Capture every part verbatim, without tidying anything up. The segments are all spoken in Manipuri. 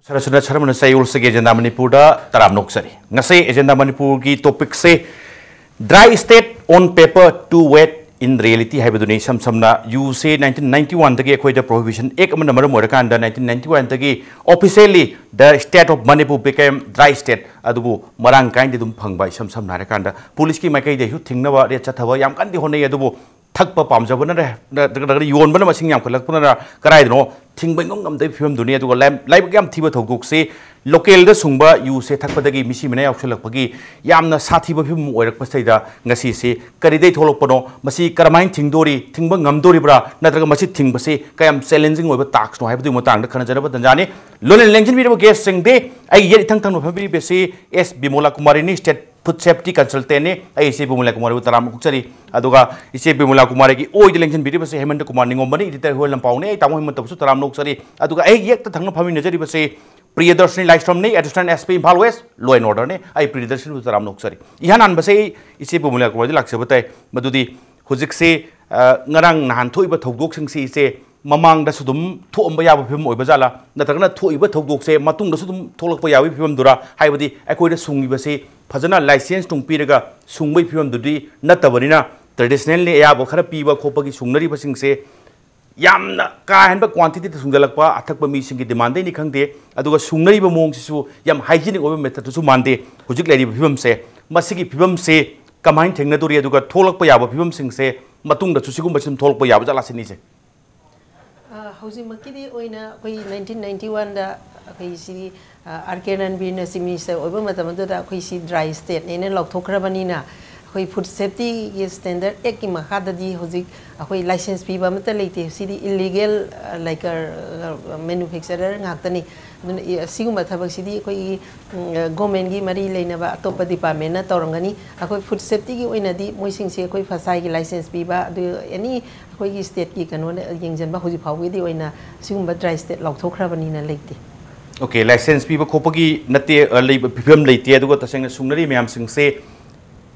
ꯁꯔꯁꯨꯅ ꯁꯔꯃꯅ ꯆꯌꯣꯜꯁꯤꯒꯤ ꯑꯦꯖꯦꯟꯗꯥ ꯃꯅꯤꯄꯨꯔꯗ ꯇꯔꯥꯝꯅ ꯑꯣꯛꯆꯔꯤ꯫ ꯉꯁꯤ ꯑꯦꯖꯦꯟꯗꯥ ꯃꯅꯤꯄꯨꯔꯒꯤ ꯇꯣꯄꯤꯛꯁꯦ dry state on paper to wet in reality ꯍꯥꯏꯕꯗꯨꯅꯤ꯫ ꯏꯁꯝ ꯁꯝꯅ ꯌꯨꯁꯦ ꯅꯥꯏꯟꯇꯤꯟ ꯅꯥꯏꯟꯇꯤ ꯋꯥꯟꯗꯒꯤ ꯑꯩꯈꯣꯏꯗ ꯄ꯭ꯔꯣꯍꯤꯕꯤꯁꯟ ꯑꯦꯛ ꯑꯃꯅ ꯃꯔꯝ ꯑꯣꯏꯔꯀꯥꯟꯗ ꯅꯥꯏꯟꯇꯤꯟ ꯅꯥꯏꯟꯇꯤ ꯋꯥꯟꯗꯒꯤ officially the state of Manipur became dry state, ꯑꯗꯨꯕꯨ ꯃꯔꯥꯡ ꯀꯥꯏꯅꯗꯤ ꯑꯗꯨꯝ ꯐꯪꯕ꯫ ꯏꯁꯝ ꯁꯝꯅ ꯍꯥꯏꯔꯀꯥꯟꯗ ꯄꯨꯂꯤꯁꯀꯤ ꯃꯥꯏꯀꯩꯗꯒꯤꯁꯨ ꯊꯤꯡꯅꯕ ꯔꯦꯠ ꯆꯠꯊꯕ ꯌꯥꯝ ꯀꯟꯅꯗꯤ ꯍꯣꯠꯅꯩ, ꯑꯗꯨꯕꯨ ꯊꯛꯄ ꯄꯥꯝꯖꯕꯅ ꯅꯠꯇ꯭ꯔꯒ ꯌꯣꯟꯕꯅ ꯃꯁꯤꯡ ꯌꯥꯝꯈꯠꯂꯛꯄꯅ ꯀꯗꯥꯏꯗꯅꯣ ꯊꯤꯡꯕ ꯉꯝ ꯉꯝꯗꯕꯒꯤ ꯐꯤꯕꯝꯗꯨꯅꯤ꯫ ꯑꯗꯨꯒ ꯂꯥꯏ- ꯂꯥꯏꯕꯛ ꯌꯥꯝ ꯊꯤꯕ ꯊꯧꯗꯣꯛꯁꯤ ꯂꯣꯀꯦꯜꯗ ꯁꯨꯡꯕ ꯌꯨꯁꯦ ꯊꯛꯄꯗꯒꯤ ꯃꯤꯁꯤ ꯃꯤꯅꯥ ꯌꯥꯎꯁꯜꯂꯛꯄꯒꯤ ꯌꯥꯝꯅ ꯁꯥꯊꯤꯕ ꯐꯤꯕꯝ ꯑꯣꯏꯔꯛꯄꯁꯤꯗ ꯉꯁꯤꯁꯤ ꯀꯔꯤꯗꯩ ꯊꯣꯛꯂꯛꯄꯅꯣ, ꯃꯁꯤ ꯀꯔꯝꯍꯥꯏꯅ ꯊꯤꯡꯗꯣꯔꯤ, ꯊꯤꯡꯕ ꯉꯝꯗꯣꯔꯤꯕ꯭ꯔꯥ, ꯅꯠꯇ꯭ꯔꯒ ꯃꯁꯤ ꯊꯤꯡꯕꯁꯤ ꯀꯌꯥꯝ ꯆꯦꯂꯦꯟꯖꯤꯡ ꯑꯣꯏꯕ ꯇꯥꯛꯁꯅꯣ ꯍꯥꯏꯕꯗꯨꯒꯤ ꯃꯇꯥꯡꯗ ꯈꯟꯅꯖꯅꯕ ꯇꯟꯖꯥꯅꯤ꯫ ꯂꯣꯏꯅ ꯂꯦꯡꯁꯤꯟꯕꯤꯔꯕ ꯒꯦꯁꯁꯤꯡꯗꯤ ꯑꯩꯒꯤ ꯌꯦꯠ ꯏꯊꯪ ꯊꯪꯕ ꯐꯝꯕꯤꯔꯤꯕꯁꯤ ꯑꯦꯁ ꯕꯤꯃꯣꯂꯥ ꯀꯨꯃꯥꯔꯤꯅꯤ, ꯁ꯭ꯇꯦꯠ ꯐꯨꯗ ꯁꯦꯐꯇꯤ ꯀꯟꯁꯜꯇꯦꯟꯅꯤ꯫ ꯑꯩ ꯏꯆꯦ ꯕꯤꯃꯣꯂꯥ ꯀꯨꯃꯥꯔꯤꯕꯨ ꯇꯔꯥꯝꯅ ꯑꯣꯛꯆꯔꯤ꯫ ꯑꯗꯨꯒ ꯏꯆꯦ ꯕꯤꯃꯣꯂꯥ ꯀꯨꯃꯥꯔꯤꯒꯤ ꯑꯣꯏꯗ ꯂꯦꯡꯁꯤꯟꯕꯤꯔꯤꯕꯁꯤ ꯍꯦꯃꯟꯇ ꯀꯨꯃꯥꯔ ꯅꯤꯉꯣꯝꯕꯅꯤ, ꯏꯗꯤꯇꯔ ꯍꯨꯋꯦꯟ ꯂꯝꯄꯥꯎꯅꯤ꯫ ꯑꯩ ꯇꯥꯃꯣ ꯍꯦꯃꯟꯇꯕꯨꯁꯨ ꯇꯔꯥꯝꯅ ꯑꯣꯛꯆꯔꯤ꯫ ꯑꯗꯨꯒ ꯑꯩ ꯌꯦꯠꯇ ꯊꯪꯅ ꯐꯝꯃꯤꯟꯅꯖꯔꯤꯕꯁꯤ ꯄ꯭ꯔꯤꯌꯗꯔꯁꯤꯅꯤ ꯂꯥꯏꯁ꯭ꯔꯝꯅꯤ, assistant S P Imphal west, law and ꯑꯣꯔꯗꯔꯅꯤ꯫ ꯑꯩ ꯄ꯭ꯔꯤꯌꯗꯔꯁꯤꯅꯤꯕꯨ ꯇꯔꯥꯝꯅ ꯑꯣꯛꯆꯔꯤ꯫ ꯏꯍꯥꯟ ꯍꯥꯟꯕꯁꯦ ꯑꯩ ꯏꯆꯦ ꯕꯤꯃꯣꯂꯥ ꯀꯨꯃꯥꯔꯤꯗ ꯂꯥꯛꯆꯕ ꯇꯥꯏ, ꯃꯗꯨꯗꯤ ꯍꯧꯖꯤꯛꯁꯤ, ꯑ, ꯉꯔꯥꯡ ꯅꯍꯥꯟ ꯊꯣꯛꯏꯕ ꯊꯧꯗꯣꯛꯁꯤꯡꯁꯤ ꯏꯆꯦ ꯃꯃꯥꯡꯗꯁꯨ ꯑꯗꯨꯝ ꯊꯣꯛꯑꯝꯕ ꯌꯥꯕ ꯐꯤꯕꯝ ꯑꯣꯏꯕ ꯖꯥꯠꯂꯥ, ꯅꯠꯇ꯭ꯔꯒꯅ ꯊꯣꯛꯏꯕ ꯊꯧꯗꯣꯛꯁꯦ ꯃꯇꯨꯡꯗꯁꯨ ꯑꯗꯨꯝ ꯊꯣꯛꯂꯛꯄ ꯌꯥꯕꯒꯤ ꯐꯤꯕꯝꯗꯨꯔꯥ? ꯍꯥꯏꯕꯗꯤ ꯑꯩꯈꯣꯏꯗ ꯁꯨꯡꯉꯤꯕꯁꯤ ꯐꯖꯅ ꯂꯥꯏꯁꯦꯟꯁ ꯅꯨꯡ ꯄꯤꯔꯒ ꯁꯨꯡꯕꯒꯤ ꯐꯤꯕꯝꯗꯨꯗꯤ ꯅꯠꯇꯕꯅꯤꯅ, ꯇ꯭ꯔꯦꯗꯤꯁꯅꯦꯜꯂꯤ ꯑꯌꯥꯕ ꯈꯔ ꯄꯤꯕ ꯈꯣꯠꯄꯒꯤ ꯁꯨꯡꯅꯔꯤꯕꯁꯤꯡꯁꯦ ꯌꯥꯝꯅ ꯀꯥ ꯍꯦꯟꯕ ꯀ꯭ꯋꯥꯟꯇꯤꯇꯤꯗ ꯁꯨꯡꯖꯜꯂꯛꯄ ꯑꯊꯛꯄ ꯃꯤꯁꯤꯡꯒꯤ ꯗꯤꯃꯥꯟꯗꯩꯅꯤ ꯈꯪꯗꯦ, ꯑꯗꯨꯒ ꯁꯨꯡꯅꯔꯤꯕ ꯃꯑꯣꯡꯁꯤꯁꯨ ꯌꯥꯝ ꯍꯥꯏꯖꯤꯅꯤꯛ ꯑꯣꯏꯕ ꯃꯦꯊꯠꯇꯁꯨ ꯃꯥꯟꯗꯦ꯫ ꯍꯧꯖꯤꯛ ꯂꯩꯔꯤꯕ ꯐꯤꯕꯝꯁꯦ, ꯃꯁꯤꯒꯤ ꯐꯤꯕꯝꯁꯦ ꯀꯃꯥꯏꯅ ꯊꯦꯡꯅꯗꯣꯔꯤ, ꯑꯗꯨꯒ ꯊꯣꯛꯂꯛꯄ ꯌꯥꯕ ꯐꯤꯕꯝꯁꯤꯡꯁꯦ ꯃꯇꯨꯡꯗꯁꯨ ꯁꯤꯒꯨꯝꯕꯁꯤ ꯑꯗꯨꯝ ꯊꯣꯛꯂꯛꯄ ꯌꯥꯕ ꯖꯥꯠꯂꯥ ꯁꯤꯅꯤꯁꯦ? ꯑ, ꯍꯧꯖꯤꯛꯃꯛꯀꯤꯗꯤ ꯑꯣꯏꯅ ꯑꯩꯈꯣꯏ ꯅꯥꯏꯟꯇꯤꯟ ꯅꯥꯏꯟꯇꯤ ꯋꯥꯟꯗ ꯑꯩꯈꯣꯏ ꯁꯤ, ꯑ, ꯑꯥꯔ ꯀꯦ ꯔꯟꯕꯤꯔꯅ ꯆꯤꯐ ꯃꯤꯅꯤꯁꯇꯔ ꯑꯣꯏꯕ ꯃꯇꯝ ꯑꯗꯨꯗ ꯑꯩꯈꯣꯏ ꯁꯤ ꯗ꯭ꯔꯥꯏ ꯁ꯭ꯇꯦꯠꯅꯦꯅ ꯂꯥꯎꯊꯣꯛꯈ꯭ꯔꯕꯅꯤꯅ, ꯑꯩꯈꯣꯏ ꯐꯨꯗ ꯁꯦꯐꯇꯤꯒꯤ ꯁ꯭ꯇꯦꯟꯗꯔꯗ ꯑꯦꯛꯀꯤ ꯃꯈꯥꯗꯗꯤ ꯍꯧꯖꯤꯛ ꯑꯩꯈꯣꯏ ꯂꯥꯏꯁꯦꯟꯁ ꯄꯤꯕ ꯑꯃꯠꯇ ꯂꯩꯇꯦ꯫ ꯁꯤꯗꯤ ꯏꯜꯂꯤꯒꯦꯜ, ꯑ, ꯂꯥꯏꯀꯔ, ꯑ, ꯃꯦꯅꯨꯐꯦꯛꯆꯔꯔ ꯉꯥꯛꯇꯅꯤ꯫ ꯑꯗꯨꯅ, ꯑꯦ, ꯑꯁꯤꯒꯨꯝꯕ ꯊꯕꯛꯁꯤꯗꯤ ꯑꯩꯈꯣꯏꯒꯤ, ꯎꯝ, ꯑ, ꯒꯣꯔꯃꯦꯟꯒꯤ ꯃꯔꯤ ꯂꯩꯅꯕ ꯑꯇꯣꯞꯄ ꯗꯤꯄꯥꯔꯠꯃꯦꯟꯅ ꯇꯧꯔꯝꯒꯅꯤ꯫ ꯑꯩꯈꯣꯏ ꯐꯨꯗ ꯁꯦꯐꯇꯤꯒꯤ ꯑꯣꯏꯅꯗꯤ ꯃꯣꯏꯁꯤꯡꯁꯦ ꯑꯩꯈꯣꯏ ꯐꯁꯥꯏꯒꯤ ꯂꯥꯏꯁꯦꯟꯁ ꯄꯤꯕ, ꯑꯗꯨ ꯑꯦꯅꯤ ꯑꯩꯈꯣꯏꯒꯤ ꯁ꯭ꯇꯦꯠꯀꯤ ꯀꯩꯅꯣꯅ ꯌꯦꯡꯁꯤꯟꯕ ꯍꯧꯖꯤꯛ ꯐꯥꯎꯒꯤꯗꯤ ꯑꯣꯏꯅ ꯁꯤꯒꯨꯝꯕ ꯗ꯭ꯔꯥꯏ ꯁ꯭ꯇꯦꯠ ꯂꯥꯎꯊꯣꯛꯈ꯭ꯔꯕꯅꯤꯅ ꯂꯩꯇꯦ꯫ ꯑꯣꯀꯦ, ꯂꯥꯏꯁꯦꯟꯁ ꯄꯤꯕ ꯈꯣꯠꯄꯒꯤ ꯅꯠꯇꯦ, ꯑ, ꯂꯩꯕ ꯐꯤꯕꯝ ꯂꯩꯇꯦ꯫ ꯑꯗꯨꯒ ꯇꯁꯦꯡꯅ ꯁꯨꯡꯅꯔꯤ ꯃꯌꯥꯝꯁꯤꯡꯁꯦ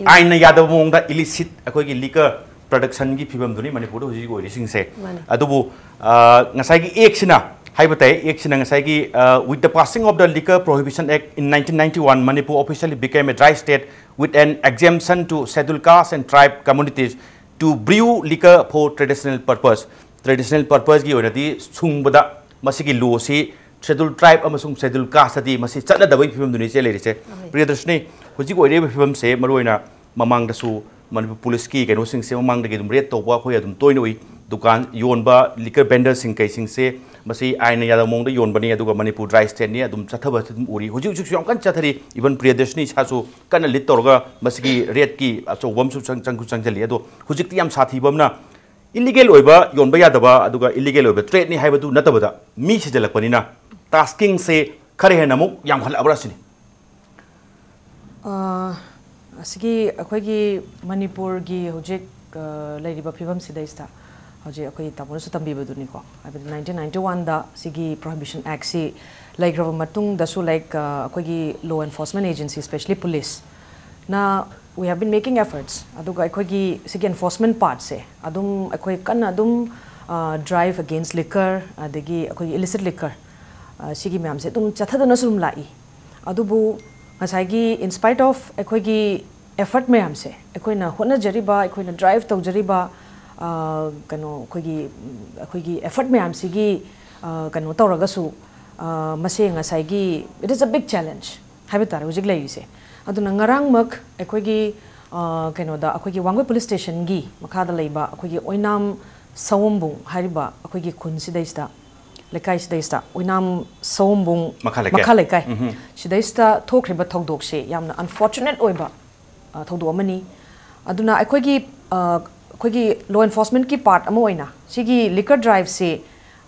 ꯑꯥꯏꯟꯅ ꯌꯥꯗꯕ ꯃꯑꯣꯡꯗ ꯏꯂꯤꯁꯤꯠ ꯑꯩꯈꯣꯏꯒꯤ ꯂꯤꯀꯔ ꯄ꯭ꯔꯗꯛꯁꯟꯒꯤ ꯐꯤꯕꯝꯗꯨꯅꯤ ꯃꯅꯤꯄꯨꯔꯗ ꯍꯧꯖꯤꯛ ꯑꯣꯏꯔꯤꯁꯤꯡꯁꯦ꯫ ꯃꯥꯅꯤ꯫ ꯑꯗꯨꯕꯨ, ꯑ, ꯉꯁꯥꯏꯒꯤ ꯑꯦꯛꯁꯤꯅ ꯍꯥꯏꯕ ꯇꯥꯏ꯫ ꯑꯦꯛꯁꯤꯅ ꯉꯁꯥꯏꯒꯤ, uh, with the passing of the Liquor Prohibition Act in nineteen ninety-one, Manipur officially became a dry state with an exemption to scheduled caste and tribe communities to brew liquor for traditional purpose. Traditional purposeꯀꯤ ꯑꯣꯏꯅꯗꯤ ꯁꯨꯡꯕꯗ ꯃꯁꯤꯒꯤ ꯂꯣꯁꯤ ꯁꯦꯗ꯭ꯌꯨꯜ ꯇ꯭ꯔꯥꯏꯕ ꯑꯃꯁꯨꯡ ꯁꯦꯗ꯭ꯌꯨꯜ ꯀꯥꯁꯇꯗꯤ ꯃꯁꯤ ꯆꯠꯅꯗꯕꯒꯤ ꯐꯤꯕꯝꯗꯨꯅꯤ ꯏꯆꯦ ꯂꯩꯔꯤꯁꯦ꯫ ꯄ꯭ꯔꯤꯌꯗꯔꯁꯤꯅꯤ, ꯍꯧꯖꯤꯛ ꯑꯣꯏꯔꯤꯕ ꯐꯤꯕꯝꯁꯦ ꯃꯔꯨꯑꯣꯏꯅ ꯃꯃꯥꯡꯗꯁꯨ ꯃꯅꯤꯄꯨꯔ ꯄꯨꯂꯤꯁꯀꯤ ꯀꯩꯅꯣꯁꯤꯡꯁꯦ ꯃꯃꯥꯡꯗꯒꯤ ꯑꯗꯨꯝ ꯔꯦꯗ ꯇꯧꯕ ꯑꯩꯈꯣꯏ ꯑꯗꯨꯝ ꯇꯣꯏꯅ ꯎꯏ꯫ ꯗꯨꯀꯥꯟ ꯌꯣꯟꯕ ꯂꯤꯀꯔ ꯚꯦꯟꯗꯔꯁꯤꯡ ꯀꯩꯁꯤꯡꯁꯦ ꯃꯁꯤ ꯑꯥꯏꯟꯅ ꯌꯥꯗꯕ ꯃꯑꯣꯡꯗ ꯌꯣꯟꯕꯅꯤ, ꯑꯗꯨꯒ ꯃꯅꯤꯄꯨꯔ ꯗ꯭ꯔꯥꯏ ꯁ꯭ꯇꯦꯠꯅꯤ, ꯑꯗꯨꯝ ꯆꯠꯊꯕꯁꯨ ꯑꯗꯨꯝ ꯎꯔꯤ꯫ ꯍꯧꯖꯤꯛ ꯍꯧꯖꯤꯛꯁꯨ ꯌꯥꯝ ꯀꯟꯅ ꯆꯠꯊꯔꯤ꯫ ꯏꯚꯟ ꯄ꯭ꯔꯤꯌꯗꯔꯁꯤꯅꯤ ꯏꯁꯥꯁꯨ ꯀꯟꯅ ꯂꯤꯗ ꯇꯧꯔꯒ ꯃꯁꯤꯒꯤ ꯔꯦꯗꯀꯤ ꯑꯆꯧꯕ ꯑꯃꯁꯨ ꯆꯪ-, ꯆꯪꯁꯨ ꯆꯪꯁꯤꯜꯂꯤ꯫ ꯑꯗꯣ ꯍꯧꯖꯤꯛꯇꯤ ꯌꯥꯝ ꯁꯥꯊꯤꯕ ꯑꯃꯅ ꯏꯂꯤꯒꯦꯜ ꯑꯣꯏꯕ ꯌꯣꯟꯕ ꯌꯥꯗꯕ, ꯑꯗꯨꯒ ꯏꯂꯤꯒꯦꯜ ꯑꯣꯏꯕ ꯇ꯭ꯔꯦꯗꯅꯤ ꯍꯥꯏꯕꯗꯨ ꯅꯠꯇꯕꯗ ꯃꯤ ꯁꯤꯖꯤꯜꯂꯛꯄꯅꯤꯅ ꯇꯥꯁꯀꯤꯡꯁꯦ ꯈꯔ ꯍꯦꯟꯅ ꯑꯃꯨꯛ ꯌꯥꯝꯈꯠꯂꯛꯑꯕ꯭ꯔꯥ ꯁꯤꯅꯤ꯫ ꯑ, ꯑꯁꯤꯒꯤ ꯑꯩꯈꯣꯏꯒꯤ ꯃꯅꯤꯄꯨꯔꯒꯤ ꯍꯧꯖꯤꯛ, ꯑ, ꯂꯩꯔꯤꯕ ꯐꯤꯕꯝꯁꯤꯗꯩꯁꯤꯗ ꯍꯧꯖꯤꯛ ꯑꯩꯈꯣꯏ ꯇꯥꯃꯣꯅꯁꯨ ꯇꯝꯕꯤꯕꯗꯨꯅꯤꯀꯣ, ꯍꯥꯏꯕꯗꯤ ꯅꯥꯏꯟꯇꯤꯟ ꯅꯥꯏꯟꯇꯤ ꯋꯥꯟꯗ ꯁꯤꯒꯤ ꯄ꯭ꯔꯣꯍꯤꯕꯤꯁꯟ ꯑꯦꯛꯁꯤ ꯂꯩꯈ꯭ꯔꯕ ꯃꯇꯨꯡꯗꯁꯨ, ꯂꯥꯏꯛ, ꯑ, ꯑꯩꯈꯣꯏꯒꯤ ꯂꯣ ꯑꯦꯟꯐꯣꯔꯁꯃꯦꯟ ꯑꯦꯖꯦꯟꯁꯤ, ꯁ꯭ꯄꯦꯁꯂꯤ ꯄꯨꯂꯤꯁꯅ, we have been making efforts, ꯑꯗꯨꯒ ꯑꯩꯈꯣꯏꯒꯤ ꯁꯤꯒꯤ ꯑꯦꯟꯐꯣꯔꯁꯃꯦꯟ ꯄꯥꯔꯠꯁꯦ ꯑꯗꯨꯝ ꯑꯩꯈꯣꯏ ꯀꯟꯅ ꯑꯗꯨꯝ, ꯑ, ꯗ꯭ꯔꯥꯏꯚ ꯑꯒꯦꯟꯁ ꯂꯤꯀꯔ, ꯑꯗꯒꯤ ꯑꯩꯈꯣꯏꯒꯤ ꯏꯂꯤꯁꯤꯠ ꯂꯤꯀꯔ, ꯑ, ꯁꯤꯒꯤ ꯃꯌꯥꯝꯁꯦ ꯑꯗꯨꯝ ꯆꯠꯊꯗꯅꯁꯨ ꯑꯗꯨꯝ ꯂꯥꯛꯏ꯫ ꯑꯗꯨꯕꯨ ꯉꯁꯥꯏꯒꯤ, in spite of ꯑꯩꯈꯣꯏꯒꯤ ꯑꯦꯐꯔꯠ ꯃꯌꯥꯝꯁꯦ, ꯑꯩꯈꯣꯏꯅ ꯍꯣꯠꯅꯖꯔꯤꯕ, ꯑꯩꯈꯣꯏꯅ ꯗ꯭ꯔꯥꯏꯚ ꯇꯧꯖꯔꯤꯕ, ꯑ, ꯀꯩꯅꯣ, ꯑꯩꯈꯣꯏꯒꯤ, ꯑꯩꯈꯣꯏꯒꯤ ꯑꯦꯐꯔꯠ ꯃꯌꯥꯝꯁꯤꯒꯤ, ꯑ, ꯀꯩꯅꯣ ꯇꯧꯔꯒꯁꯨ, ꯑ, ꯃꯁꯦ ꯉꯁꯥꯏꯒꯤ, it is a big challenge ꯍꯥꯏꯕ ꯇꯥꯔꯦ ꯍꯧꯖꯤꯛ ꯂꯩꯔꯤꯁꯦ꯫ ꯑꯗꯨꯅ ꯉꯔꯥꯡꯃꯛ ꯑꯩꯈꯣꯏꯒꯤ, ꯑ, ꯀꯩꯅꯣꯗ, ꯑꯩꯈꯣꯏꯒꯤ ꯋꯥꯡꯒꯣꯏ ꯄꯨꯂꯤꯁ ꯁ꯭ꯇꯦꯁꯟꯒꯤ ꯃꯈꯥꯗ ꯂꯩꯕ ꯑꯩꯈꯣꯏꯒꯤ ꯑꯣꯏꯅꯥꯝ ꯁꯑꯣꯝꯕꯨꯡ ꯍꯥꯏꯔꯤꯕ ꯑꯩꯈꯣꯏꯒꯤ ꯈꯨꯟꯁꯤꯗꯩꯁꯤꯗ, ꯂꯩꯀꯥꯏꯁꯤꯗꯩꯁꯤꯗ, ꯑꯣꯏꯅꯥꯝ ꯁꯑꯣꯝꯕꯨꯡ ꯃꯈꯥ ꯂꯩꯀꯥꯏ꯫ ꯃꯈꯥ ꯂꯩꯀꯥꯏ, ꯎꯝꯍꯨꯝ꯫ ꯁꯤꯗꯩꯁꯤꯗ ꯊꯣꯛꯈ꯭ꯔꯤꯕ ꯊꯧꯗꯣꯛꯁꯦ ꯌꯥꯝꯅ ꯑꯟꯐꯣꯔꯆꯨꯅꯦꯠ ꯑꯣꯏꯕ, ꯑ, ꯊꯧꯗꯣꯛ ꯑꯃꯅꯤ꯫ ꯑꯗꯨꯅ ꯑꯩꯈꯣꯏꯒꯤ, ꯑ, ꯑꯩꯈꯣꯏꯒꯤ ꯂꯣ ꯑꯦꯟꯐꯣꯔꯁꯃꯦꯟꯠꯀꯤ ꯄꯥꯔꯠ ꯑꯃ ꯑꯣꯏꯅ ꯁꯤꯒꯤ ꯂꯤꯀꯔ ꯗ꯭ꯔꯥꯏꯚꯁꯤ,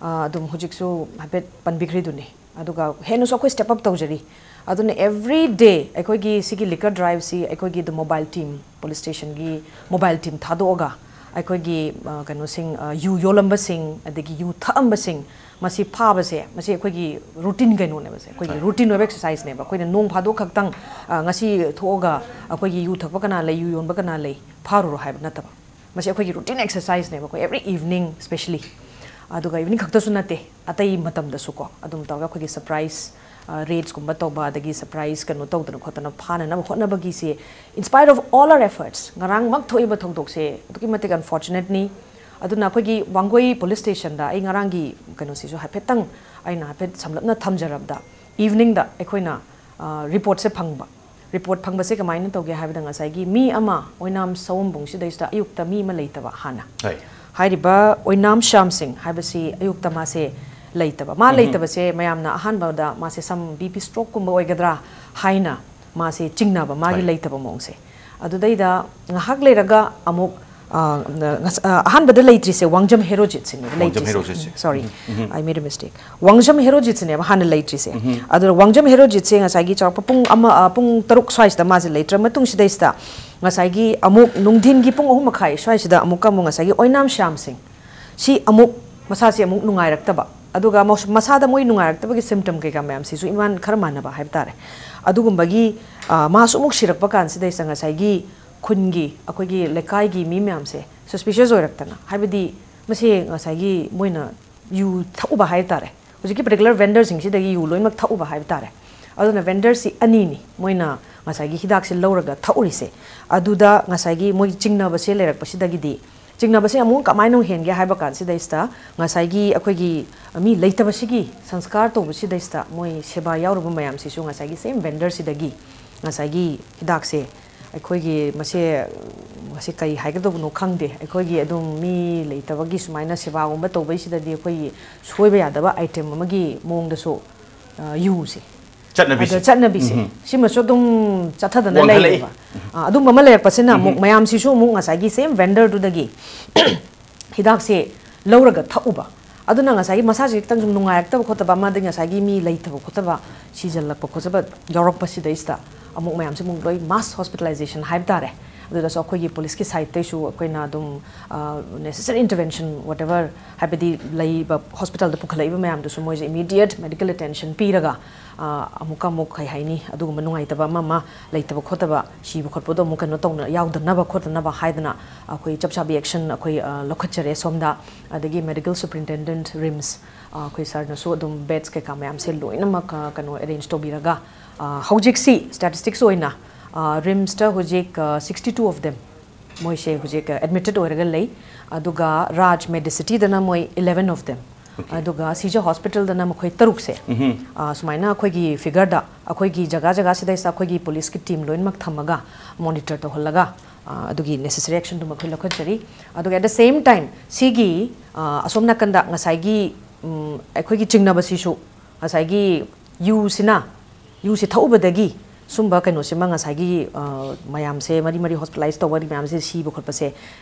ꯑ, ꯑꯗꯨꯝ ꯍꯧꯖꯤꯛꯁꯨ ꯍꯥꯏꯐꯦꯠ ꯄꯟꯕꯤꯈ꯭ꯔꯤꯗꯨꯅꯤ꯫ ꯑꯗꯨꯒ ꯍꯦꯟꯅꯁꯨ ꯑꯩꯈꯣꯏ ꯁ꯭ꯇꯦꯞ ꯑꯞ ꯇꯧꯖꯔꯤ꯫ ꯑꯗꯨꯅ ꯑꯦꯚ꯭ꯔꯤ ꯗꯦ ꯑꯩꯈꯣꯏꯒꯤ ꯁꯤꯒꯤ ꯂꯤꯀꯔ ꯗ꯭ꯔꯥꯏꯚꯁꯤ ꯑꯩꯈꯣꯏꯒꯤ ꯗ ꯃꯣꯕꯥꯏꯜ ꯇꯤꯝ, ꯄꯨꯂꯤꯁ ꯁ꯭ꯇꯦꯁꯟꯒꯤ ꯃꯣꯕꯥꯏꯜ ꯇꯤꯝ ꯊꯥꯗꯣꯛꯑꯒ ꯑꯩꯈꯣꯏꯒꯤ, ꯑ, ꯀꯩꯅꯣꯁꯤꯡ, ꯑ, ꯌꯨ ꯌꯣꯜꯂꯝꯕꯁꯤꯡ, ꯑꯗꯒꯤ ꯌꯨ ꯊꯛꯑꯝꯕꯁꯤꯡ, ꯃꯁꯤ ꯐꯥꯕꯁꯦ, ꯃꯁꯤ ꯑꯩꯈꯣꯏꯒꯤ ꯔꯨꯇꯤꯟ ꯀꯩꯅꯣꯅꯦꯕ ꯁꯦ, ꯑꯩꯈꯣꯏꯒꯤ ꯍꯣꯏ꯫ ꯔꯨꯇꯤꯟ ꯑꯣꯏꯕ ꯑꯦꯛꯁꯔꯁꯥꯏꯁꯅꯦꯕ꯫ ꯑꯩꯈꯣꯏꯅ ꯅꯣꯡ ꯐꯥꯗꯣꯛ ꯈꯛꯇꯪ, ꯑ, ꯉꯁꯤ ꯊꯣꯛꯑꯒ ꯑꯩꯈꯣꯏꯒꯤ ꯌꯨ ꯊꯛꯄ ꯀꯅꯥ ꯂꯩ, ꯌꯨ ꯌꯣꯟꯕ ꯀꯅꯥ ꯂꯩ, ꯐꯥꯔꯨꯔꯣ ꯍꯥꯏꯕ ꯅꯠꯇꯕ꯫ ꯃꯁꯤ ꯑꯩꯈꯣꯏꯒꯤ ꯔꯨꯇꯤꯟ ꯑꯦꯛꯁꯔꯁꯥꯏꯁꯅꯦꯕ, ꯑꯩꯈꯣꯏ ꯑꯦꯚ꯭ꯔꯤ ꯏꯚꯤꯅꯤꯡ ꯁ꯭ꯄꯦꯁꯂꯤ꯫ ꯑꯗꯨꯒ ꯏꯚꯤꯅꯤꯡ ꯈꯛꯇꯁꯨ ꯅꯠꯇꯦ, ꯑꯇꯩ ꯃꯇꯝꯗꯁꯨꯀꯣ ꯑꯗꯨꯝ ꯇꯧꯔꯒ ꯑꯩꯈꯣꯏꯒꯤ ꯁꯔꯄ꯭ꯔꯥꯏꯁ ꯔꯦꯠꯁꯀꯨꯝꯕ ꯇꯧꯕ, ꯑꯗꯒꯤ ꯁꯔꯄ꯭ꯔꯥꯏꯁ ꯀꯩꯅꯣ ꯇꯧꯗꯅ ꯈꯣꯠꯇꯅ ꯐꯥꯅꯅꯕ ꯍꯣꯠꯅꯕꯒꯤꯁꯦ, in spite of all our efforts, ꯉꯔꯥꯡꯃꯛ ꯊꯣꯛꯏꯕ ꯊꯧꯗꯣꯛꯁꯦ ꯑꯗꯨꯛꯀꯤ ꯃꯇꯤꯛ ꯑꯟꯐꯣꯔꯆꯨꯅꯦꯠꯅꯤ꯫ ꯑꯗꯨꯅ ꯑꯩꯈꯣꯏꯒꯤ ꯋꯥꯡꯒꯣꯏ ꯄꯨꯂꯤꯁ ꯁ꯭ꯇꯦꯁꯟꯗ ꯑꯩ ꯉꯔꯥꯡꯒꯤ ꯀꯩꯅꯣꯁꯤꯁꯨ ꯍꯥꯏꯐꯦꯠꯇꯪ ꯑꯩꯅ ꯍꯥꯏꯐꯦꯠ ꯁꯝꯂꯞꯅ ꯊꯝꯖꯔꯕꯗ, ꯏꯚꯤꯅꯤꯡꯗ ꯑꯩꯈꯣꯏꯅ ꯔꯤꯄꯣꯔꯠꯁꯦ ꯐꯪꯕ꯫ ꯔꯤꯄꯣꯔꯠ ꯐꯪꯕꯁꯦ ꯀꯃꯥꯏꯅ ꯇꯧꯒꯦ ꯍꯥꯏꯕꯗ, ꯉꯁꯥꯏꯒꯤ ꯃꯤ ꯑꯃ ꯑꯣꯏꯅꯥꯝ ꯁꯑꯣꯝꯕꯨꯡꯁꯤꯗꯩꯁꯤꯗ ꯑꯌꯨꯛꯇ ꯃꯤ ꯑꯃ ꯂꯩꯇꯕ ꯍꯥꯟꯅ꯫ ꯍꯣꯏ꯫ ꯍꯥꯏꯔꯤꯕ ꯑꯣꯏꯅꯥꯝ ꯁ꯭ꯌꯥꯝ ꯁꯤꯡ ꯍꯥꯏꯕꯁꯤ ꯑꯌꯨꯛꯇ ꯃꯥꯁꯦ ꯂꯩꯇꯕ꯫ ꯃꯥ ꯂꯩꯇꯕꯁꯦ ꯃꯌꯥꯝꯅ ꯑꯍꯥꯟꯕꯗ ꯃꯥꯁꯦ ꯁꯝ ꯕꯤ ꯄꯤ ꯁ꯭ꯇ꯭ꯔꯣꯛꯀꯨꯝꯕ ꯑꯣꯏꯒꯗ꯭ꯔꯥ ꯍꯥꯏꯅ ꯃꯥꯁꯦ ꯆꯤꯡꯅꯕ, ꯃꯥꯒꯤ ꯍꯣꯏ꯫ ꯂꯩꯇꯕ ꯃꯑꯣꯡꯁꯦ꯫ ꯑꯗꯨꯗꯩꯗ ꯉꯥꯏꯍꯥꯛ ꯂꯩꯔꯒ ꯑꯃꯨꯛ, ꯑ, ꯉꯁ-, ꯑ, ꯑꯍꯥꯟꯕꯗ ꯂꯩꯇ꯭ꯔꯤꯁꯦ ꯋꯥꯡꯖꯝ ꯍꯦꯔꯣꯖꯤꯠꯁꯤꯅꯦꯕ ꯋꯥꯡꯖꯝ ꯂꯩꯇ꯭ꯔꯤꯁꯦ꯫ ꯍꯦꯔꯣꯖꯤꯠꯁꯦ꯫ Sorry, um, um. I made a mistake. ꯋꯥꯡꯖꯝ ꯍꯦꯔꯣꯖꯤꯠꯁꯤꯅꯦꯕ ꯍꯥꯟꯅ ꯂꯩꯇ꯭ꯔꯤꯁꯦ꯫ ꯑꯗꯨꯅ ꯋꯥꯡꯖꯝ ꯍꯦꯔꯣꯖꯤꯠꯁꯦ ꯉꯁꯥꯏꯒꯤ ꯆꯥꯎꯔꯥꯛꯄ ꯄꯨꯡ ꯑꯃ, ꯑ, ꯄꯨꯡ ꯇꯔꯨꯛ ꯁ꯭ꯋꯥꯏꯁꯤꯗ ꯃꯥꯁꯦ ꯂꯩꯇ꯭ꯔ ꯃꯇꯨꯡꯁꯤꯗꯩꯁꯤꯗ, ꯉꯁꯥꯏꯒꯤ ꯑꯃꯨꯛ ꯅꯨꯡꯊꯤꯟꯒꯤ ꯄꯨꯡ ꯑꯍꯨꯝ ꯃꯈꯥꯏ ꯁ꯭ꯋꯥꯏꯁꯤꯗ ꯑꯃꯨꯛꯀ ꯑꯃꯨꯛ ꯉꯁꯥꯏꯒꯤ ꯑꯣꯏꯅꯥꯝ ꯁ꯭ꯌꯥꯝ ꯁꯤꯡ ꯁꯤ ꯑꯃꯨꯛ ꯃꯁꯥꯁꯦ ꯑꯃꯨꯛ ꯅꯨꯡꯉꯥꯏꯔꯛꯇꯕ, ꯑꯗꯨꯒ ꯃꯁ-, ꯃꯁꯥꯗ ꯃꯣꯏ ꯅꯨꯡꯉꯥꯏꯔꯛꯇꯕꯒꯤ ꯁꯤꯝꯇꯝ ꯀꯩꯀꯥ ꯃꯌꯥꯝꯁꯤꯁꯨ ꯏꯃꯥꯟ ꯈꯔ ꯃꯥꯟꯅꯕ ꯍꯥꯏꯕ ꯇꯥꯔꯦ꯫ ꯑꯗꯨꯒꯨꯝꯕꯒꯤ, ꯑ, ꯃꯥꯁꯨ ꯑꯃꯨꯛ ꯁꯤꯔꯛꯄ ꯀꯥꯟꯁꯤꯗꯩꯁꯤꯗ ꯉꯁꯥꯏꯒꯤ ꯈꯨꯟꯒꯤ, ꯑꯩꯈꯣꯏꯒꯤ ꯂꯩꯀꯥꯏꯒꯤ ꯃꯤ ꯃꯌꯥꯝꯁꯦ ꯁꯁꯄꯤꯁꯤꯌꯁ ꯑꯣꯏꯔꯛꯇꯅ, ꯍꯥꯏꯕꯗꯤ ꯃꯁꯤ ꯉꯁꯥꯏꯒꯤ ꯃꯣꯏꯅ ꯌꯨ ꯊꯛꯎꯕ ꯍꯥꯏꯕ ꯇꯥꯔꯦ, ꯍꯧꯖꯤꯛꯀꯤ ꯄꯔꯇꯤꯀꯨꯂꯔ ꯚꯦꯟꯗꯔꯁꯤꯡꯁꯤꯗꯒꯤ ꯌꯨ ꯂꯣꯏꯅꯃꯛ ꯊꯛꯎꯕ ꯍꯥꯏꯕ ꯇꯥꯔꯦ꯫ ꯑꯗꯨꯅ ꯚꯦꯟꯗꯔꯁꯤ ꯑꯅꯤꯅꯤ ꯃꯣꯏꯅ ꯉꯁꯥꯏꯒꯤ ꯍꯤꯗꯥꯛꯁꯦ ꯂꯧꯔꯒ ꯊꯛꯎꯔꯤꯁꯦ꯫ ꯑꯗꯨꯗ ꯉꯁꯥꯏꯒꯤ ꯃꯣꯏ ꯆꯤꯡꯅꯕꯁꯦ ꯂꯩꯔꯛꯄꯁꯤꯗꯒꯤꯗꯤ, ꯆꯤꯡꯅꯕꯁꯦ ꯑꯃꯨꯛ ꯀꯃꯥꯏꯅ ꯑꯃꯨꯛ ꯍꯦꯟꯒꯦ ꯍꯥꯏꯕ ꯀꯥꯟꯁꯤꯗꯩꯁꯤꯗ, ꯉꯁꯥꯏꯒꯤ ꯑꯩꯈꯣꯏꯒꯤ ꯃꯤ ꯂꯩꯇꯕꯁꯤꯒꯤ ꯁꯪꯁꯀꯥꯔ ꯇꯧꯕꯁꯤꯗꯩꯁꯤꯗ ꯃꯣꯏ ꯁꯦꯕꯥ ꯌꯥꯎꯔꯨꯕ ꯃꯌꯥꯝꯁꯤꯁꯨ ꯉꯁꯥꯏꯒꯤ ꯁꯦꯝ ꯚꯦꯟꯗꯔꯁꯤꯗꯒꯤ ꯉꯁꯥꯏꯒꯤ ꯍꯤꯗꯥꯛꯁꯦ ꯑꯩꯈꯣꯏꯒꯤ ꯃꯁꯦ ꯃꯁꯤ ꯀꯔꯤ ꯍꯥꯏꯒꯗꯧꯕꯅꯣ ꯈꯪꯗꯦ꯫ ꯑꯩꯈꯣꯏꯒꯤ ꯑꯗꯨꯝ ꯃꯤ ꯂꯩꯇꯕꯒꯤ ꯁꯨꯃꯥꯏꯅ ꯁꯦꯕꯥꯒꯨꯝꯕ ꯇꯧꯕꯩꯁꯤꯗꯗꯤ ꯑꯩꯈꯣꯏꯒꯤ ꯁꯣꯏꯕ ꯌꯥꯗꯕ ꯑꯥꯏꯇꯦꯝ ꯑꯃꯒꯤ ꯃꯑꯣꯡꯗꯁꯨ, ꯑ, ꯌꯨꯁꯦ꯫ ꯆꯠꯅꯕꯤꯁꯦ꯫ ꯑꯗ ꯆꯠꯅꯕꯤꯁꯦ꯫ ꯎꯝ꯫ ꯁꯤꯃꯁꯨ ꯑꯗꯨꯝ ꯆꯠꯊꯗꯅ ꯋꯥꯡꯈꯠꯂꯛꯏ꯫ ꯂꯩꯌꯦꯕ꯫ ꯑ, ꯑꯗꯨꯝꯕ ꯑꯃ ꯂꯩꯔꯛꯄꯁꯤꯅ ꯑꯃꯨꯛ ꯃꯌꯥꯝꯁꯤꯁꯨ ꯑꯃꯨꯛ ꯉꯁꯥꯏꯒꯤ ꯁꯦꯝ ꯚꯦꯟꯗꯔꯗꯨꯗꯒꯤ ꯍꯤꯗꯥꯛꯁꯦ ꯂꯧꯔꯒ ꯊꯛꯎꯕ꯫ ꯑꯗꯨꯅ ꯉꯁꯥꯏꯒꯤ ꯃꯁꯥꯁꯦ ꯈꯤꯇꯪ ꯁꯨꯝ ꯅꯨꯡꯉꯥꯏꯔꯛꯇꯕ ꯈꯣꯠꯇꯕ, ꯑꯃꯗꯤ ꯉꯁꯥꯏꯒꯤ ꯃꯤ ꯂꯩꯇꯕ ꯈꯣꯠꯇꯕ, ꯁꯤꯖꯜꯂꯛꯄ ꯈꯣꯠꯆꯕ ꯌꯥꯎꯔꯛꯄꯁꯤꯗꯩꯁꯤꯗ ꯑꯃꯨꯛ ꯃꯌꯥꯝꯁꯦ ꯑꯃꯨꯛ ꯂꯣꯏ ꯃꯥꯁ ꯍꯣꯁꯄꯤꯇꯥꯂꯥꯏꯖꯦꯁꯟ ꯍꯥꯏꯕ ꯇꯥꯔꯦ꯫ ꯑꯗꯨꯗꯁꯨ ꯑꯩꯈꯣꯏꯒꯤ ꯄꯨꯂꯤꯁꯀꯤ ꯁꯥꯏꯠꯇꯩꯁꯨ ꯑꯩꯈꯣꯏꯅ ꯑꯗꯨꯝ ꯅꯦꯁꯦꯁꯔꯤ ꯏꯟꯇꯔꯚꯦꯟꯁꯟ ꯋꯥꯠ ꯑꯦꯕꯔ, ꯍꯥꯏꯕꯗꯤ ꯂꯩꯕ ꯍꯣꯁꯄꯤꯇꯥꯜꯗ ꯄꯨꯈꯠꯂꯛꯏꯕ ꯃꯌꯥꯝꯗꯨꯁꯨ ꯃꯣꯏꯁꯦ ꯏꯃꯤꯗꯤꯌꯦꯠ ꯃꯦꯗꯤꯀꯦꯜ ꯑꯦꯇꯦꯟꯁꯟ ꯄꯤꯔꯒ ꯑꯃꯨꯛꯀ ꯑꯃꯨꯛ ꯀꯩ ꯍꯥꯏꯅꯤ, ꯑꯗꯨꯒꯨꯝꯕ ꯅꯨꯡꯉꯥꯏꯇꯕ ꯑꯃ ꯑꯃ ꯂꯩꯇꯕ ꯈꯣꯠꯇꯕ, ꯁꯤꯕ ꯈꯣꯠꯄꯗꯣ ꯑꯃꯨꯛ ꯀꯩꯅꯣ ꯇꯧꯅ ꯌꯥꯎꯗꯅꯕ ꯈꯣꯠꯇꯅꯕ ꯍꯥꯏꯗꯅ ꯑꯩꯈꯣꯏ ꯆꯞ ꯆꯥꯕꯤ ꯑꯦꯛꯁꯟ ꯑꯩꯈꯣꯏ ꯂꯧꯈꯠꯆꯔꯦ ꯁꯣꯝꯗ꯫ ꯑꯗꯒꯤ ꯃꯦꯗꯤꯀꯦꯜ ꯁꯨꯄ꯭ꯔꯤꯟꯇꯦꯟꯗꯦꯟꯠ ꯔꯤꯝꯁ ꯑꯩꯈꯣꯏ ꯁꯥꯔꯅꯁꯨ ꯑꯗꯨꯝ ꯕꯦꯗꯁ ꯀꯩꯀꯥ ꯃꯌꯥꯝꯁꯦ ꯂꯣꯏꯅꯃꯛ ꯀꯩꯅꯣ ꯑꯦꯔꯦꯟꯖ ꯇꯧꯕꯤꯔꯒ ꯍꯧꯖꯤꯛꯁꯤ ꯁ꯭ꯇꯦꯇꯤꯁꯇꯤꯛꯁ ꯑꯣꯏꯅ ꯔꯤꯝꯁꯇ ꯍꯧꯖꯤꯛ sixty two of them ꯃꯣꯏꯁꯦ ꯍꯧꯖꯤꯛ ꯑꯦꯗꯃꯤꯇꯦꯠ ꯑꯣꯏꯔꯒ ꯂꯩ꯫ ꯑꯗꯨꯒ ꯔꯥꯖ ꯃꯦꯗꯤꯁꯤꯇꯤꯗꯅ ꯃꯣꯏ eleven of them, ꯑꯗꯨꯒ ꯁꯤꯖ ꯍꯣꯁꯄꯤꯇꯥꯜꯗꯅ ꯃꯈꯣꯏ ꯇꯔꯨꯛꯁꯦ ꯁꯨꯃꯥꯏꯅ ꯑꯩꯈꯣꯏꯒꯤ ꯐꯤꯒꯔꯗ ꯑꯩꯈꯣꯏꯒꯤ ꯖꯒꯥ ꯖꯒꯥꯁꯤꯗꯩꯁꯤꯗ ꯑꯩꯈꯣꯏꯒꯤ ꯄꯨꯂꯤꯁꯀꯤ ꯇꯤꯝ ꯂꯣꯏꯅꯃꯛ ꯊꯝꯃꯒ ꯃꯣꯅꯤꯇꯔ ꯇꯧꯍꯜꯂꯒ ꯑꯗꯨꯒꯤ ꯅꯦꯁꯦꯁꯔꯤ ꯑꯦꯛꯁꯟꯗꯨꯃ ꯑꯩꯈꯣꯏ ꯂꯧꯈꯠꯆꯔꯤ꯫ ꯑꯗꯨꯒ at the same time ꯁꯤꯒꯤ ꯑꯁꯣꯝ ꯅꯥꯀꯟꯗ ꯉꯁꯥꯏꯒꯤ ꯑꯩꯈꯣꯏꯒꯤ ꯆꯤꯡꯅꯕꯁꯤꯁꯨ ꯉꯁꯥꯏꯒꯤ ꯌꯨꯁꯤꯅ ꯌꯨꯁꯤ ꯊꯛꯎꯕꯗꯒꯤ ꯁꯨꯝꯕ ꯀꯩꯅꯣꯁꯤꯃ ꯉꯁꯥꯏꯒꯤ ꯃꯌꯥꯝꯁꯦ ꯃꯔꯤ ꯃꯔꯤ ꯍꯣꯁꯄꯤꯇꯥꯂꯥꯏꯁ ꯇꯧꯕ ꯃꯌꯥꯝꯁꯦ ꯁꯤꯕ ꯈꯣꯠꯄꯁꯦ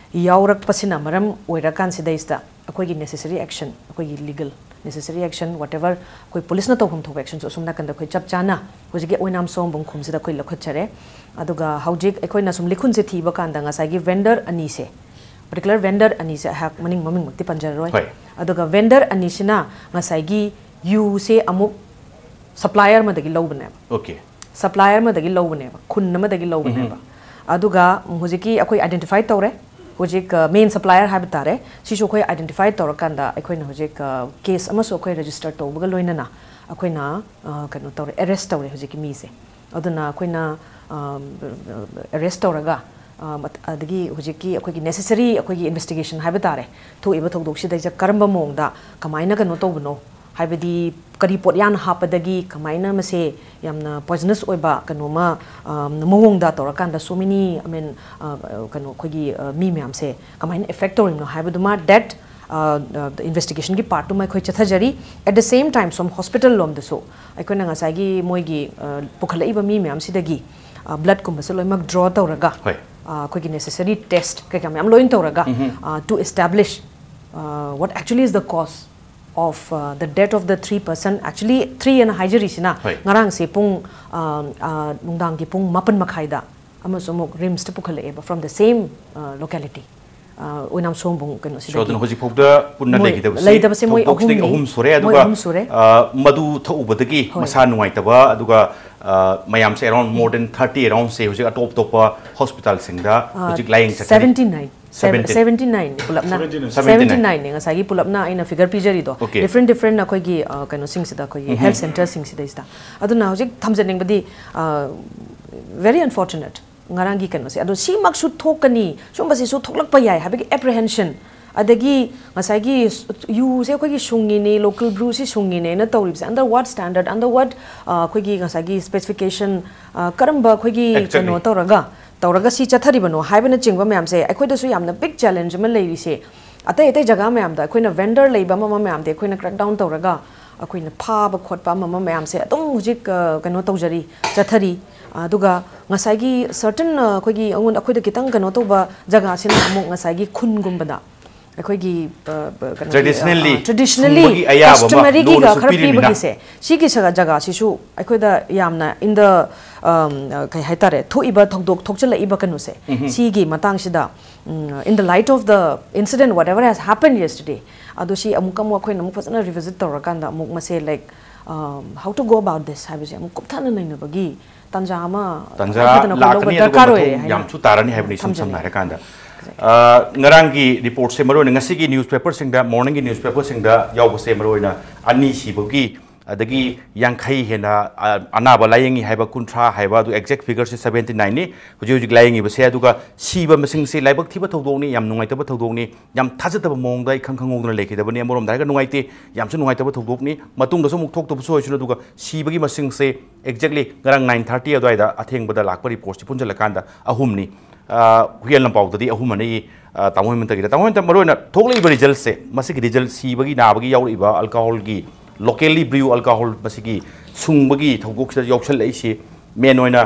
ꯌꯥꯎꯔꯛꯄꯁꯤꯅ ꯃꯔꯝ ꯑꯣꯏꯔꯀꯥꯟꯁꯤꯗꯩꯁꯤꯗ ꯑꯩꯈꯣꯏꯒꯤ ꯅꯦꯁꯦꯁꯔꯤ ꯑꯦꯛꯁꯟ, ꯑꯩꯈꯣꯏꯒꯤ ꯂꯤꯒꯜ ꯅꯦꯁꯦꯁꯔꯤ ꯑꯦꯛꯁꯟ ꯋꯥꯠ ꯑꯦꯕꯔ ꯑꯩꯈꯣꯏ ꯄꯨꯂꯤꯁꯅ ꯇꯧꯐꯝ ꯊꯣꯛꯄ ꯑꯦꯛꯁꯟꯁꯨ ꯑꯁꯣꯝ ꯅꯥꯀꯟꯗ ꯑꯩꯈꯣꯏ ꯆꯞ ꯆꯥꯅ ꯍꯧꯖꯤꯛꯀꯤ ꯑꯣꯏꯅꯥꯝ ꯁꯣꯝꯕꯨꯡ ꯈꯨꯝꯁꯤꯗ ꯑꯩꯈꯣꯏ ꯂꯧꯈꯠꯆꯔꯦ꯫ ꯑꯗꯨꯒ ꯍꯧꯖꯤꯛ ꯑꯩꯈꯣꯏꯅ ꯁꯨꯝ ꯂꯤꯈꯨꯟꯁꯦ ꯊꯤꯕ ꯀꯥꯟꯗ ꯉꯁꯥꯏꯒꯤ ꯚꯦꯟꯗꯔ ꯑꯅꯤꯁꯦ, ꯄꯔꯇꯤꯀꯨꯂꯔ ꯚꯦꯟꯗꯔ ꯑꯅꯤꯁꯦ ꯑꯩꯍꯥꯛ ꯃꯃꯤꯡ ꯃꯃꯤꯡꯃꯛꯇꯤ ꯄꯟꯖꯔꯔꯣꯏ꯫ ꯑꯗꯨꯒ ꯚꯦꯟꯗꯔ ꯑꯅꯤꯁꯤꯅ ꯉꯁꯥꯏꯒꯤ ꯌꯨꯁꯦ ꯑꯃꯨꯛ ꯁꯄ꯭ꯂꯥꯏꯌꯔ ꯑꯃꯗꯒꯤ ꯂꯧꯕꯅꯦꯕ꯫ ꯑꯣꯀꯦ꯫ ꯁꯄ꯭ꯂꯥꯏꯌꯔ ꯑꯃꯗꯒꯤ ꯂꯧꯕꯅꯦꯕ, ꯈꯨꯟ ꯑꯃꯗꯒꯤ ꯂꯧꯕꯅꯦꯕ꯫ ꯑꯗꯨꯒ ꯍꯧꯖꯤꯛꯀꯤ ꯑꯩꯈꯣꯏ ꯑꯥꯏꯗꯦꯟꯇꯤꯐꯥꯏ ꯇꯧꯔꯦ꯫ ꯍꯧꯖꯤꯛ ꯃꯦꯟ ꯁꯄ꯭ꯂꯥꯏꯌꯔ ꯍꯥꯏꯕ ꯇꯥꯔꯦ꯫ ꯁꯤꯁꯨ ꯑꯩꯈꯣꯏ ꯑꯥꯏꯗꯦꯟꯇꯤꯐꯥꯏ ꯇꯧꯔꯀꯥꯟꯗ ꯑꯩꯈꯣꯏꯅ ꯍꯧꯖꯤꯛ ꯀꯦꯁ ꯑꯃꯁꯨ ꯑꯩꯈꯣꯏ ꯔꯦꯖꯤꯁꯇꯔ ꯇꯧꯕꯒ ꯂꯣꯏꯅꯅ ꯑꯩꯈꯣꯏꯅ ꯀꯩꯅꯣ ꯇꯧꯔꯦ, ꯑꯦꯔꯦꯁ ꯇꯧꯔꯦ ꯍꯧꯖꯤꯛꯀꯤ ꯃꯤꯁꯦ꯫ ꯑꯗꯨꯅ ꯑꯩꯈꯣꯏꯅ ꯑꯦꯔꯦꯁ ꯇꯧꯔꯒ ꯑꯗꯒꯤ ꯍꯧꯖꯤꯛꯀꯤ ꯑꯩꯈꯣꯏꯒꯤ ꯅꯦꯁꯦꯁꯔꯤ ꯑꯩꯈꯣꯏꯒꯤ ꯏꯟꯚꯦꯁꯇꯤꯒꯦꯁꯟ ꯍꯥꯏꯕ ꯇꯥꯔꯦ, ꯊꯣꯛꯏꯕ ꯊꯧꯗꯣꯛꯁꯤꯗꯩꯁꯤꯗ ꯀꯔꯝꯕ ꯃꯑꯣꯡꯗ ꯀꯃꯥꯏꯅ ꯀꯩꯅꯣ ꯇꯧꯕꯅꯣ, ꯍꯥꯏꯕꯗꯤ ꯀꯔꯤ ꯄꯣꯠꯌꯥꯟ ꯍꯥꯞꯄꯗꯒꯤ ꯀꯃꯥꯏꯅ ꯃꯁꯦ ꯌꯥꯝꯅ ꯄꯣꯏꯖꯅꯁ ꯑꯣꯏꯕ ꯀꯩꯅꯣꯃ ꯃꯑꯣꯡꯗ ꯇꯧꯔꯀꯥꯟꯗ so many, I mean, ꯀꯩꯅꯣ ꯑꯩꯈꯣꯏꯒꯤ ꯃꯤ ꯃꯌꯥꯝꯁꯦ ꯀꯃꯥꯏꯅ ꯑꯦꯐꯦꯛ ꯇꯧꯔꯤꯕꯅꯣ ꯍꯥꯏꯕꯗꯨꯃ that ꯏꯟꯚꯦꯁꯇꯤꯒꯦꯁꯟꯒꯤ ꯄꯥꯔꯠꯇꯨꯃ ꯑꯩꯈꯣꯏ ꯆꯠꯊꯖꯔꯤ꯫ At the same time ꯁꯣꯝ ꯍꯣꯁꯄꯤꯇꯥꯜ ꯂꯣꯝꯗꯁꯨ ꯑꯩꯈꯣꯏꯅ ꯉꯁꯥꯏꯒꯤ ꯃꯣꯏꯒꯤ ꯄꯨꯈꯠꯂꯛꯏꯕ ꯃꯤ ꯃꯌꯥꯝꯁꯤꯗꯒꯤ ꯕ꯭ꯂꯗꯀꯨꯝꯕꯁꯦ ꯂꯣꯏꯅꯃꯛ ꯗ꯭ꯔꯣ ꯇꯧꯔꯒ ꯍꯣꯏ꯫ ꯑꯩꯈꯣꯏꯒꯤ ꯅꯦꯁꯦꯁꯔꯤ ꯇꯦꯁ ꯀꯩꯀꯥ ꯃꯌꯥꯝ ꯂꯣꯏꯅ ꯇꯧꯔꯒ to establish what actually is the cause of the death of the three person, actually three ꯑꯅ ꯍꯥꯏꯖꯔꯤꯁꯤꯅ ꯍꯣꯏ꯫ ꯉꯔꯥꯡꯁꯦ ꯄꯨꯡ ꯅꯨꯡꯗꯥꯡꯒꯤ ꯄꯨꯡ ꯃꯥꯄꯟ ꯃꯈꯥꯏꯗ ꯑꯃꯁꯨ ꯑꯃꯨꯛ ꯔꯤꯝꯁꯇ ꯄꯨꯈꯠꯂꯛꯑꯦꯕ, from the same locality, ꯑꯣꯏꯅꯥꯝ ꯁꯣꯝꯕꯨꯡ ꯀꯩꯅꯣꯁꯤꯗꯒꯤ꯫ ꯑꯗꯨꯅ ꯍꯧꯖꯤꯛꯐꯥꯎꯗ ꯄꯨꯟꯅ ꯃꯣꯏ ꯂꯩꯈꯤꯗꯕꯁꯦ ꯂꯩꯇꯕꯁꯦ ꯃꯣꯏ ꯊꯧꯗꯣꯛꯁꯤꯗꯒꯤ ꯑꯍꯨꯝꯅꯤ꯫ ꯑꯍꯨꯝ ꯁꯨꯔꯦ꯫ ꯃꯣꯏ ꯑꯗꯨꯒ ꯑꯍꯨꯝ ꯁꯨꯔꯦ꯫ ꯑ, ꯃꯗꯨ ꯊꯛꯎꯕꯗꯒꯤ ꯍꯣꯏ꯫ ꯃꯁꯥ ꯅꯨꯡꯉꯥꯏꯇꯕ, ꯑꯗꯨꯒ ꯑ, ꯃꯌꯥꯝꯁꯦ around more than thirty around ꯁꯦ ꯍꯧꯖꯤꯛ ꯑꯇꯣꯞ ꯑꯇꯣꯞꯄ ꯍꯣꯁꯄꯤꯇꯥꯜꯁꯤꯡꯗ ꯍꯧꯖꯤꯛ ꯂꯥꯏꯌꯦꯡ ꯆꯠꯊꯔꯤ꯫ Seventy nine. Seventy. Seventy nine ꯄꯨꯂꯞꯅ꯫ Seventy nine. Seventy nine ꯅꯦ ꯉꯁꯥꯏꯒꯤ ꯄꯨꯂꯞꯅ ꯑꯩꯅ ꯐꯤꯒꯔ ꯄꯤꯖꯔꯤꯗꯣ꯫ Okay. Different different ꯑꯩꯈꯣꯏꯒꯤ ꯑ, ꯀꯩꯅꯣꯁꯤꯡꯁꯤꯗ, ꯑꯩꯈꯣꯏꯒꯤ ꯍꯦꯜꯊ ꯁꯦꯟꯇꯔꯁꯤꯡꯁꯤꯗꯩꯁꯤꯗ꯫ ꯑꯗꯨꯅ ꯍꯧꯖꯤꯛ ꯊꯝꯖꯅꯤꯡꯕꯗꯤ, very unfortunate ꯉꯔꯥꯡꯒꯤ ꯀꯩꯅꯣꯁꯦ꯫ ꯑꯗꯣ ꯁꯤꯃꯛꯁꯨ ꯊꯣꯛꯀꯅꯤ, ꯁꯨꯝꯕꯁꯤꯁꯨ ꯊꯣꯛꯂꯛꯄ ꯌꯥꯏ ꯍꯥꯏꯕꯒꯤ apprehension, ꯑꯗꯒꯤ ꯉꯁꯥꯏꯒꯤ ꯌꯨꯁꯦ ꯑꯩꯈꯣꯏꯒꯤ ꯁꯨꯡꯉꯤꯅꯦ, local ꯕ꯭ꯔꯨꯁꯤ ꯁꯨꯡꯉꯤꯅꯦꯅ ꯇꯧꯔꯤꯕꯁꯦ, under what standard, under what ꯑꯩꯈꯣꯏꯒꯤ ꯉꯁꯥꯏꯒꯤ ꯁ꯭ꯄꯦꯁꯤꯐꯤꯀꯦꯁꯟ, ꯀꯔꯝꯕ ꯑꯩꯈꯣꯏꯒꯤ Exactly. ꯀꯩꯅꯣ ꯇꯧꯔꯒ ꯇꯧꯔꯒ ꯁꯤ ꯆꯠꯊꯔꯤꯕꯅꯣ ꯍꯥꯏꯕꯅꯆꯤꯡꯕ ꯃꯌꯥꯝꯁꯦ ꯑꯩꯈꯣꯏꯗꯁꯨ ꯌꯥꯝꯅ ꯕꯤꯛ ꯆꯦꯂꯦꯟꯖ ꯑꯃ ꯂꯩꯔꯤꯁꯦ꯫ ꯑꯇꯩ ꯑꯇꯩ ꯖꯒꯥ ꯃꯌꯥꯝꯗ ꯑꯩꯈꯣꯏꯅ ꯚꯦꯟꯗꯔ ꯂꯩꯕ ꯑꯃ ꯑꯃ ꯃꯌꯥꯝꯗꯤ ꯑꯩꯈꯣꯏꯅ ꯀ꯭ꯔꯦꯛ ꯗꯥꯎꯟ ꯇꯧꯔꯒ ꯑꯩꯈꯣꯏꯅ ꯐꯥꯕ ꯈꯣꯠꯄ ꯑꯃ ꯑꯃ ꯃꯌꯥꯝꯁꯦ ꯑꯗꯨꯝ ꯍꯧꯖꯤꯛ, ꯑ, ꯀꯩꯅꯣ ꯇꯧꯖꯔꯤ, ꯆꯠꯊꯔꯤ꯫ ꯑꯗꯨꯒ ꯉꯁꯥꯏꯒꯤ ꯁꯔꯇꯟ, ꯑ, ꯑꯩꯈꯣꯏꯒꯤ ꯑꯩꯉꯣꯟꯗ, ꯑꯩꯈꯣꯏꯗ ꯈꯤꯇꯪ ꯀꯩꯅꯣ ꯇꯧꯕ ꯖꯒꯥꯁꯤꯅ ꯑꯃꯨꯛ ꯉꯁꯥꯏꯒꯤ ꯈꯨꯟꯒꯨꯝꯕꯗ ꯑꯩꯈꯣꯏꯒꯤ, ꯑ, ꯑ, ꯀꯩꯅꯣꯒꯤ, Traditionally ꯑ, traditionally ꯁꯨꯡꯕꯒꯤ ꯑꯌꯥꯕ ꯑꯃ customaryꯒꯤꯒ ꯂꯣꯅꯁꯨ ꯈꯔ ꯄꯤꯔꯤꯕꯅꯤꯅ꯫ ꯄꯤꯕꯒꯤꯁꯦ, ꯁꯤꯒꯤ ꯁꯒ-, ꯖꯒꯥꯁꯤꯁꯨ ꯑꯩꯈꯣꯏꯗ ꯌꯥꯝꯅ in the, um, ꯑ, ꯀꯩ ꯍꯥꯏꯇꯥꯔꯦ, ꯊꯣꯛꯏꯕ ꯊꯧꯗꯣꯛ, ꯊꯣꯛꯆꯜꯂꯛꯏꯕ ꯀꯩꯅꯣꯁꯦ, ꯁꯤꯒꯤ ꯃꯇꯥꯡꯁꯤꯗ, ꯎꯝ, in the light of the incident, whatever has happened yesterday, ꯑꯗꯣ ꯁꯤ ꯑꯃꯨꯛꯀ ꯑꯃꯨꯛ ꯑꯩꯈꯣꯏꯅ ꯑꯃꯨꯛ ꯐꯖꯅ ꯔꯤꯚꯤꯖꯤꯠ ꯇꯧꯔꯀꯥꯟꯗ ꯑꯃꯨꯛ ꯃꯁꯦ, like, um, how to go about this ꯍꯥꯏꯕꯁꯦ ꯑꯃꯨꯛ ꯀꯨꯞꯊꯅ ꯅꯩꯅꯕꯒꯤ ꯇꯥꯟꯖꯥ ꯑꯃ ꯇꯥꯟꯖꯥ ꯇꯉꯥꯏ ꯐꯗꯅ ꯑꯩꯈꯣꯏ ꯂꯥꯛꯀꯅꯤ, ꯂꯧꯕ ꯑꯗꯨꯒ ꯗꯔꯀꯥꯔ ꯑꯣꯏꯔꯦ ꯃꯊꯧ ꯍꯥꯏꯅ ꯌꯥꯝꯁꯨ ꯇꯥꯔꯅꯤ ꯍꯥꯏꯕꯅꯤ, ꯏꯁꯝ ꯊꯝꯖꯅꯤꯡꯉꯤ꯫ ꯁꯝꯅ ꯍꯥꯏꯔꯀꯥꯟꯗ꯫ ꯑ, ꯉꯔꯥꯡꯒꯤ ꯔꯤꯄꯣꯔꯠꯁꯦ ꯃꯔꯨꯑꯣꯏꯅ ꯉꯁꯤꯒꯤ ꯅ꯭ꯌꯨꯁꯄꯦꯄꯔꯁꯤꯡꯗ, ꯃꯣꯔꯅꯤꯡꯒꯤ ꯅ꯭ꯌꯨꯁꯄꯦꯄꯔꯁꯤꯡꯗ ꯌꯥꯎꯕꯁꯦ ꯃꯔꯨꯑꯣꯏꯅ ꯑꯅꯤ ꯁꯤꯕꯒꯤ, ꯑꯗꯒꯤ ꯌꯥꯡꯈꯩ ꯍꯦꯟꯅ, ꯑ, ꯑꯅꯥꯕ ꯂꯥꯌꯦꯡꯉꯤ ꯍꯥꯏꯕ, ꯀꯨꯟꯊ꯭ꯔꯥ ꯍꯥꯏꯕ, ꯑꯗꯨ ꯑꯦꯛꯖꯦꯛ ꯐꯤꯒꯔꯁꯦ ꯁꯕꯦꯟꯇꯤ ꯅꯥꯏꯟꯅꯤ ꯍꯧꯖꯤꯛ ꯍꯧꯖꯤꯛ ꯂꯥꯌꯦꯡꯉꯤꯕꯁꯦ꯫ ꯑꯗꯨꯒ ꯁꯤꯕ ꯃꯁꯤꯡꯁꯦ ꯂꯥꯏꯕꯛ ꯊꯤꯕ ꯊꯧꯗꯣꯛꯅꯤ, ꯌꯥꯝ ꯅꯨꯡꯉꯥꯏꯇꯕ ꯊꯧꯗꯣꯛꯅꯤ, ꯌꯥꯝ ꯊꯥꯖꯗꯕ ꯃꯑꯣꯡꯗ ꯏꯈꯪ ꯈꯪꯍꯧꯗꯅ ꯂꯩꯈꯤꯗꯕꯅꯤ꯫ ꯑꯃꯔꯣꯝꯗ ꯍꯥꯏꯔꯒ ꯅꯨꯡꯉꯥꯏꯇꯦ, ꯌꯥꯝꯁꯨ ꯅꯨꯡꯉꯥꯏꯇꯕ ꯊꯧꯗꯣꯛꯅꯤ꯫ ꯃꯇꯨꯡꯗꯁꯨ ꯑꯃꯨꯛ ꯊꯣꯛꯇꯕꯁꯨ ꯑꯣꯏꯁꯅꯨ꯫ ꯑꯗꯨꯒ ꯁꯤꯕꯒꯤ ꯃꯁꯤꯡꯁꯦ ꯑꯦꯛꯖꯦꯛꯂꯤ ꯉꯔꯥꯡ ꯅꯥꯏꯟ ꯊꯥꯔꯇꯤ ꯑꯗꯨꯋꯥꯏꯗ ꯑꯊꯦꯡꯕꯗ ꯂꯥꯛꯄ ꯔꯤꯄꯣꯔꯠꯁꯤ ꯄꯨꯟꯁꯤꯜꯂꯀꯥꯟꯗ ꯑꯍꯨꯝꯅꯤ꯫ ꯑ, ꯍꯨꯏꯌꯦꯟ ꯂꯝꯄꯥꯎꯗꯗꯤ ꯑꯍꯨꯝ ꯑꯅꯤ, ꯑ, ꯇꯥꯃꯣ ꯍꯦꯃꯟꯇꯒꯤꯗ꯫ ꯇꯥꯃꯣ ꯍꯦꯃꯟꯇ, ꯃꯔꯨꯑꯣꯏꯅ ꯊꯣꯛꯂꯛꯏꯕ ꯔꯤꯖꯜꯠꯁꯦ, ꯃꯁꯤꯒꯤ ꯔꯤꯖꯜꯠ, ꯁꯤꯕꯒꯤ ꯅꯥꯕꯒꯤ ꯌꯥꯎꯔꯛꯏꯕ ꯑꯜꯀꯣꯍꯣꯜꯒꯤ, locally brew alcohol, ꯃꯁꯤꯒꯤ ꯁꯨꯡꯕꯒꯤ ꯊꯧꯗꯣꯛꯁꯤꯗ ꯌꯥꯎꯁꯜꯂꯛꯏꯁꯤ, ꯃꯦꯟ ꯑꯣꯏꯅ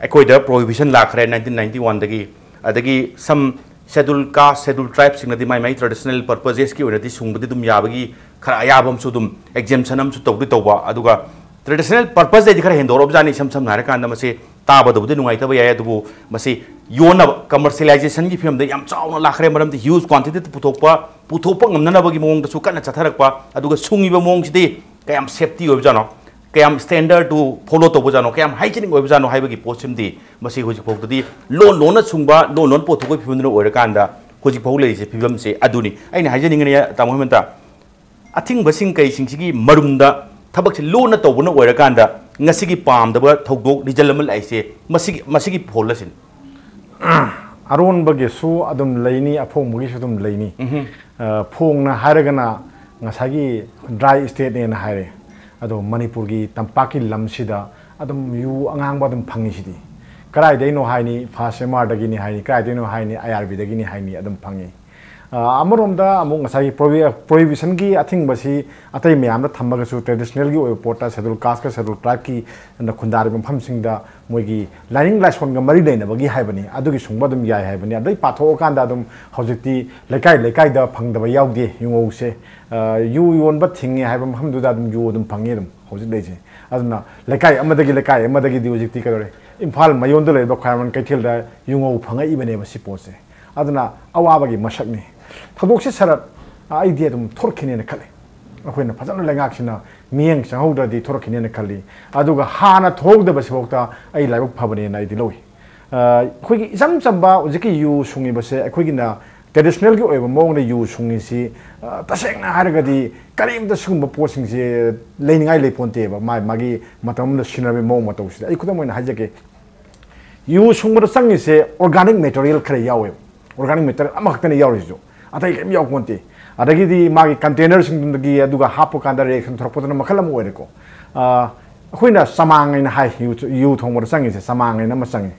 ꯑꯩꯈꯣꯏꯗ ꯄ꯭ꯔꯣꯍꯤꯕꯤꯁꯟ ꯂꯥꯛꯈ꯭ꯔꯦ ꯅꯥꯏꯟꯇꯤꯟ ꯅꯥꯏꯟꯇꯤ ꯋꯥꯟꯗꯒꯤ꯫ ꯑꯗꯒꯤ some schedule caste, schedule tribeꯁꯤꯡꯅꯗꯤ ꯃꯥꯏ ꯃꯥꯏ traditional purposeꯀꯤ ꯑꯣꯏꯅꯗꯤ ꯁꯨꯡꯕꯗꯤ ꯑꯗꯨꯝ ꯌꯥꯕꯒꯤ ꯈꯔ ꯑꯌꯥꯕ ꯑꯃꯁꯨ, ꯑꯗꯨꯝ exemption ꯑꯃꯁꯨ ꯇꯧꯗꯤ ꯇꯧꯕ꯫ ꯑꯗꯨꯒ traditional purposeꯇꯩꯗꯤ ꯈꯔ ꯍꯦꯟꯗꯣꯔꯛꯑꯕꯖꯥꯠꯅꯤ꯫ ꯏꯁꯝ ꯁꯝꯅ ꯍꯥꯏꯔꯀꯥꯟꯗ ꯃꯁꯤ ꯇꯥꯕꯗꯕꯨꯗꯤ ꯅꯨꯡꯉꯥꯏꯇꯕ ꯌꯥꯏ, ꯑꯗꯨꯕꯨ ꯃꯁꯤ ꯌꯣꯟꯅꯕ, commercialization ꯒꯤ ꯐꯤꯕꯝꯗ ꯌꯥꯝ ꯆꯥꯎꯅ ꯂꯥꯛꯈ꯭ꯔꯦ꯫ ꯃꯔꯝꯗꯤ huge quantity ꯗ ꯄꯨꯊꯣꯛꯄ, ꯄꯨꯊꯣꯛꯄ ꯉꯝꯅꯅꯕꯒꯤ ꯃꯑꯣꯡꯗꯁꯨ ꯀꯟꯅ ꯆꯠꯊꯔꯛꯄ, ꯑꯗꯨꯒ ꯁꯨꯡꯉꯤꯕ ꯃꯑꯣꯡꯁꯤꯗꯤ ꯀꯌꯥꯝ safety ꯑꯣꯏꯕꯖꯥꯠꯅꯣ, ꯀꯌꯥꯝ standard ꯇꯨ follow ꯇꯧꯕꯖꯥꯠꯅꯣ, ꯀꯌꯥꯝ hygienic ꯑꯣꯏꯕꯖꯥꯠꯅꯣ ꯍꯥꯏꯕꯒꯤ ꯄꯣꯠꯁꯤꯃꯗꯤ ꯃꯁꯤ ꯍꯧꯖꯤꯛ ꯐꯥꯎꯗꯗꯤ ꯂꯣꯟ ꯂꯣꯟꯅ ꯁꯨꯡꯕ, ꯂꯣꯟ ꯂꯣꯟꯅ ꯄꯨꯊꯣꯛꯄꯒꯤ ꯐꯤꯕꯝꯗꯨꯅ ꯑꯣꯏꯔꯀꯥꯟꯗ ꯍꯧꯖꯤꯛ ꯐꯥꯎ ꯂꯩꯔꯤꯁꯦ, ꯐꯤꯕꯝꯁꯦ ꯑꯗꯨꯅꯤ꯫ ꯑꯩꯅ ꯍꯥꯏꯖꯅꯤꯡꯉꯤꯅ, ꯇꯥꯃꯣ ꯍꯦꯃꯟꯇ, ꯑꯊꯤꯡꯕꯁꯤꯡ ꯀꯩꯁꯤꯡꯁꯤꯒꯤ ꯃꯔꯨꯝꯗ ꯊꯕꯛꯁꯦ ꯂꯣꯟꯅ ꯇꯧꯕꯅ ꯑꯣꯏꯔꯀꯥꯟꯗ ꯉꯁꯤꯒꯤ ꯄꯥꯝꯗꯕ ꯊꯧꯗꯣꯛ, result ꯑꯃ ꯂꯥꯛꯏꯁꯦ ꯃꯁꯤꯒꯤ, ꯃꯁꯤꯒꯤ ꯐꯣꯜꯂ ꯁꯤꯅꯤ꯫ ꯑꯔꯣꯟꯕꯒꯤꯁꯨ ꯑꯗꯨꯝ ꯂꯩꯅꯤ, ꯑꯐꯣꯡꯕꯒꯤꯁꯨ ꯑꯗꯨꯝ ꯂꯩꯅꯤ꯫ ꯑ, ꯐꯣꯡꯅ ꯍꯥꯏꯔꯒꯅ ꯉꯁꯥꯏꯒꯤ dry state ꯅꯦꯅ ꯍꯥꯏꯔꯦ, ꯑꯗꯣ ꯃꯅꯤꯄꯨꯔꯒꯤ ꯇꯝꯄꯥꯛꯀꯤ ꯂꯝꯁꯤꯗ ꯑꯗꯨꯝ ꯌꯨ ꯑꯉꯥꯡꯕ ꯑꯗꯨꯝ ꯐꯪꯉꯤꯁꯤꯗꯤ꯫ ꯀꯗꯥꯏꯗꯩꯅꯣ ꯍꯥꯏꯅꯤ, ꯐꯥꯁ ꯑꯦꯝ ꯑꯥꯔꯗꯒꯤꯅꯤ ꯍꯥꯏꯅꯤ, ꯀꯗꯥꯏꯗꯩꯅꯣ ꯍꯥꯏꯅꯤ, ꯑꯥꯏ ꯑꯥꯔ ꯕꯤꯗꯒꯤꯅꯤ ꯍꯥꯏꯅꯤ, ꯑꯗꯨꯝ ꯐꯪꯉꯤ꯫ ꯑ, ꯑꯃꯔꯣꯝꯗ ꯑꯃꯨꯛ ꯉꯁꯥꯏꯒꯤ prohibition ꯒꯤ ꯑꯊꯤꯡꯕꯁꯤ ꯑꯇꯩ ꯃꯌꯥꯝꯗ ꯊꯝꯃꯒꯁꯨ traditional ꯒꯤ ꯑꯣꯏꯕ ꯄꯣꯠꯇ, schedule caste ꯀ schedule tribe ꯀꯤ ꯅ ꯈꯨꯟꯗꯥꯔꯤꯕ ꯃꯐꯝꯁꯤꯡꯗ ꯃꯣꯏꯒꯤ ꯂꯥꯏꯅꯤꯡ ꯂꯥꯏꯁꯣꯟꯒ ꯃꯔꯤ ꯂꯩꯅꯕꯒꯤ ꯍꯥꯏꯕꯅꯤ, ꯑꯗꯨꯒꯤ ꯁꯨꯡꯕ ꯑꯗꯨꯝ ꯌꯥꯏ ꯍꯥꯏꯕꯅꯤ꯫ ꯑꯗꯩ ꯄꯥꯊꯣꯛꯑꯀꯥꯟꯗ ꯑꯗꯨꯝ ꯍꯧꯖꯤꯛꯇꯤ ꯂꯩꯀꯥꯏ ꯂꯩꯀꯥꯏꯗ ꯐꯪꯗꯕ ꯌꯥꯎꯗꯦ ꯌꯨꯉꯧꯁꯦ꯫ ꯑ, ꯌꯨ ꯌꯣꯟꯕ ꯊꯤꯡꯉꯦ ꯍꯥꯏꯕ ꯃꯐꯝꯗꯨꯗ ꯑꯗꯨꯝ ꯌꯨ ꯑꯗꯨꯝ ꯐꯪꯉꯤ ꯑꯗꯨꯝ ꯍꯧꯖꯤꯛ ꯂꯩꯁꯦ꯫ ꯑꯗꯨꯅ ꯂꯩꯀꯥꯏ ꯑꯃꯗꯒꯤ ꯂꯩꯀꯥꯏ ꯑꯃꯗꯒꯤꯗꯤ ꯍꯧꯖꯤꯛꯇꯤ ꯀꯩꯗꯧꯔꯦ, ꯏꯝꯐꯥꯜ ꯃꯌꯣꯟꯗ ꯂꯩꯔꯤꯕ ꯈ꯭ꯋꯥꯏꯔꯝꯕꯟ ꯀꯩꯊꯦꯜꯗ ꯌꯨꯉꯧ ꯐꯪꯉꯛꯏꯕꯅꯦꯕ ꯁꯤ ꯄꯣꯠꯁꯦ꯫ ꯑꯗꯨꯅ ꯑꯋꯥꯕꯒꯤ ꯃꯁꯛꯅꯤ꯫ ꯊꯧꯗꯣꯛꯁꯤ ꯁꯔꯠ ꯑꯩꯗꯤ ꯑꯗꯨꯝ ꯊꯣꯔꯛꯈꯤꯅꯦꯅ ꯈꯜꯂꯤ꯫ ꯑꯩꯈꯣꯏꯅ ꯐꯖꯅ ꯂꯩꯉꯥꯛꯁꯤꯅ ꯃꯤꯠꯌꯦꯡ ꯆꯪꯍꯧꯗ꯭ꯔꯗꯤ ꯊꯣꯔꯛꯈꯤꯅꯦꯅ ꯈꯜꯂꯤ꯫ ꯑꯗꯨꯒ ꯍꯥꯟꯅ ꯊꯣꯛꯍꯧꯗꯕꯁꯤꯐꯥꯎꯗ ꯑꯩ ꯂꯥꯏꯕꯛ ꯐꯕꯅꯦꯅ ꯑꯩꯗꯤ ꯂꯧꯏ꯫ ꯑ, ꯑꯩꯈꯣꯏꯒꯤ ꯏꯆꯝ ꯆꯝꯕ ꯍꯧꯖꯤꯛꯀꯤ ꯌꯨ ꯁꯨꯡꯉꯤꯕꯁꯦ, ꯑꯩꯈꯣꯏꯒꯤꯅ traditional ꯒꯤ ꯑꯣꯏꯕ ꯃꯑꯣꯡꯗ ꯌꯨ ꯁꯨꯡꯉꯤꯁꯤ, ꯑ, ꯇꯁꯦꯡꯅ ꯍꯥꯏꯔꯒꯗꯤ ꯀꯔꯤꯝꯇ ꯁꯤꯒꯨꯝꯕ ꯄꯣꯠꯁꯤꯡꯁꯦ ꯂꯩꯅꯤꯡꯉꯥꯏ ꯂꯩꯄꯣꯟꯇꯦꯕ꯫ ꯃꯥ-, ꯃꯥꯒꯤ ꯃꯇꯝ ꯑꯃꯗ ꯁꯤꯖꯤꯟꯅꯔꯝꯃꯤ ꯃꯑꯣꯡ ꯃꯇꯧꯁꯤꯗ ꯑꯩ ꯈꯨꯗꯝ ꯑꯣꯏꯅ ꯍꯥꯏꯖꯒꯦ꯫ ꯌꯨ ꯁꯨꯡꯕꯗ ꯆꯪꯉꯤꯁꯦ organic material ꯈꯔ ꯌꯥꯎꯋꯦꯕ꯫ Organic material ꯑꯃꯈꯛꯇꯅꯤ ꯌꯥꯎꯔꯤꯁꯤꯁꯨ, ꯑꯇꯩ ꯀꯔꯤꯝ ꯌꯥꯎꯄꯣꯟꯇꯦ꯫ ꯑꯗꯒꯤꯗꯤ ꯃꯥꯒꯤ container ꯁꯤꯡꯗꯨꯗꯒꯤ ꯑꯗꯨꯒ ꯍꯥꯞꯄ ꯀꯥꯟꯗ reaction ꯊꯣꯔꯛꯄꯗꯨꯅ ꯃꯈꯜ ꯑꯃ ꯑꯣꯏꯔꯦꯀꯣ꯫ ꯑ, ꯑꯩꯈꯣꯏꯅ ꯆꯃꯥꯡ ꯍꯥꯏꯅ ꯍꯥꯏ, ꯌꯨ, ꯌꯨ ꯊꯣꯡꯕꯗ ꯆꯪꯉꯤꯁꯦ ꯆꯃꯥꯡ ꯍꯥꯏꯅ ꯑꯃ ꯆꯪꯉꯤ꯫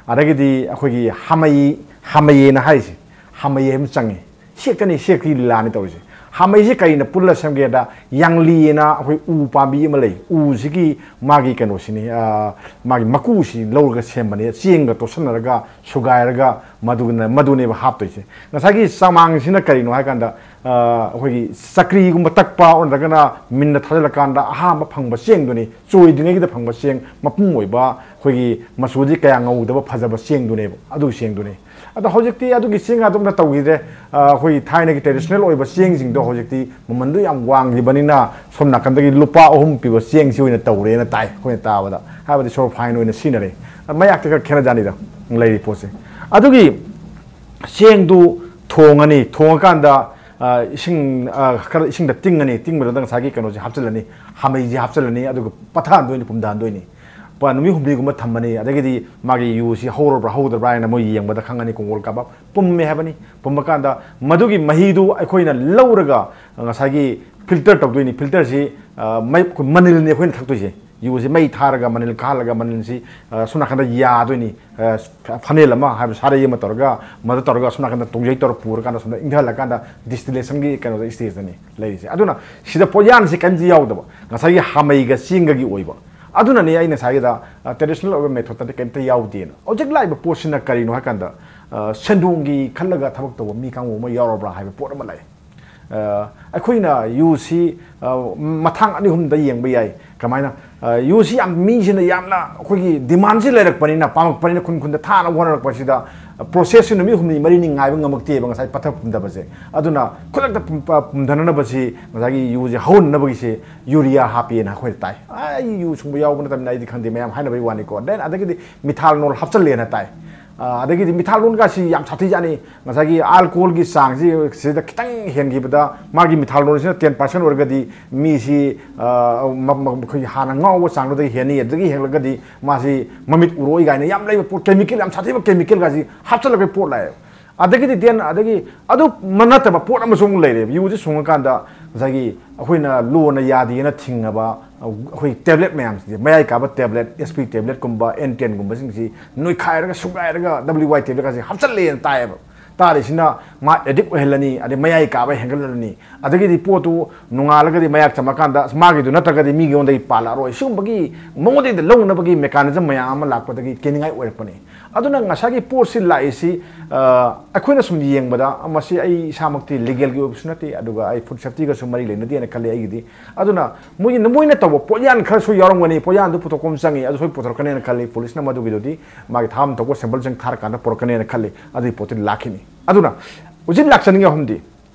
ꯑꯗꯒꯤꯗꯤ ꯑꯩꯈꯣꯏꯒꯤ ꯍꯥꯃꯩ, ꯍꯥꯃꯩꯅ ꯍꯥꯏꯁꯦ, ꯍꯥꯃꯩ ꯑꯃ ꯆꯪꯉꯤ꯫ ꯁꯤ ꯈꯛꯇꯅꯤ, ꯁꯤ ꯈꯛꯀꯤ ꯂꯤꯂꯥꯅꯤ ꯇꯧꯔꯤꯁꯦ꯫ ꯍꯥꯃꯩꯁꯦ ꯀꯔꯤꯅ ꯄꯨꯜꯂ ꯁꯦꯝꯒꯦꯗ, ꯌꯥꯡꯂꯤꯅ ꯑꯩꯈꯣꯏ ꯎ ꯄꯥꯝꯕꯤ ꯑꯃ ꯂꯩ, ꯎꯁꯤꯒꯤ ꯃꯥꯒꯤ ꯀꯩꯅꯣꯁꯤꯅꯤ, ꯑ, ꯃꯥꯒꯤ ꯃꯀꯨꯁꯤ ꯂꯧꯔꯒ ꯁꯦꯝꯕꯅꯦ, ꯆꯦꯡꯒ ꯇꯣꯠꯁꯟꯅꯔꯒ ꯁꯨꯒꯥꯏꯔꯒ ꯃꯗꯨꯅ, ꯃꯗꯨꯅꯦꯕ ꯍꯥꯞꯇꯣꯏꯁꯦ꯫ ꯉꯁꯥꯏꯒꯤ ꯆꯃꯥꯡꯁꯤꯅ ꯀꯔꯤꯅꯣ ꯍꯥꯏ ꯀꯥꯟꯗ, ꯑꯩꯈꯣꯏꯒꯤ ꯆꯀ꯭ꯔꯤꯒꯨꯝꯕ ꯇꯛꯄ, ꯅꯠꯇ꯭ꯔꯒꯅ ꯃꯤꯟꯗ ꯊꯥꯖꯤꯜꯂꯀꯥꯟꯗ ꯑꯍꯥꯟꯕ ꯐꯪꯕ ꯆꯦꯡꯗꯨꯅꯤ, ꯆꯣꯏꯗ꯭ꯔꯤꯉꯩꯒꯤꯗ ꯐꯪꯕ ꯆꯦꯡ, ꯃꯄꯨꯝ ꯑꯣꯏꯕ, ꯑꯩꯈꯣꯏꯒꯤ ꯃꯆꯨꯗꯤ ꯀꯌꯥ ꯉꯧꯗꯕ, ꯐꯖꯕ ꯆꯦꯡꯗꯨꯅꯦꯕ, ꯑꯗꯨꯒꯤ ꯆꯦꯡꯗꯨꯅꯤ꯫ ꯑꯗꯣ ꯍꯧꯖꯤꯛꯇꯤ ꯑꯗꯨꯒꯤ ꯆꯦꯡ ꯑꯗꯨꯝꯅ ꯇꯧꯈꯤꯗ꯭ꯔꯦ꯫ ꯑꯩꯈꯣꯏꯒꯤ ꯊꯥꯏꯅꯒꯤ ꯇ꯭ꯔꯦꯗꯤꯁꯅꯦꯜ ꯑꯣꯏꯕ ꯆꯦꯡꯁꯤꯡꯗꯣ ꯍꯧꯖꯤꯛꯇꯤ ꯃꯃꯟꯗꯣ ꯌꯥꯝ ꯋꯥꯡꯈꯤꯕꯅꯤꯅ, ꯁꯣꯝ ꯅꯥꯀꯟꯗꯒꯤ ꯂꯨꯄꯥ ꯑꯍꯨꯝ ꯄꯤꯕ ꯆꯦꯡꯁꯤ ꯑꯣꯏꯅ ꯇꯧꯔꯦꯅ ꯇꯥꯏ ꯑꯩꯈꯣꯏꯅ ꯇꯥꯕꯗ꯫ ꯍꯥꯏꯕꯗꯤ ꯁꯣꯔ ꯐꯥꯏꯟ ꯑꯣꯏꯅ ꯁꯤꯖꯤꯟꯅꯔꯦ꯫ ꯃꯌꯥꯛꯇꯤ ꯈꯔ ꯈꯦꯠꯅꯖꯥꯠꯅꯤꯗ ꯂꯩꯔꯤ ꯄꯣꯠꯁꯦ꯫ ꯑꯗꯨꯒꯤ ꯆꯦꯡꯗꯨ ꯊꯣꯡꯉꯅꯤ, ꯊꯣꯡꯉꯀꯥꯟꯗ ꯏꯁꯤꯡ, ꯈꯔ ꯏꯁꯤꯡꯗ ꯇꯤꯡꯉꯅꯤ꯫ ꯇꯤꯡꯕꯗꯨꯗ ꯉꯁꯥꯏꯒꯤ ꯀꯩꯅꯣꯁꯦ ꯍꯥꯞꯆꯤꯜꯂꯅꯤ, ꯍꯥꯃꯩꯁꯦ ꯍꯥꯞꯆꯤꯜꯂꯅꯤ, ꯑꯗꯨꯒ ꯄꯠꯊꯍꯟꯗꯣꯏꯅꯤ, ꯄꯨꯝꯊꯍꯟꯗꯣꯏꯅꯤ꯫ ꯅꯨꯃꯤꯠ ꯍꯨꯝꯅꯤꯒꯨꯝꯕ ꯊꯝꯃꯅꯤ꯫ ꯑꯗꯒꯤꯗꯤ ꯃꯥꯒꯤ ꯌꯨꯁꯤ ꯍꯧꯔꯕ꯭ꯔꯥ ꯍꯧꯗꯕ꯭ꯔꯥ ꯍꯥꯏꯅ ꯃꯣꯏ ꯌꯦꯡꯕꯗ ꯈꯪꯉꯅꯤ꯫ ꯀꯣꯡꯒꯣꯜ ꯀꯥꯕ ꯄꯨꯝꯃꯦ ꯍꯥꯏꯕꯅꯤ꯫ ꯄꯨꯝꯕ ꯀꯥꯟꯗ ꯃꯗꯨꯒꯤ ꯃꯍꯤꯗꯨ ꯑꯩꯈꯣꯏꯅ ꯂꯧꯔꯒ ꯉꯁꯥꯏꯒꯤ ꯐꯤꯜꯇꯔ ꯇꯧꯗꯣꯏꯅꯤ꯫ ꯐꯤꯜꯇꯔꯁꯤ ꯃꯩ, ꯑꯩꯈꯣꯏ ꯃꯅꯤꯜꯅꯤ ꯑꯩꯈꯣꯏꯅ ꯊꯛꯇꯣꯏꯁꯦ꯫ ꯌꯨꯁꯤ ꯃꯩ ꯊꯥꯔꯒ ꯃꯅꯤꯜ ꯀꯥꯍꯜꯂꯒ ꯃꯅꯤꯜꯁꯤ ꯁꯣꯝ ꯅꯥꯀꯟꯗ ꯌꯥꯗꯣꯏꯅꯤ꯫ ꯐꯅꯦꯜ ꯑꯃ ꯍꯥꯏꯕ ꯁꯥꯔꯩ ꯑꯃ ꯇꯧꯔꯒ, ꯃꯗꯨ ꯇꯧꯔꯒ ꯁꯣꯝ ꯅꯥꯀꯟꯗ ꯇꯣꯡꯖꯩ ꯇꯧꯔ ꯄꯨꯔꯀꯥꯟꯗ ꯁꯣꯝꯗ ꯏꯪꯊꯍꯜꯂꯀꯥꯟꯗ ꯗꯤꯁꯇꯤꯂꯦꯁꯟꯒꯤ ꯀꯩꯅꯣꯗ ꯁ꯭ꯇꯦꯖꯇꯅꯤ ꯂꯩꯔꯤꯁꯦ꯫ ꯑꯗꯨꯅ ꯁꯤꯗ ꯄꯣꯠꯌꯥꯟꯁꯤ ꯀꯔꯤꯝꯇ ꯌꯥꯎꯗꯕ, ꯉꯁꯥꯏꯒꯤ ꯍꯥꯃꯩꯒ ꯆꯦꯡꯒꯒꯤ ꯑꯣꯏꯕ꯫ ꯑꯗꯨꯅꯅꯦ ꯑꯩꯅ ꯉꯁꯥꯏꯒꯤꯗ ꯇ꯭ꯔꯦꯗꯤꯁꯅꯦꯜ ꯑꯣꯏꯕ ꯃꯦꯊꯣꯠꯇꯗꯤ ꯀꯔꯤꯝꯇ ꯌꯥꯎꯗꯦꯅ꯫ ꯍꯧꯖꯤꯛ ꯂꯥꯛꯏꯕ ꯄꯣꯠꯁꯤꯅ ꯀꯔꯤꯅꯣ ꯍꯥꯏꯀꯥꯟꯗ, ꯁꯦꯟꯗꯣꯡꯒꯤ ꯈꯜꯂꯒ ꯊꯕꯛ ꯇꯧꯕ ꯃꯤ ꯀꯥꯡꯕꯨ ꯑꯃ ꯌꯥꯎꯔꯕ꯭ꯔꯥ ꯍꯥꯏꯕ ꯄꯣꯠ ꯑꯃ ꯂꯩ꯫ ꯑꯩꯈꯣꯏꯅ ꯌꯨꯁꯤ ꯃꯊꯥꯡ ꯑꯅꯤ ꯑꯍꯨꯝꯗ ꯌꯦꯡꯕ ꯌꯥꯏ꯫ ꯀꯃꯥꯏꯅ? ꯌꯨꯁꯤ ꯌꯥꯝ, ꯃꯤꯁꯤꯅ ꯌꯥꯝꯅ ꯑꯩꯈꯣꯏꯒꯤ ꯗꯤꯃꯥꯟꯁꯤ ꯂꯩꯔꯛꯄꯅꯤꯅ, ꯄꯥꯝꯃꯛꯄꯅꯤꯅ, ꯈꯨꯟ ꯈꯨꯟꯗ ꯊꯥꯅꯕ ꯍꯣꯠꯅꯔꯛꯄꯁꯤꯗ ꯄ꯭ꯔꯣꯁꯦꯁꯁꯤ ꯅꯨꯃꯤꯠ ꯍꯨꯝꯅꯤ ꯃꯔꯤꯅꯤ ꯉꯥꯏꯕ ꯉꯝꯃꯛꯇꯦꯕ, ꯉꯁꯥꯏ ꯄꯠꯊ ꯄꯨꯝꯊꯕꯁꯦ꯫ ꯑꯗꯨꯅ ꯈꯨꯗꯛꯇ ꯄꯨꯝ-, ꯄ-, ꯄꯨꯝꯊꯅꯅꯕꯁꯤ ꯉꯁꯥꯏꯒꯤ ꯌꯨꯁꯦ ꯍꯧꯍꯟꯅꯕꯒꯤꯁꯦ ꯌꯨꯔꯤꯌꯥ ꯍꯥꯞꯄꯦꯅ ꯑꯩꯈꯣꯏꯅ ꯇꯥꯏ꯫ ꯑꯩ ꯌꯨ ꯁꯨꯡꯕ ꯌꯥꯎꯕ ꯅꯠꯇꯕꯅꯤꯅ ꯑꯩꯗꯤ ꯈꯪꯗꯦ, ꯃꯌꯥꯝ ꯍꯥꯏꯅꯕꯒꯤ ꯋꯥꯅꯤꯀꯣ꯫ Then ꯑꯗꯒꯤꯗꯤ ꯃꯤꯊꯥꯜꯅꯣꯜ ꯍꯥꯞꯆꯜꯂꯦꯅ ꯇꯥꯏ꯫ ꯑꯗꯒꯤꯗꯤ ꯃꯤꯊꯥꯜꯅꯣꯜꯒꯁꯤ ꯌꯥꯝ ꯁꯥꯊꯤꯖꯥꯠꯅꯤ꯫ ꯉꯁꯥꯏꯒꯤ ꯑꯜꯀꯣꯍꯣꯜꯒꯤ ꯆꯥꯡꯁꯤ ꯁꯤꯗ ꯈꯤꯇꯪ ꯍꯦꯟꯈꯤꯕꯗ, ꯃꯥꯒꯤ ꯃꯤꯊꯥꯜꯅꯣꯜꯁꯤꯅ ten percent ꯑꯣꯏꯔꯒꯗꯤ ꯃꯤꯁꯤ, ꯑꯩꯈꯣꯏꯒꯤ ꯍꯥꯟꯅ ꯉꯥꯎꯕ ꯆꯥꯡꯗꯨꯗꯒꯤ ꯍꯦꯟꯅꯤ꯫ ꯑꯗꯨꯗꯒꯤ ꯍꯦꯜꯂꯒꯗꯤ ꯃꯥꯁꯤ ꯃꯃꯤꯠ ꯎꯔꯣꯏ ꯀꯥꯏꯅ ꯌꯥꯝ ꯂꯩꯕ ꯄꯣꯠ, ꯀꯦꯃꯤꯀꯦꯜ, ꯌꯥꯝ ꯁꯥꯊꯤꯕ ꯀꯦꯃꯤꯀꯦꯜꯒꯁꯤ ꯍꯥꯞꯆꯤꯜꯂꯒ ꯄꯣꯠ ꯂꯥꯛꯑꯦꯕ꯫ ꯑꯗꯒꯤꯗꯤ then, ꯑꯗꯒꯤ ꯑꯗꯨ ꯅꯠꯇꯕ ꯄꯣꯠ ꯑꯃꯁꯨ ꯑꯃꯨꯛ ꯂꯩꯔꯦꯕ꯫ ꯌꯨꯁꯤ ꯁꯨꯡꯉꯀꯥꯟꯗ ꯉꯁꯥꯏꯒꯤ ꯑꯩꯈꯣꯏꯅ ꯂꯣꯅ ꯌꯥꯗꯦꯅ ꯊꯤꯡꯉꯕ ꯑꯩꯈꯣꯏ ꯇꯦꯕ꯭ꯂꯦꯠ ꯃꯌꯥꯝꯁꯤꯗꯤ, ꯃꯌꯥꯏ ꯀꯥꯕ tablet, S P ꯇꯦꯕ꯭ꯂꯦꯠꯀꯨꯝꯕ, N tenꯒꯨꯝꯕꯁꯤꯡꯁꯤ ꯅꯣꯏꯈꯥꯏꯔꯒ, ꯁꯨꯒꯥꯏꯔꯒ W Y ꯇꯦꯕ꯭ꯂꯦꯠꯀꯁꯦ ꯍꯥꯞꯆꯜꯂꯦꯅ ꯇꯥꯏꯌꯦꯕ꯫ ꯇꯥꯔꯤꯁꯤꯅ ꯃꯥ ꯑꯦꯗꯤꯛ ꯑꯣꯏꯍꯜꯂꯅꯤ, ꯑꯗꯩ ꯃꯌꯥꯏ ꯀꯥꯕ ꯍꯦꯟꯒꯠꯍꯜꯂꯅꯤ, ꯑꯗꯒꯤꯗꯤ ꯄꯣꯠꯇꯨ ꯅꯣꯡꯉꯥꯜꯂꯒꯗꯤ ꯃꯌꯥꯛ ꯆꯝꯃꯀꯥꯟꯗ ꯑꯁ ꯃꯥꯒꯤꯗꯨ ꯅꯠꯇ꯭ꯔꯒꯗꯤ ꯃꯤꯉꯣꯟꯗꯒꯤ ꯄꯥꯜꯂꯛꯑꯔꯣꯏ꯫ ꯁꯤꯒꯨꯝꯕꯒꯤ ꯃꯉꯣꯟꯗꯒꯤ ꯂꯧꯅꯕꯒꯤ ꯃꯦꯀꯥꯅꯤꯖꯝ ꯃꯌꯥꯝ ꯑꯃ ꯂꯥꯛꯄꯗꯒꯤ ꯀꯦꯅꯤꯡꯉꯥꯏ ꯑꯣꯏꯔꯛꯄꯅꯤ꯫ ꯑꯗꯨꯅ ꯉꯁꯥꯏꯒꯤ ꯄꯣꯠꯁꯤ ꯂꯥꯛꯏꯁꯤ, ꯑ, ꯑꯩꯈꯣꯏꯅ ꯁꯨꯝ ꯌꯦꯡꯕꯗ ꯃꯁꯤ ꯑꯩ ꯏꯁꯥꯃꯛꯇꯤ ꯂꯤꯒꯦꯜꯒꯤ ꯑꯣꯏꯕꯁꯨ ꯅꯠꯇꯦ, ꯑꯗꯨꯒ ꯑꯩ ꯐꯨꯗ ꯁꯦꯐꯇꯤꯒꯁꯨ ꯃꯔꯤ ꯂꯩꯅꯗꯦꯅ ꯈꯜꯂꯤ ꯑꯩꯒꯤꯗꯤ꯫ ꯑꯗꯨꯅ ꯃꯣꯏꯒꯤ, ꯃꯣꯏꯅ ꯇꯧꯕ ꯄꯣꯠꯌꯥꯟ ꯈꯔꯁꯨ ꯌꯥꯎꯔꯝꯒꯅꯤ, ꯄꯣꯠꯌꯥꯟꯗꯨ ꯄꯨꯊꯣꯛꯄ ꯑꯃ ꯆꯪꯉꯤ, ꯑꯗꯨ ꯁꯣꯏ ꯄꯨꯊꯣꯔꯛꯀꯅꯦꯅ ꯈꯜꯂꯤ꯫ ꯄꯨꯂꯤꯁꯅ ꯃꯗꯨꯒꯤꯗꯨꯗꯤ ꯃꯥꯒꯤ ꯊꯥꯕ ꯊꯣꯛꯄ ꯁꯦꯝꯄꯜꯁꯤꯡ ꯊꯥꯔꯀꯥꯟꯗ ꯄꯨꯔꯛꯀꯅꯦꯅ ꯈꯜꯂꯤ, ꯑꯗꯨꯒꯤ ꯄꯣꯠꯇꯨ ꯂꯥꯛꯈꯤꯅꯤ꯫ ꯑꯗꯨꯅ ꯍꯧꯖꯤꯛ ꯂꯥꯛꯆꯅꯤꯡꯉꯤ ꯑꯍꯨꯝꯗꯤ,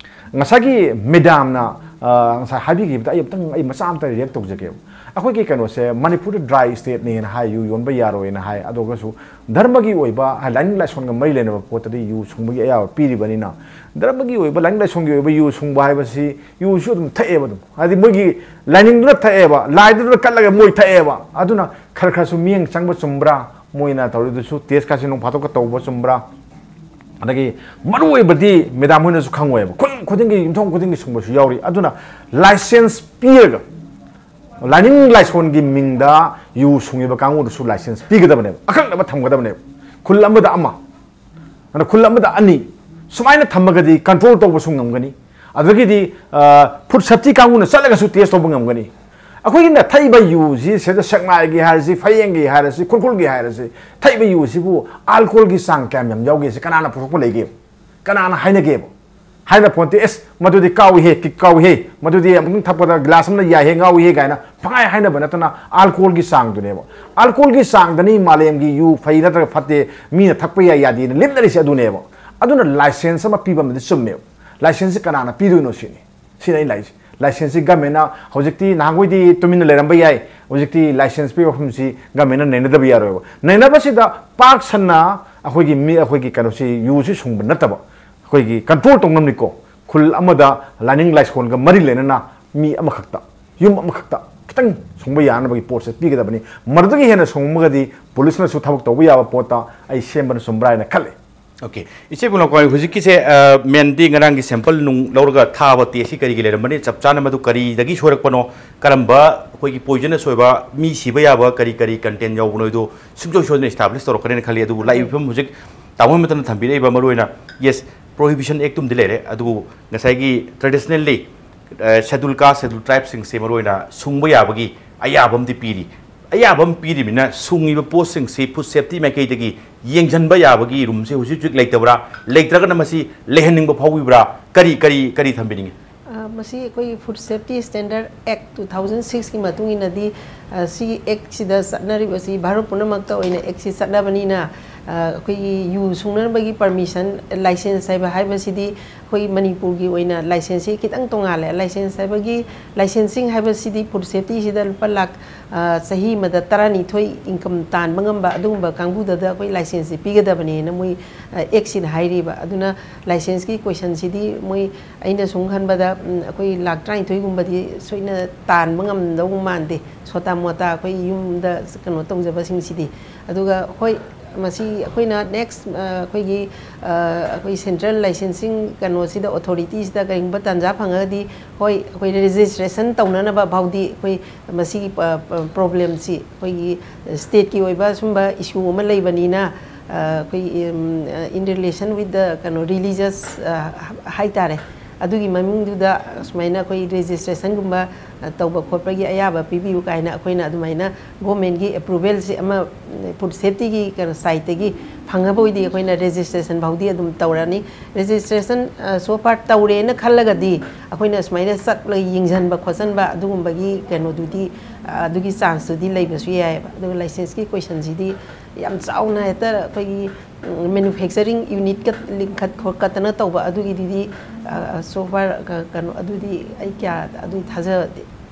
ꯉꯁꯥꯏꯒꯤ ꯃꯦꯗꯥꯝꯅ, ꯑ, ꯉꯁꯥꯏ ꯍꯥꯏꯕꯤꯈꯤꯕꯗ ꯑꯩ ꯑꯝꯇꯪ, ꯑꯩ ꯃꯆꯥ ꯑꯝꯇ ꯔꯤꯌꯦꯛ ꯇꯧꯖꯒꯦꯕ꯫ ꯑꯩꯈꯣꯏꯒꯤ ꯀꯩꯅꯣꯁꯦ ꯃꯅꯤꯄꯨꯔꯗ ꯗ꯭ꯔꯥꯏ ꯁ꯭ꯇꯦꯠꯅꯦꯅ ꯍꯥꯏ, ꯌꯨ ꯌꯣꯟꯕ ꯌꯥꯔꯣꯏꯅ ꯍꯥꯏ, ꯑꯗꯨꯒꯁꯨ ꯙꯔꯃꯒꯤ ꯑꯣꯏꯕ, ꯍꯥꯏ, ꯂꯥꯏꯅꯤꯡ ꯂꯥꯏꯁꯣꯟꯒ ꯃꯔꯤ ꯂꯩꯅꯕ ꯄꯣꯠꯇꯗꯤ ꯌꯨ ꯁꯨꯡꯕꯒꯤ ꯑꯌꯥꯕ ꯄꯤꯔꯤꯕꯅꯤꯅ, ꯙꯔꯃꯒꯤ ꯑꯣꯏꯕ, ꯂꯥꯏꯅꯤꯡ ꯂꯥꯏꯁꯣꯟꯒꯤ ꯑꯣꯏꯕ ꯌꯨ ꯁꯨꯡꯕ ꯍꯥꯏꯕꯁꯤ ꯌꯨꯁꯨ ꯑꯗꯨꯝ ꯊꯛꯑꯦꯕ ꯑꯗꯨꯝ, ꯍꯥꯏꯗꯤ ꯃꯣꯏꯒꯤ ꯂꯥꯏꯅꯤꯡꯗꯨꯅ ꯊꯛꯑꯦꯕ, ꯂꯥꯏꯗꯨꯗ ꯀꯠꯂꯒ ꯃꯣꯏ ꯊꯛꯑꯦꯕ꯫ ꯑꯗꯨꯅ ꯈꯔ ꯈꯔꯁꯨ ꯃꯤꯠꯌꯦꯡ ꯆꯪꯕ ꯆꯨꯝꯕ꯭ꯔꯥ, ꯃꯣꯏꯅ ꯇꯧꯔꯤꯗꯨꯁꯨ ꯇꯦꯁ ꯀꯥꯁꯦ ꯅꯣꯡ ꯐꯥꯗꯣꯛꯀ ꯇꯧꯕ ꯆꯨꯝꯕ꯭ꯔꯥ? ꯑꯗꯒꯤ ꯃꯔꯨ ꯑꯣꯏꯕꯗꯤ ꯃꯦꯗꯥꯝ ꯍꯣꯏꯅꯁꯨ ꯈꯪꯉꯣꯏꯕ, ꯈꯨꯟ ꯈꯨꯗꯤꯡꯒꯤ, ꯌꯨꯝꯊꯣꯡ ꯈꯨꯗꯤꯡꯒꯤ ꯁꯨꯡꯕꯁꯨ ꯌꯥꯎꯔꯤ꯫ ꯑꯗꯨꯅ ꯂꯥꯏꯁꯦꯟꯁ ꯄꯤꯔꯒ ꯂꯥꯏꯅꯤꯡ ꯂꯥꯏꯁꯣꯟꯒꯤ ꯃꯤꯡꯗ ꯌꯨ ꯁꯨꯡꯉꯤꯕ ꯀꯥꯡꯕꯨꯗꯨꯁꯨ ꯂꯥꯏꯁꯦꯟꯁ ꯄꯤꯒꯗꯕꯅꯦꯕ, ꯑꯀꯛꯅꯕ ꯊꯝꯒꯗꯕꯅꯦꯕ꯫ ꯈꯨꯜ ꯑꯃꯗ ꯑꯃ, ꯑꯗꯨꯅ ꯈꯨꯜ ꯑꯃꯗ ꯑꯅꯤ, ꯁꯨꯃꯥꯏꯅ ꯊꯝꯃꯒꯗꯤ ꯀꯟꯇ꯭ꯔꯣꯜ ꯇꯧꯕꯁꯨ ꯉꯝꯒꯅꯤ꯫ ꯑꯗꯒꯤꯗꯤ, ꯑ, ꯐꯨꯗ ꯁꯦꯐꯇꯤ ꯀꯥꯡꯕꯨꯅ ꯆꯠꯂꯒꯁꯨ ꯇꯦꯁ ꯇꯧꯕ ꯉꯝꯒꯅꯤ꯫ ꯑꯩꯈꯣꯏꯒꯤꯅ ꯊꯛꯏꯕ ꯌꯨꯁꯤ, ꯁꯤꯗ ꯁꯦꯛꯃꯥꯏꯒꯤ ꯍꯥꯏꯔꯁꯤ, ꯐꯌꯦꯡꯒꯤ ꯍꯥꯏꯔꯁꯤ, ꯈꯨꯔꯈꯨꯜꯒꯤ ꯍꯥꯏꯔꯁꯤ, ꯊꯛꯏꯕ ꯌꯨꯁꯤꯕꯨ ꯑꯜꯀꯣꯍꯣꯜꯒꯤ ꯆꯥꯡ ꯀꯌꯥꯝ ꯌꯥꯝ ꯌꯥꯎꯒꯦꯁꯦ ꯀꯅꯥꯅ ꯄꯨꯊꯣꯛꯄ ꯂꯩꯒꯦꯕ? ꯀꯅꯥꯅ ꯍꯥꯏꯅꯒꯦꯕ? ꯍꯥꯏꯅ ꯄꯣꯟꯇꯦ, "ꯑꯦꯁ, ꯃꯗꯨꯗꯤ ꯀꯥꯎꯏꯍꯦ, ꯀꯤꯛ ꯀꯥꯎꯏꯍꯦ, ꯃꯗꯨꯗꯤ ꯑꯃꯨꯛꯇꯪ ꯊꯛꯄꯗ ꯒ꯭ꯂꯥꯁ ꯑꯃꯅ ꯌꯥꯏꯍꯦ, ꯉꯥꯎꯏꯍꯦ" ꯀꯥꯏꯅ ꯄꯪꯍꯥꯏ ꯍꯥꯏꯅꯕ ꯅꯠꯇꯅ ꯑꯜꯀꯣꯍꯣꯜꯒꯤ ꯆꯥꯡꯗꯨꯅꯦꯕ꯫ ꯑꯜꯀꯣꯍꯣꯜꯒꯤ ꯆꯥꯡꯗꯅꯤ ꯃꯥꯂꯦꯝꯒꯤ ꯌꯨ ꯐꯩ ꯅꯠꯇ꯭ꯔꯒ ꯐꯠꯇꯦ, ꯃꯤꯅ ꯊꯛꯄ ꯌꯥꯏ ꯌꯥꯗꯦꯅ ꯂꯦꯞꯅꯔꯤꯁꯦ ꯑꯗꯨꯅꯦꯕ꯫ ꯑꯗꯨꯅ ꯂꯥꯏꯁꯦꯟꯁ ꯑꯃ ꯄꯤꯕ ꯑꯃꯗꯤ ꯆꯨꯝꯃꯦꯕ꯫ ꯂꯥꯏꯁꯦꯟꯁꯁꯦ ꯀꯅꯥꯅ ꯄꯤꯗꯣꯏꯅꯣ ꯁꯤꯅꯤ꯫ ꯁꯤꯅꯤ ꯑꯩꯅ ꯂꯥꯛꯏꯁꯦ꯫ ꯂꯥꯏꯁꯦꯟꯁꯁꯤ ꯒꯃꯦꯟꯅ ꯍꯧꯖꯤꯛꯇꯤ, ꯅꯍꯥꯟꯈꯣꯏꯗꯤ ꯇꯨꯃꯤꯟꯅ ꯂꯩꯔꯝꯕ ꯌꯥꯏ, ꯍꯧꯖꯤꯛꯇꯤ ꯂꯥꯏꯁꯦꯟꯁ ꯄꯤꯕ ꯃꯐꯝꯁꯤ ꯒꯃꯦꯟꯅ ꯅꯩꯅꯗꯕ ꯌꯥꯔꯣꯏꯕ꯫ ꯅꯩꯅꯕꯁꯤꯗ ꯄꯥꯛ ꯁꯟꯅ ꯑꯩꯈꯣꯏꯒꯤ ꯃꯤ, ꯑꯩꯈꯣꯏꯒꯤ ꯀꯩꯅꯣꯁꯤ, ꯌꯨꯁꯤ ꯁꯨꯡꯕ ꯅꯠꯇꯕ, ꯑꯩꯈꯣꯏꯒꯤ ꯀꯟꯇ꯭ꯔꯣꯜ ꯇꯧꯅꯕꯅꯤꯀꯣ꯫ ꯈꯨꯜ ꯑꯃꯗ ꯂꯥꯏꯅꯤꯡ ꯂꯥꯏꯁꯣꯟꯒ ꯃꯔꯤ ꯂꯩꯅꯅ ꯃꯤ ꯑꯃꯈꯛꯇ, ꯌꯨꯝ ꯑꯃꯈꯛꯇ ꯈꯤꯇꯪ ꯁꯨꯡꯕ ꯌꯥꯅꯕꯒꯤ ꯄꯣꯠꯁꯦ ꯄꯤꯒꯗꯕꯅꯤ꯫ ꯃꯗꯨꯗꯒꯤ ꯍꯦꯟꯅ ꯁꯨꯡꯉꯝꯃꯒꯗꯤ ꯄꯨꯂꯤꯁꯅꯁꯨ ꯊꯕꯛ ꯇꯧꯕ ꯌꯥꯕ ꯄꯣꯠꯇ ꯑꯩ ꯁꯦꯝꯕꯅ ꯆꯨꯝꯕ꯭ꯔꯥ ꯍꯥꯏꯅ ꯈꯜꯂꯤ꯫ ꯑꯣꯀꯦ, ꯏꯆꯦ ꯕꯨꯂꯥꯀꯣꯏ, ꯍꯧꯖꯤꯛꯀꯤꯁꯦ, ꯑ, ꯃꯦꯟꯗꯤ ꯉꯔꯥꯡꯒꯤ ꯁꯦꯝꯄꯜ ꯅꯨꯡ ꯂꯧꯔꯒ ꯊꯥꯕ ꯇꯦꯁꯀꯤ ꯀꯔꯤꯒꯤ ꯂꯩꯔꯝꯕꯅꯤ, ꯆꯞ ꯆꯥꯅ ꯃꯗꯨ ꯀꯔꯤꯗꯒꯤ ꯁꯣꯏꯔꯛꯄꯅꯣ, ꯀꯔꯝꯕ ꯑꯩꯈꯣꯏꯒꯤ ꯄꯣꯏꯖꯅꯁ ꯑꯣꯏꯕ, ꯃꯤ ꯁꯤꯕ ꯌꯥꯕ ꯀꯔꯤ ꯀꯔꯤ ꯀꯟꯇꯦꯟ ꯌꯥꯎꯕꯅꯣ ꯍꯥꯏꯗꯣ ꯁꯨꯡꯁꯣꯏ ꯁꯣꯏꯗꯅ ꯏꯁꯇꯥꯕ꯭ꯂꯤꯁ ꯇꯧꯔꯛꯀꯅꯤꯅ ꯈꯜꯂꯤ꯫ ꯑꯗꯨꯕꯨ ꯂꯥꯛꯏꯕ ꯐꯤꯕꯝ ꯍꯧꯖꯤꯛ ꯇꯥꯃꯣ ꯃꯇꯝꯗ ꯊꯝꯕꯤꯔꯛꯏꯕ ꯃꯔꯨꯑꯣꯏꯅ, yes, Prohibition Act ꯑꯃꯗꯤ ꯂꯩꯔꯦ, ꯑꯗꯨꯕꯨ ꯉꯁꯥꯏꯒꯤ traditionally, ꯑ, Scheduled Caste, Scheduled Tribe ꯁꯤꯡꯁꯦ ꯃꯔꯨꯑꯣꯏꯅ ꯁꯨꯡꯕ ꯌꯥꯕꯒꯤ ꯑꯌꯥꯕ ꯑꯃꯗꯤ ꯄꯤꯔꯤ꯫ ꯑꯌꯥꯕ ꯑꯃ ꯄꯤꯔꯤꯕꯅꯤꯅ ꯁꯨꯡꯉꯤꯕ ꯄꯣꯠꯁꯤꯡꯁꯤ food safety ꯃꯥꯏꯀꯩꯗꯒꯤ ꯌꯦꯡꯁꯤꯟꯕ ꯌꯥꯕꯒꯤ ꯔꯨꯝꯁꯦ ꯍꯧꯖꯤꯛ ꯍꯧꯖꯤꯛ ꯂꯩꯇꯕ꯭ꯔꯥ? ꯂꯩꯇ꯭ꯔꯒꯅ ꯃꯁꯤ ꯂꯩꯍꯟꯅꯤꯡꯕ ꯐꯥꯎꯕꯤꯕ꯭ꯔꯥ? ꯀꯔꯤ, ꯀꯔꯤ, ꯀꯔꯤ ꯊꯝꯕꯤꯅꯤꯡꯉꯤ? ꯑ, ꯃꯁꯤ ꯑꯩꯈꯣꯏꯒꯤ Food Safety Standard Act two thousand six ꯀꯤ ꯃꯇꯨꯡ ꯏꯟꯅꯗꯤ, ꯑ, ꯁꯤꯒꯤ ꯑꯦꯛꯁꯤꯗ ꯆꯠꯅꯔꯤꯕꯁꯤ ꯚꯥꯔꯠ ꯄꯨꯝꯅꯃꯛꯇ ꯑꯣꯏꯅ ꯑꯦꯛꯁꯤ ꯆꯠꯅꯕꯅꯤꯅ, ꯑ, ꯑꯩꯈꯣꯏꯒꯤ ꯌꯨ ꯁꯨꯡꯅꯅꯕꯒꯤ ꯄꯔꯃꯤꯁꯟ, ꯂꯥꯏꯁꯦꯟꯁ ꯍꯥꯏꯕ ꯍꯥꯏꯕꯁꯤꯗꯤ ꯑꯩꯈꯣꯏ ꯃꯅꯤꯄꯨꯔꯒꯤ ꯑꯣꯏꯅ ꯂꯥꯏꯁꯦꯟꯁꯁꯤ ꯈꯤꯇꯪ ꯇꯣꯡꯉꯥꯜꯂꯦ꯫ ꯂꯥꯏꯁꯦꯟꯁ ꯍꯥꯏꯕꯒꯤ, ꯂꯥꯏꯁꯦꯟꯁꯤꯡ ꯍꯥꯏꯕꯁꯤꯗꯤ ꯐꯨꯗ ꯁꯦꯐꯇꯤꯁꯤꯗ ꯂꯨꯄꯥ ꯂꯥꯛ, ꯑ, ꯆꯍꯤ ꯑꯃꯗ ꯇꯔꯥꯅꯤꯊꯣꯏ ꯏꯟꯀꯝ ꯇꯥꯟꯕ ꯉꯝꯕ ꯑꯗꯨꯒꯨꯝꯕ ꯀꯥꯡꯕꯨꯗꯗ ꯑꯩꯈꯣꯏ ꯂꯥꯏꯁꯦꯟꯁꯁꯤ ꯄꯤꯒꯗꯕꯅꯦꯅ ꯃꯣꯏ, ꯑ, ꯑꯦꯛꯁꯤꯅ ꯍꯥꯏꯔꯤꯕ꯫ ꯑꯗꯨꯅ ꯂꯥꯏꯁꯦꯟꯁꯀꯤ ꯀꯣꯏꯁꯟꯁꯤꯗꯤ ꯃꯣꯏ, ꯑꯩꯅ ꯁꯨꯝ ꯈꯟꯕꯗ, ꯎꯝ, ꯑꯩꯈꯣꯏ ꯂꯥꯛ ꯇꯔꯥꯅꯤꯊꯣꯏꯒꯨꯝꯕꯗꯤ ꯁꯣꯏꯅ ꯇꯥꯟꯕ ꯉꯝꯗꯧ ꯃꯥꯟꯗꯦ, ꯁꯣꯇꯥ ꯃꯣꯇꯥ ꯑꯩꯈꯣꯏ ꯌꯨꯝꯗ ꯀꯩꯅꯣ ꯇꯧꯖꯕꯁꯤꯡꯁꯤꯗꯤ꯫ ꯑꯗꯨꯒ ꯍꯣꯏ, ꯃꯁꯤ ꯑꯩꯈꯣꯏꯅ ꯅꯦꯛꯁ, ꯑ, ꯑꯩꯈꯣꯏꯒꯤ, ꯑ, ꯑꯩꯈꯣꯏ ꯁꯦꯟꯇ꯭ꯔꯦꯜ ꯂꯥꯏꯁꯦꯟꯁꯤꯡ ꯀꯩꯅꯣꯁꯤꯗ, ꯑꯣꯊꯣꯔꯤꯇꯤꯁꯤꯗ ꯀꯔꯤꯒꯨꯝꯕ ꯇꯥꯟꯖꯥ ꯐꯪꯉꯒꯗꯤ, ꯍꯣꯏ, ꯑꯩꯈꯣꯏ ꯔꯦꯖꯤꯁꯇ꯭ꯔꯦꯁꯟ ꯇꯧꯅꯅꯕ ꯐꯥꯎꯗꯤ ꯑꯩꯈꯣꯏ ꯃꯁꯤꯒꯤ ꯄ-, ꯄ-, ꯄ꯭ꯔꯣꯕ꯭ꯂꯦꯝꯁꯤ ꯑꯩꯈꯣꯏꯒꯤ ꯁ꯭ꯇꯦꯠꯀꯤ ꯑꯣꯏꯕ ꯁꯨꯝꯕ ꯏꯁꯨ ꯑꯃ ꯂꯩꯕꯅꯤꯅ, ꯑ, ꯑꯩꯈꯣꯏ, ꯎꯝ, in relation with the ꯀꯩꯅꯣ religious, ꯑ, ꯍꯥꯏꯇꯥꯔꯦ, ꯑꯗꯨꯒꯤ ꯃꯃꯤꯡꯗꯨꯗ ꯁꯨꯃꯥꯏꯅ ꯑꯩꯈꯣꯏ ꯔꯦꯖꯤꯁꯇ꯭ꯔꯦꯁꯟꯒꯨꯝꯕ, ꯑ, ꯇꯧꯕ ꯈꯣꯠꯄꯒꯤ ꯑꯌꯥꯕ ꯄꯤꯕꯤꯌꯨ ꯀꯥꯏꯅ ꯑꯩꯈꯣꯏꯅ ꯑꯗꯨꯃꯥꯏꯅ ꯒꯣꯔꯃꯦꯟꯒꯤ ꯑꯦꯄ꯭ꯔꯨꯚꯦꯜꯁꯤ ꯑꯃ, ꯎꯝ, ꯐꯨꯗ ꯁꯦꯐꯇꯤꯒꯤ ꯀꯩꯅꯣ ꯁꯥꯏꯠꯇꯒꯤ ꯐꯪꯉꯕ ꯑꯣꯏꯗꯤ ꯑꯩꯈꯣꯏꯅ ꯔꯦꯖꯤꯁꯇ꯭ꯔꯦꯁꯟ ꯐꯥꯎꯗꯤ ꯑꯗꯨꯝ ꯇꯧꯔꯅꯤ꯫ ꯔꯦꯖꯤꯁꯇ꯭ꯔꯦꯁꯟ, ꯑ, so far ꯇꯧꯔꯦꯅ ꯈꯜꯂꯒꯗꯤ ꯑꯩꯈꯣꯏꯅ ꯁꯨꯃꯥꯏꯅ ꯆꯠꯂꯒ ꯌꯦꯡꯁꯤꯟꯕ ꯈꯣꯠꯆꯟꯕ ꯑꯗꯨꯒꯨꯝꯕꯒꯤ ꯀꯩꯅꯣꯗꯨꯗꯤ, ꯑ, ꯑꯗꯨꯒꯤ ꯆꯥꯟꯁꯇꯨꯗꯤ ꯂꯩꯕꯁꯨ ꯌꯥꯏꯑꯕ꯫ ꯑꯗꯨꯒ ꯂꯥꯏꯁꯦꯟꯁꯀꯤ ꯀꯣꯏꯁꯟꯁꯤꯗꯤ ꯌꯥꯝ ꯆꯥꯎꯅ ꯍꯦꯛꯇ ꯑꯩꯈꯣꯏꯒꯤ, ꯎꯝ, ꯃꯦꯅꯨꯐꯦꯛꯆꯔꯤꯡ ꯌꯨꯅꯤꯠꯀ ꯂꯤꯡꯈꯠ ꯈꯣꯠꯀꯠꯇꯅ ꯇꯧꯕ ꯑꯗꯨꯒꯤꯗꯨꯗꯤ, ꯑ, so far ꯀ-, ꯀꯩꯅꯣ ꯑꯗꯨꯗꯤ ꯑꯩ ꯀꯌꯥ ꯑꯗꯨꯗꯤ ꯊꯥꯖꯗꯦ꯫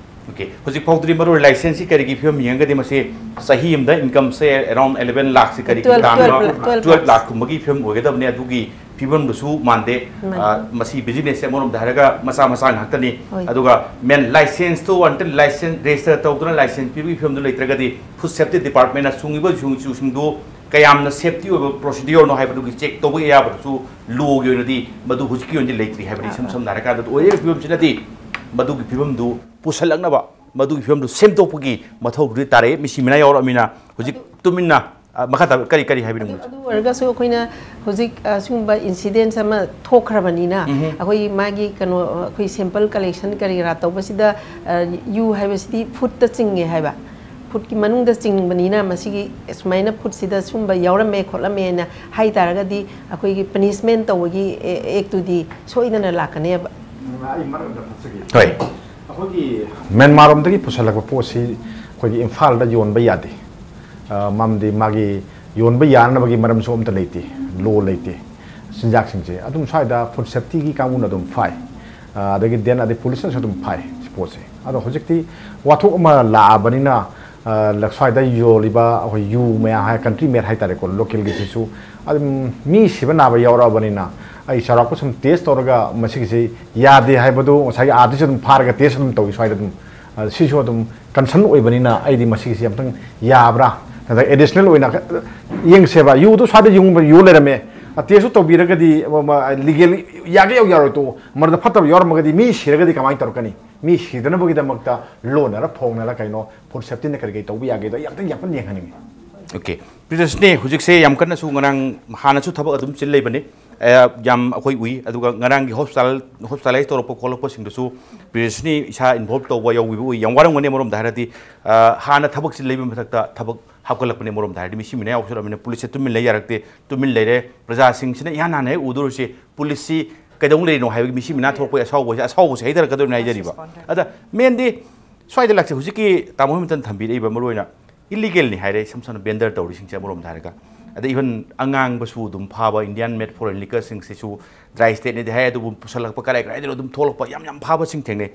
ꯑꯣꯀꯦ, ꯍꯧꯖꯤꯛ ꯐꯥꯎꯗꯗꯤ ꯃꯔꯨ ꯑꯣꯏ ꯂꯥꯏꯁꯦꯟꯁꯀꯤ ꯀꯔꯤꯒꯤ ꯐꯤꯕꯝ ꯌꯦꯡꯉꯒꯗꯤ ꯃꯁꯤ ꯆꯍꯤ ꯑꯃꯗ ꯏꯟꯀꯝꯁꯦ around eleven ꯂꯥꯛꯁꯤ ꯀꯔꯤꯒꯤ Twelve, ꯇꯥꯟꯕ? twelve, twelve Twelve ꯂꯥꯛ ꯀꯨꯝꯕꯒꯤ ꯐꯤꯕꯝ ꯑꯣꯏꯒꯗꯕꯅꯤ꯫ ꯑꯗꯨꯒꯤ ꯐꯤꯕꯝꯗꯨꯁꯨ ꯃꯥꯟꯗꯦ꯫ ꯃꯥꯟꯗꯦ꯫ ꯑ, ꯃꯁꯤ ꯕꯤꯖꯤꯅꯦꯁꯁꯦ ꯑꯃꯔꯣꯝꯗ ꯍꯥꯏꯔꯒ ꯃꯆꯥ ꯃꯆꯥ ꯉꯥꯛꯇꯅꯤ꯫ ꯍꯣꯏ꯫ ꯑꯗꯨꯒ ꯃꯦꯟ ꯂꯥꯏꯁꯦꯟꯁꯇꯣ until ꯂꯥꯏꯁꯦꯟꯁ ꯔꯦꯖꯤꯁꯇꯔ ꯇꯧꯗꯨꯅ ꯂꯥꯏꯁꯦꯟꯁ ꯄꯤꯕꯒꯤ ꯐꯤꯕꯝꯗꯨ ꯂꯩꯇ꯭ꯔꯒꯗꯤ ꯐꯨꯗ ꯁꯦꯐꯇꯤ ꯗꯤꯄꯥꯔꯠꯃꯦꯟꯅ ꯁꯨꯡꯉꯤꯕ ꯌꯨ ꯆꯨꯁꯤꯡꯗꯨ ꯀꯌꯥꯝꯅ ꯁꯦꯐꯇꯤ ꯑꯣꯏꯕ ꯄ꯭ꯔꯣꯁꯤꯗ꯭ꯌꯨꯔꯅꯣ ꯍꯥꯏꯕꯗꯨꯒꯤ ꯆꯦꯛ ꯇꯧꯕꯒꯤ ꯑꯌꯥꯕꯗꯨꯁꯨ ꯂꯣꯒꯤ ꯑꯣꯏꯅꯗꯤ ꯃꯗꯨ ꯍꯧꯖꯤꯛꯀꯤ ꯑꯣꯏꯅꯗꯤ ꯂꯩꯇ꯭ꯔꯤ ꯍꯥꯏꯕꯅꯤ꯫ ꯏꯁꯝ ꯁꯝꯅ ꯍꯥꯏꯔꯀꯥꯟꯗ ꯑꯣꯏꯔꯤꯕ ꯐꯤꯕꯝꯁꯤꯅꯗꯤ ꯃꯗꯨꯒꯤ ꯐꯤꯕꯝꯗꯨ ꯄꯨꯁꯜꯂꯛꯅꯕ, ꯃꯗꯨꯒꯤ ꯐꯤꯕꯝꯗꯨ ꯁꯦꯝꯗꯣꯛꯄꯒꯤ ꯃꯊꯧꯗꯨꯗꯤ ꯇꯥꯔꯛꯏ꯫ ꯃꯤꯁꯤ ꯃꯤꯅꯥ ꯌꯥꯎꯔꯛꯑꯃꯤꯅ ꯍꯧꯖꯤꯛ ꯇꯨꯃꯤꯟꯅ ꯑ, ꯃꯈꯥ ꯇꯥꯕ ꯀꯔꯤ, ꯀꯔꯤ ꯍꯥꯏꯕꯤꯅꯤꯡꯕ? ꯑꯗꯨ ꯑꯣꯏꯔꯒꯁꯨ ꯑꯩꯈꯣꯏꯅ ꯍꯧꯖꯤꯛ ꯑ, ꯁꯤꯒꯨꯝꯕ ꯏꯟꯁꯤꯗꯦꯟꯁ ꯑꯃ ꯊꯣꯛꯈ꯭ꯔꯕꯅꯤꯅ, ꯑꯩꯈꯣꯏ ꯃꯥꯒꯤ ꯀꯩꯅꯣ, ꯑꯩꯈꯣꯏ ꯁꯦꯝꯄꯜ ꯀꯂꯦꯛꯁꯟ ꯀꯔꯤ ꯀꯔꯥ ꯇꯧꯕꯁꯤꯗ ꯑ, ꯌꯨ ꯍꯥꯏꯕꯁꯤꯗꯤ ꯐꯨꯗꯇ ꯆꯤꯡꯉꯦ ꯍꯥꯏꯕ, ꯐꯨꯗꯀꯤ ꯃꯅꯨꯡꯗ ꯆꯤꯡꯕꯅꯤꯅ, ꯃꯁꯤꯒꯤ ꯁꯨꯃꯥꯏꯅ ꯐꯨꯗꯁꯤꯗ ꯁꯨꯝꯕ ꯌꯥꯎꯔꯝꯃꯦ ꯈꯣꯠꯂꯝꯃꯦꯅ ꯍꯥꯏ ꯇꯥꯔꯒꯗꯤ, ꯑꯩꯈꯣꯏꯒꯤ ꯄꯅꯤꯁꯃꯦꯟ ꯇꯧꯕꯒꯤ ꯑꯦꯛꯇꯨꯗꯤ ꯁꯣꯏꯗꯅ ꯂꯥꯛꯀꯅꯦꯕ꯫ ꯑꯩ ꯃꯔꯛ ꯑꯝꯇ ꯊꯠꯆꯒꯦ꯫ ꯍꯣꯏ꯫ ꯑꯩꯈꯣꯏꯒꯤ ꯃ꯭ꯌꯥꯟꯃꯥꯔ ꯔꯣꯝꯗꯒꯤ ꯄꯨꯁꯜꯂꯛꯄ ꯄꯣꯠꯁꯤ ꯑꯩꯈꯣꯏꯒꯤ ꯏꯝꯐꯥꯜꯗ ꯌꯣꯟꯕ ꯌꯥꯗꯦ꯫ ꯑ, ꯃꯔꯝꯗꯤ ꯃꯥꯒꯤ ꯌꯣꯟꯕ ꯌꯥꯅꯕꯒꯤ ꯃꯔꯝꯁꯨ ꯑꯝꯇ ꯂꯩꯇꯦ, ꯂꯣ ꯂꯩꯇꯦ꯫ ꯆꯤꯟꯖꯥꯛꯁꯤꯡꯁꯦ ꯑꯗꯨꯝ ꯁ꯭ꯋꯥꯏꯗ ꯐꯨꯗ ꯁꯦꯐꯇꯤꯒꯤ ꯀꯥꯡꯕꯨꯅ ꯑꯗꯨꯝ ꯐꯥꯏ꯫ ꯑ, ꯑꯗꯒꯤ ꯗꯦꯟ ꯑꯗꯩ ꯄꯨꯂꯤꯁꯅꯁꯨ ꯑꯗꯨꯝ ꯐꯥꯏ ꯁꯤ ꯄꯣꯠꯁꯦ꯫ ꯑꯗꯣ ꯍꯧꯖꯤꯛꯇꯤ ꯋꯥꯊꯣꯛ ꯑꯃ ꯂꯥꯛꯑꯕꯅꯤꯅ, ꯑ, ꯂ-, ꯁ꯭ꯋꯥꯏꯗ ꯌꯣꯜꯂꯤꯕ ꯑꯩꯈꯣꯏ ꯌꯨ ꯃꯌꯥꯝ ꯍꯥꯏ, ꯀꯟꯇ꯭ꯔꯤ ꯃꯦꯗ ꯍꯥꯏꯇꯥꯔꯦꯀꯣ, ꯂꯣꯀꯦꯜꯒꯤꯁꯤꯁꯨ ꯑꯗꯨꯝ ꯃꯤ ꯁꯤꯕ ꯅꯥꯕ ꯌꯥꯎꯔꯛꯑꯕꯅꯤꯅ, ꯑꯩ ꯆꯥꯎꯔꯥꯛꯄ ꯁꯨꯝ ꯇꯦꯁ ꯇꯧꯔꯒ ꯃꯁꯤꯒꯤꯁꯤ ꯌꯥꯗꯦ ꯍꯥꯏꯕꯗꯨ ꯉꯁꯥꯏꯒꯤ ꯑꯥꯗꯁꯨ ꯑꯗꯨꯝ ꯐꯥꯔꯒ ꯇꯦꯁ ꯑꯗꯨꯝ ꯇꯧꯏ ꯁ꯭ꯋꯥꯏꯗ ꯑꯗꯨꯝ꯫ ꯑ, ꯁꯤꯁꯨ ꯑꯗꯨꯝ ꯀꯟꯁꯔꯟ ꯑꯣꯏꯕꯅꯤꯅ ꯑꯩꯗꯤ ꯃꯁꯤꯒꯤꯁꯤ ꯑꯝꯇꯪ ꯌꯥꯕ꯭ꯔꯥ, ꯅꯠꯇ꯭ꯔꯒ ꯑꯦꯗꯤꯁꯅꯦꯜ ꯑꯣꯏꯅ ꯈ-, ꯌꯦꯡꯁꯦꯕ, ꯌꯨꯗꯨ ꯁ꯭ꯋꯥꯏꯗ ꯌꯨ, ꯌꯨ ꯂꯩꯔꯝꯃꯦ, ꯑ, ꯇꯦꯁꯁꯨ ꯇꯧꯕꯤꯔꯒꯗꯤ, ꯃ-, ꯃ-, ꯂꯤꯒꯦꯜ ꯌꯥꯒꯦ ꯌꯥꯎ ꯌꯥꯔꯣꯏ ꯇꯣꯛꯑꯣ, ꯃꯔꯝꯗꯤ ꯐꯠꯇꯕ ꯌꯥꯎꯔꯝꯃꯒꯗꯤ ꯃꯤ ꯁꯤꯔꯒꯗꯤ ꯀꯃꯥꯏꯅ ꯇꯧꯔꯛꯀꯅꯤ? ꯃꯤ ꯁꯤꯗꯅꯕꯒꯤꯗꯃꯛꯇ ꯂꯣꯟꯅꯔ ꯐꯣꯡꯅꯔ ꯀꯩꯅꯣ ꯐꯨꯗ ꯁꯦꯐꯇꯤꯅ ꯀꯔꯤ ꯀꯔꯤ ꯇꯧꯕ ꯌꯥꯒꯦꯗꯣ ꯑꯩ ꯑꯝꯇꯪ ꯌꯥꯝ ꯀꯟꯅ ꯌꯦꯡꯍꯟꯅꯤꯡꯉꯤ꯫ ꯑꯣꯀꯦ꯫ ꯄ꯭ꯔꯤꯇꯦꯁꯅꯦ ꯍꯧꯖꯤꯛꯁꯦ ꯌꯥꯝ ꯀꯟꯅꯁꯨ ꯉꯔꯥꯡ ꯍꯥꯟꯅꯁꯨ ꯊꯕꯛ ꯑꯗꯨꯝ ꯆꯤꯜ ꯂꯩꯕꯅꯤ꯫ ꯑ, ꯌꯥꯝ ꯑꯩꯈꯣꯏ ꯎꯏ꯫ ꯑꯗꯨꯒ ꯉꯔꯥꯡꯒꯤ ꯍꯣꯁꯄꯤꯇꯥꯜ, ꯍꯣꯁꯄꯤꯇꯥꯂꯥꯏꯁ ꯇꯧꯔꯛꯄ ꯈꯣꯠꯂꯛꯄꯁꯤꯡꯗꯨꯁꯨ ꯄ꯭ꯔꯤꯇꯦꯁꯅꯤ ꯏꯁꯥ ꯏꯟꯚꯣꯜꯕ ꯇꯧꯕ ꯌꯥꯎꯕꯤꯕ ꯎꯏ꯫ ꯌꯥꯝ ꯋꯥꯔꯝꯒꯅꯤ ꯑꯃꯔꯣꯝꯗ ꯍꯥꯏꯔꯗꯤ꯫ ꯑ, ꯍꯥꯟꯅ ꯊꯕꯛ ꯆꯤꯜ ꯂꯩꯕ ꯃꯊꯛꯇ ꯊꯕꯛ ꯍꯥꯞꯀꯠꯂꯛꯄꯅꯦ ꯑꯃꯔꯣꯝꯗ ꯍꯥꯏꯔꯗꯤ꯫ ꯃꯤꯁꯤ ꯃꯤꯅꯥ ꯌꯥꯎꯁꯜꯂꯛꯑꯕꯅꯤꯅ ꯄꯨꯂꯤꯁꯁꯦ ꯇꯨꯃꯤꯟ ꯂꯩ ꯌꯥꯔꯛꯇꯦ, ꯇꯨꯃꯤꯟ ꯂꯩꯔꯦ꯫ ꯄ꯭ꯔꯖꯥꯁꯤꯡꯁꯤꯅ ꯏꯍꯥꯟ ꯍꯥꯟꯅ ꯍꯦꯛ ꯎꯗꯣꯔꯤꯁꯤ ꯄꯨꯂꯤꯁꯁꯤ ꯀꯩꯗꯧ ꯂꯩꯔꯤꯅꯣ ꯍꯥꯏꯕꯒꯤ ꯃꯤꯁꯤ ꯃꯤꯅꯥ ꯊꯣꯛꯂꯛꯄꯒꯤ ꯑꯁꯥꯎꯕꯁꯦ, ꯑꯁꯥꯎꯕꯁꯦ ꯍꯩꯊꯔꯛꯀꯗꯧꯔꯤꯅꯦ ꯍꯥꯏꯖꯔꯤꯕ꯫ ꯑꯗ ꯃꯦꯟꯗꯤ ꯁ꯭ꯋꯥꯏꯗ ꯂꯥꯛꯆꯩ, ꯍꯧꯖꯤꯛꯀꯤ ꯇꯥꯃꯣ ꯍꯦꯃꯟꯇꯅ ꯊꯝꯕꯤꯔꯛꯏꯕ ꯃꯔꯨꯑꯣꯏꯅ ꯏꯂꯤꯒꯦꯜꯅꯤ ꯍꯥꯏꯔꯦ, ꯏꯁꯝ ꯁꯝꯅ ꯕꯦꯟꯗꯔ ꯇꯧꯔꯤꯁꯤꯡꯁꯦ ꯑꯃꯔꯣꯝꯗ ꯍꯥꯏꯔꯒ꯫ ꯑꯗꯩ ꯏꯚꯟ ꯑꯉꯥꯡꯕꯁꯨ ꯑꯗꯨꯝ ꯐꯥꯕ, ꯏꯟꯗꯤꯌꯥꯟ ꯃꯦꯗ ꯐꯣꯔꯦꯟ ꯂꯤꯀꯔꯁꯤꯡꯁꯤꯁꯨ ꯗ꯭ꯔꯥꯏ ꯁ꯭ꯇꯦꯠꯅꯦꯗꯤ ꯍꯥꯏ, ꯑꯗꯨꯕꯨ ꯄꯨꯁꯜꯂꯛꯄ ꯀꯔꯥꯏ ꯀꯔꯥꯏꯗꯅꯣ ꯑꯗꯨꯝ ꯊꯣꯛꯂꯛꯄ ꯌꯥꯝ ꯌꯥꯝ ꯐꯥꯕꯁꯤꯡ ꯊꯦꯡꯅꯩ꯫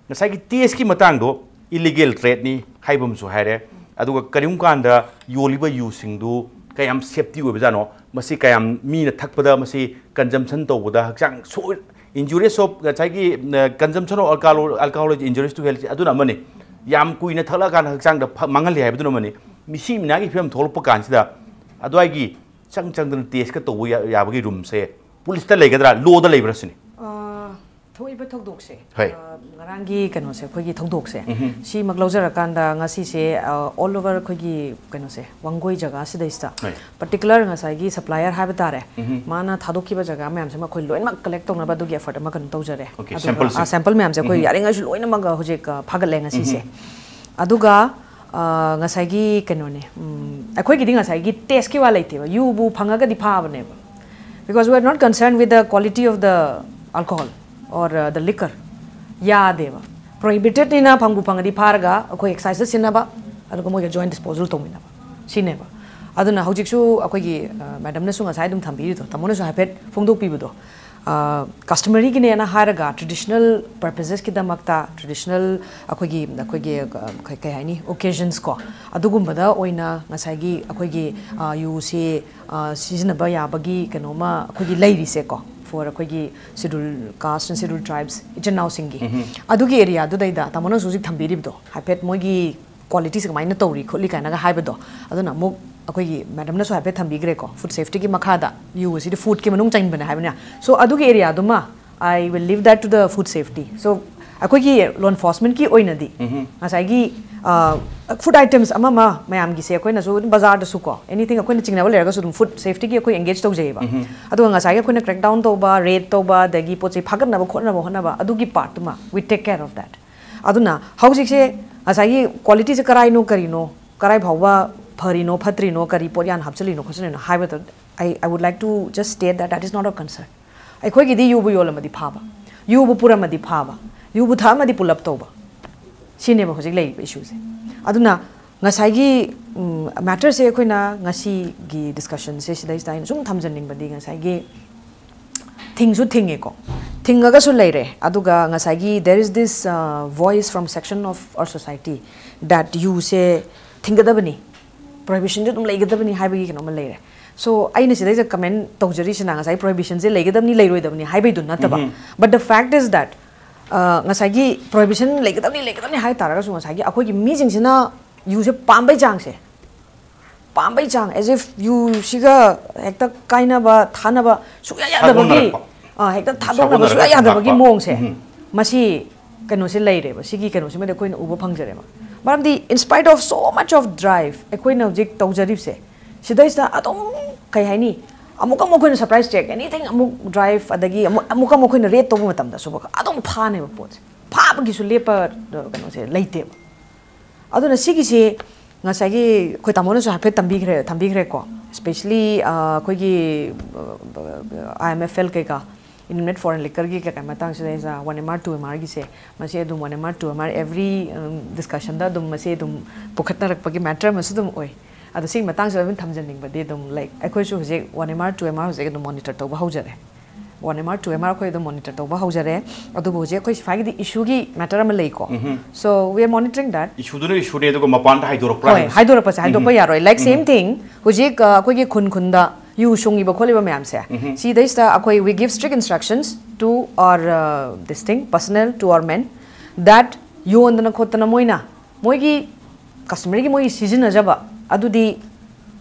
ꯉꯁꯥꯏꯒꯤ ꯇꯦꯁꯀꯤ ꯃꯇꯥꯡꯗꯣ ꯏꯂꯤꯒꯦꯜ ꯇ꯭ꯔꯦꯗꯅꯤ ꯍꯥꯏꯕ ꯑꯃꯁꯨ ꯍꯥꯏꯔꯦ꯫ ꯑꯗꯨꯒ ꯀꯔꯤꯒꯨꯝꯕ ꯀꯥꯟꯗ ꯌꯣꯜꯂꯤꯕ ꯌꯨꯁꯤꯡꯗꯨ ꯀꯌꯥꯝ ꯁꯦꯐꯇꯤ ꯑꯣꯏꯕꯖꯥꯠꯅꯣ, ꯃꯁꯤ ꯀꯌꯥꯝ ꯃꯤꯅ ꯊꯛꯄꯗ ꯃꯁꯤ ꯀꯟꯖꯝꯁꯟ ꯇꯧꯕꯗ ꯍꯛꯆꯥꯡ ꯁꯣꯛ-, injurious of ꯉꯁꯥꯏꯒꯤ, ꯑ, consumption of alcohol, alcohol is injurious to health ꯑꯗꯨꯅ ꯑꯃꯅꯤ꯫ ꯌꯥꯝ ꯀꯨꯏꯅ ꯊꯛꯂꯛꯑꯀꯥꯟꯗ ꯍꯛꯆꯥꯡꯗ ꯐ-, ꯃꯥꯡꯍꯜꯂꯤ ꯍꯥꯏꯕꯗꯨꯅ ꯑꯃꯅꯤ꯫ ꯃꯤꯁꯤ ꯃꯤꯅꯥꯒꯤ ꯐꯤꯕꯝ ꯊꯣꯛꯂꯛꯄ ꯀꯥꯟꯁꯤꯗ ꯑꯗꯨꯋꯥꯏꯒꯤ ꯆꯪ ꯆꯪꯗꯅ ꯇꯦꯁꯀ ꯇꯧꯕ ꯌꯥ-, ꯌꯥꯕꯒꯤ ꯔꯨꯝꯁꯦ ꯄꯨꯂꯤꯁꯇ ꯂꯩꯒꯗ꯭ꯔꯥ, ꯂꯣꯗ ꯂꯩꯕ꯭ꯔꯥ ꯁꯤꯅꯤ꯫ ꯑꯥ, ꯊꯣꯛꯏꯕ ꯊꯧꯗꯣꯛꯁꯦ, ꯍꯣꯏ꯫ ꯑ, ꯉꯔꯥꯡꯒꯤ ꯀꯩꯅꯣꯁꯦ, ꯑꯩꯈꯣꯏꯒꯤ ꯊꯧꯗꯣꯛꯁꯦ, ꯁꯤꯃꯛ ꯂꯧꯖꯔꯀꯥꯟꯗ ꯉꯁꯤꯁꯦ, ꯑ, all over ꯑꯩꯈꯣꯏꯒꯤ ꯀꯩꯅꯣꯁꯦ, ꯋꯥꯡꯒꯣꯏ ꯖꯒꯥꯁꯤꯗꯩꯁꯤꯗ, ꯍꯣꯏ꯫ particular ꯉꯁꯥꯏꯒꯤ supplier ꯍꯥꯏꯕ ꯇꯥꯔꯦ, ꯃꯥꯅ ꯊꯥꯗꯣꯛꯈꯤꯕ ꯖꯒꯥ ꯃꯌꯥꯝꯁꯤꯃ ꯑꯩꯈꯣꯏ ꯂꯣꯏꯅꯃꯛ collect ꯇꯧꯅꯕ ꯑꯗꯨꯒꯤ effort ꯑꯃ ꯀꯩꯅꯣ ꯇꯧꯖꯔꯦ꯫ Okay, ꯑꯗꯨꯒ, sample ꯁꯤꯡ꯫ ꯑ, sample ꯃꯌꯥꯝꯁꯦ ꯑꯩꯈꯣꯏ ꯌꯥꯔꯤꯉꯩꯁꯨ ꯂꯣꯏꯅꯃꯛ ꯍꯧꯖꯤꯛ, ꯑ, ꯐꯥꯒꯠꯂꯦ ꯉꯁꯤꯁꯦ꯫ ꯑꯗꯨꯒ, ꯑ, ꯉꯁꯥꯏꯒꯤ ꯀꯩꯅꯣꯅꯦ, ꯎꯝ, ꯑꯩꯈꯣꯏꯒꯤꯗꯤ ꯉꯁꯥꯏꯒꯤ taste ꯀꯤ ꯋꯥ ꯂꯩꯇꯦꯕ, ꯌꯨꯕꯨ ꯐꯪꯉꯒꯗꯤ ꯐꯥꯕꯅꯦꯕ, because we are not concerned with the quality of the alcohol or, uh, the liquor. ꯌꯥꯗꯦꯕ, prohibited ꯅꯤꯅ ꯐꯪꯕꯨ ꯐꯪꯉꯗꯤ ꯐꯥꯔꯒ ꯑꯩꯈꯣꯏ excise ꯇ ꯁꯤꯟꯅꯕ, ꯑꯗꯨꯒ ꯃꯣꯏꯒ joint disposal ꯇꯧꯃꯤꯟꯅꯕ, ꯁꯤꯅꯦꯕ꯫ ꯑꯗꯨꯅ ꯍꯧꯖꯤꯛꯁꯨ ꯑꯩꯈꯣꯏꯒꯤ, ꯑ, madam ꯅꯁꯨ ꯉꯁꯥꯏ ꯑꯗꯨꯝ ꯊꯝꯕꯤꯔꯤꯗꯣ, ꯇꯥꯃꯣꯅꯁꯨ ꯍꯥꯏꯐꯦꯠ ꯐꯣꯡꯗꯣꯛꯄꯤꯕꯗꯣ, ꯑ, customary ꯒꯤꯅꯦꯅ ꯍꯥꯏꯔꯒ traditional purposes ꯀꯤꯗꯃꯛꯇ, traditional ꯑꯩꯈꯣꯏꯒꯤ, ꯑꯩꯈꯣꯏꯒꯤ, ꯑ, ꯀꯩ-, ꯀꯩ ꯍꯥꯏꯅꯤ, occasions ꯀꯣ, ꯑꯗꯨꯒꯨꯝꯕꯗ ꯑꯣꯏꯅ ꯉꯁꯥꯏꯒꯤ ꯑꯩꯈꯣꯏꯒꯤ, ꯑ, ꯌꯨꯁꯤ, ꯑ, ꯁꯤꯖꯤꯟꯅꯕ ꯌꯥꯕꯒꯤ ꯀꯩꯅꯣꯃ ꯑꯩꯈꯣꯏꯒꯤ ꯂꯩꯔꯤꯁꯦꯀꯣ, for ꯑꯩꯈꯣꯏꯒꯤ schedule caste and schedule tribes ꯏꯆꯤꯟ ꯏꯅꯥꯎꯁꯤꯡꯒꯤ, ꯑꯗꯨꯒꯤ area ꯗꯨꯗꯩꯗ ꯇꯥꯃꯣꯅꯁꯨ ꯍꯧꯖꯤꯛ ꯊꯝꯕꯤꯔꯤꯕꯗꯣ, ꯍꯥꯏꯐꯦꯠ ꯃꯣꯏꯒꯤ quality ꯁꯦ ꯀꯃꯥꯏꯅ ꯇꯧꯔꯤ ꯈꯣꯠꯂꯤ ꯀꯥꯏꯅꯒ ꯍꯥꯏꯕꯗꯣ, ꯑꯗꯨꯅ ꯑꯃꯨꯛ ꯑꯩꯈꯣꯏꯒꯤ madam ꯅꯁꯨ ꯍꯥꯏꯐꯦꯠ ꯊꯝꯕꯤꯈ꯭ꯔꯦꯀꯣ, food safety ꯒꯤ ꯃꯈꯥꯗ ꯌꯨ ꯑꯁꯤꯗꯤ food ꯀꯤ ꯃꯅꯨꯡ ꯆꯟꯕꯅꯦ ꯍꯥꯏꯕꯅꯤꯅ꯫ So ꯑꯗꯨꯒꯤ area ꯗꯨꯃ, I will leave that to the food safety. So ꯑꯩꯈꯣꯏꯒꯤ law enforcement ꯀꯤ ꯑꯣꯏꯅꯗꯤ ꯉꯁꯥꯏꯒꯤ, ꯑ, food items ꯑꯃ ꯑꯃ ꯃꯌꯥꯝꯒꯤꯁꯦ ꯑꯩꯈꯣꯏꯅꯁꯨ ꯑꯗꯨꯝ ꯕꯖꯥꯔꯗꯁꯨ ꯀꯣ, anything ꯑꯩꯈꯣꯏꯅ ꯆꯤꯡꯅꯕ ꯂꯩꯔꯒꯁꯨ ꯑꯗꯨꯝ food safety ꯒꯤ ꯑꯩꯈꯣꯏ engage ꯇꯧꯖꯩꯌꯦꯕ꯫ ꯑꯗꯨꯒ ꯉꯁꯥꯏꯒꯤ ꯑꯩꯈꯣꯏꯅ crackdown ꯇꯧꯕ, raid ꯇꯧꯕ, ꯑꯗꯒꯤ ꯄꯣꯠ ꯆꯩ ꯐꯥꯒꯠꯅꯕ ꯈꯣꯠꯅꯕ ꯍꯣꯠꯅꯕ, ꯑꯗꯨꯒꯤ part ꯇꯨꯃ we take care of that. ꯑꯗꯨꯅ ꯍꯧꯖꯤꯛꯁꯦ ꯉꯁꯥꯏꯒꯤ quality ꯁꯦ ꯀꯔꯥꯏꯅꯣ, ꯀꯔꯤꯅꯣ, ꯀꯔꯥꯏ ꯐꯥꯎꯕ ꯐꯔꯤꯅꯣ ꯐꯠꯇ꯭ꯔꯤꯅꯣ, ꯀꯔꯤ ꯄꯣꯠ ꯌꯥꯝ ꯍꯥꯞꯆꯤꯜꯂꯤꯅꯣ ꯈꯣꯠꯆꯤꯜꯂꯤꯅꯣ ꯍꯥꯏꯕꯗꯣ, I, I would like to just state that that is not our concern. ꯑꯩꯈꯣꯏꯒꯤꯗꯤ ꯌꯨꯕꯨ ꯌꯣꯜꯂꯝꯃꯗꯤ ꯐꯥꯕ, ꯌꯨꯕꯨ ꯄꯨꯔꯝꯃꯗꯤ ꯐꯥꯕ, ꯌꯨꯕꯨ ꯊꯛꯑꯝꯃꯗꯤ ꯄꯨꯂꯞ ꯇꯧꯕ, ꯁꯤꯅꯦꯕ ꯍꯧꯖꯤꯛ ꯂꯩꯔꯤꯕ issue ꯁꯦ꯫ ꯑꯗꯨꯅ ꯉꯁꯥꯏꯒꯤ, ꯎꯝ, matter ꯁꯦ ꯑꯩꯈꯣꯏꯅ ꯉꯁꯤꯒꯤ discussion ꯁꯦ ꯁꯤꯗꯩꯁꯤꯗ ꯑꯩꯅ ꯁꯨꯝ ꯊꯝꯖꯅꯤꯡꯕꯗꯤ, ꯉꯁꯥꯏꯒꯤ ꯊꯤꯡꯁꯨ ꯊꯤꯡꯉꯦꯀꯣ, ꯊꯤꯡꯉꯒꯁꯨ ꯂꯩꯔꯦ, ꯑꯗꯨꯒ ꯉꯁꯥꯏꯒꯤ there is this, uh, voice from section of our society that ꯌꯨꯁꯦ ꯊꯤꯡꯒꯗꯕꯅꯤ, prohibition ꯁꯦ ꯑꯗꯨꯝ ꯂꯩꯒꯗꯕꯅꯤ ꯍꯥꯏꯕꯒꯤ ꯀꯩꯅꯣꯝꯃ ꯂꯩꯔꯦ꯫ So ꯑꯩꯅ ꯁꯤꯗꯩꯗ comment ꯇꯧꯖꯔꯤꯁꯤꯅ ꯉꯁꯥꯏ prohibition ꯁꯦ ꯂꯩꯒꯗꯕꯅꯤ ꯂꯩꯔꯣꯏꯗꯕꯅꯤ ꯍꯥꯏꯕꯩꯗꯨ ꯅꯠꯇꯕ, but the fact is that, uh, ꯉꯁꯥꯏꯒꯤ prohibition ꯂꯩꯒꯗꯕꯅꯤ ꯂꯩꯒꯗꯕꯅꯤ ꯍꯥꯏ ꯇꯥꯔꯒꯁꯨ ꯉꯁꯥꯏꯒꯤ ꯑꯩꯈꯣꯏꯒꯤ ꯃꯤꯁꯤꯡꯁꯤꯅ ꯌꯨꯁꯦ ꯄꯥꯝꯕꯩ ꯆꯥꯡꯁꯦ, ꯄꯥꯝꯕꯩ ꯆꯥꯡ, as if ꯌꯨꯁꯤꯒ ꯍꯦꯛꯇ ꯀꯥꯏꯅꯕ ꯊꯥꯅꯕ ꯁꯨꯡꯌꯥ ꯌꯥꯗꯕꯒꯤ, ꯍꯥꯏꯕ ꯉꯝꯗꯕ꯫ ꯑꯥ, ꯍꯦꯛꯇ ꯊꯥꯗꯣꯛꯅꯕ ꯁꯨꯡꯌꯥ ꯌꯥꯗꯕꯒꯤ ꯃꯑꯣꯡꯁꯦ, ꯃꯁꯤ ꯀꯩꯅꯣꯁꯦ ꯂꯩꯔꯦꯕ, ꯁꯤꯒꯤ ꯀꯩꯅꯣꯁꯤꯃꯗꯤ ꯑꯩꯈꯣꯏꯅ ꯎꯕ ꯐꯪꯖꯔꯦꯕ꯫ ꯃꯔꯝꯗꯤ in spite of so much of drive ꯑꯩꯈꯣꯏꯅ ꯍꯧꯖꯤꯛ ꯇꯧꯖꯔꯤꯕꯁꯦ, ꯁꯤꯗꯩꯁꯤꯗ ꯑꯗꯨꯝ, ꯀꯩ ꯍꯥꯏꯅꯤ, ꯑꯃꯨꯛ ꯑꯃꯨꯛ ꯑꯩꯈꯣꯏꯅ surprise check, anything, ꯑꯃꯨꯛ drive, ꯑꯗꯒꯤ ꯑꯃꯨꯛ ꯑꯃꯨꯛ ꯑꯃꯨꯛ ꯑꯩꯈꯣꯏꯅ raid ꯇꯧꯕ ꯃꯇꯝꯗꯁꯨ ꯑꯗꯨꯝ ꯐꯥꯅꯦꯕ ꯄꯣꯠꯁꯦ꯫ ꯐꯥꯕꯒꯤꯁꯨ ꯂꯦꯞꯄ ꯀꯩꯅꯣꯁꯦ ꯂꯩꯇꯦꯕ꯫ ꯑꯗꯨꯅ ꯁꯤꯒꯤꯁꯤ ꯉꯁꯥꯏꯒꯤ ꯑꯩꯈꯣꯏ ꯇꯥꯃꯣꯅꯁꯨ ꯍꯥꯏꯐꯦꯠ ꯇꯝꯕꯤꯈ꯭ꯔꯦ, ꯇꯝꯕꯤꯈ꯭ꯔꯦꯀꯣ꯫ Especially ꯑꯩꯈꯣꯏꯒꯤ I M F L ꯀꯩꯀꯥ, Intimate Foreign Liquorꯒꯤ ꯀꯩꯀꯥ ꯃꯇꯥꯡꯁꯤꯗꯩꯁꯤꯗ one M R, two M Rꯒꯤꯁꯦ, ꯃꯁꯤ ꯑꯗꯨꯝ one M R, two M R every discussionꯗ ꯑꯗꯨꯝ ꯃꯁꯤ ꯑꯗꯨꯝ ꯄꯨꯈꯠꯅꯔꯛꯄꯒꯤ matter ꯑꯃꯁꯨ ꯑꯗꯨꯝ ꯑꯣꯏ꯫ ꯑꯗꯣ ꯁꯤꯒꯤ ꯃꯇꯥꯡꯁꯤꯗ ꯑꯗꯨꯝ ꯊꯝꯖꯅꯤꯡꯕꯗꯤ ꯑꯗꯨꯝ, like, ꯑꯩꯈꯣꯏꯁꯨ ꯍꯧꯖꯤꯛ one M R, two M R ꯍꯧꯖꯤꯛ ꯑꯗꯨꯝ monitor ꯇꯧꯕ ꯍꯧꯖꯔꯦ꯫ One M R, two M R ꯑꯩꯈꯣꯏ ꯑꯗꯨꯝ monitor ꯇꯧꯕ ꯍꯧꯖꯔꯦ꯫ ꯑꯗꯨꯕꯨ ꯍꯧꯖꯤꯛ ꯑꯩꯈꯣꯏ ꯁꯤꯐꯥꯏꯒꯤꯗꯤ issueꯒꯤ matter ꯑꯃ ꯂꯩꯀꯣ꯫ So we are monitoring that. Issueꯗꯨꯅ issueꯅꯦ, ꯑꯗꯨꯒ ꯃꯄꯥꯟꯗ ꯍꯥꯏꯗꯣꯔꯛꯄ꯭ꯔꯥ ꯍꯣꯏ, ꯍꯥꯏꯕꯁꯦ? ꯍꯥꯏꯗꯣꯔꯛꯄꯁꯦ ꯍꯥꯏꯗꯣꯛꯄ ꯌꯥꯔꯣꯏ꯫ Like, same thing, ꯍꯧꯖꯤꯛ ꯑꯩꯈꯣꯏꯒꯤ ꯈꯨꯟ ꯈꯨꯟꯗ ꯌꯨ ꯁꯨꯡꯉꯤꯕ ꯈꯣꯠꯂꯤꯕ ꯃꯌꯥꯝꯁꯦ, ꯁꯤꯗꯩꯁꯤꯗ ꯑꯩꯈꯣꯏ we give strict instructions to our this thing, personnel, to our men, that ꯌꯣꯟꯗꯅ ꯈꯣꯠꯇꯅ ꯃꯣꯏꯅ ꯃꯣꯏꯒꯤ customeryꯒꯤ ꯃꯣꯏꯒꯤ ꯁꯤꯖꯤꯟꯅꯖꯕ ꯑꯗꯨꯗꯤ,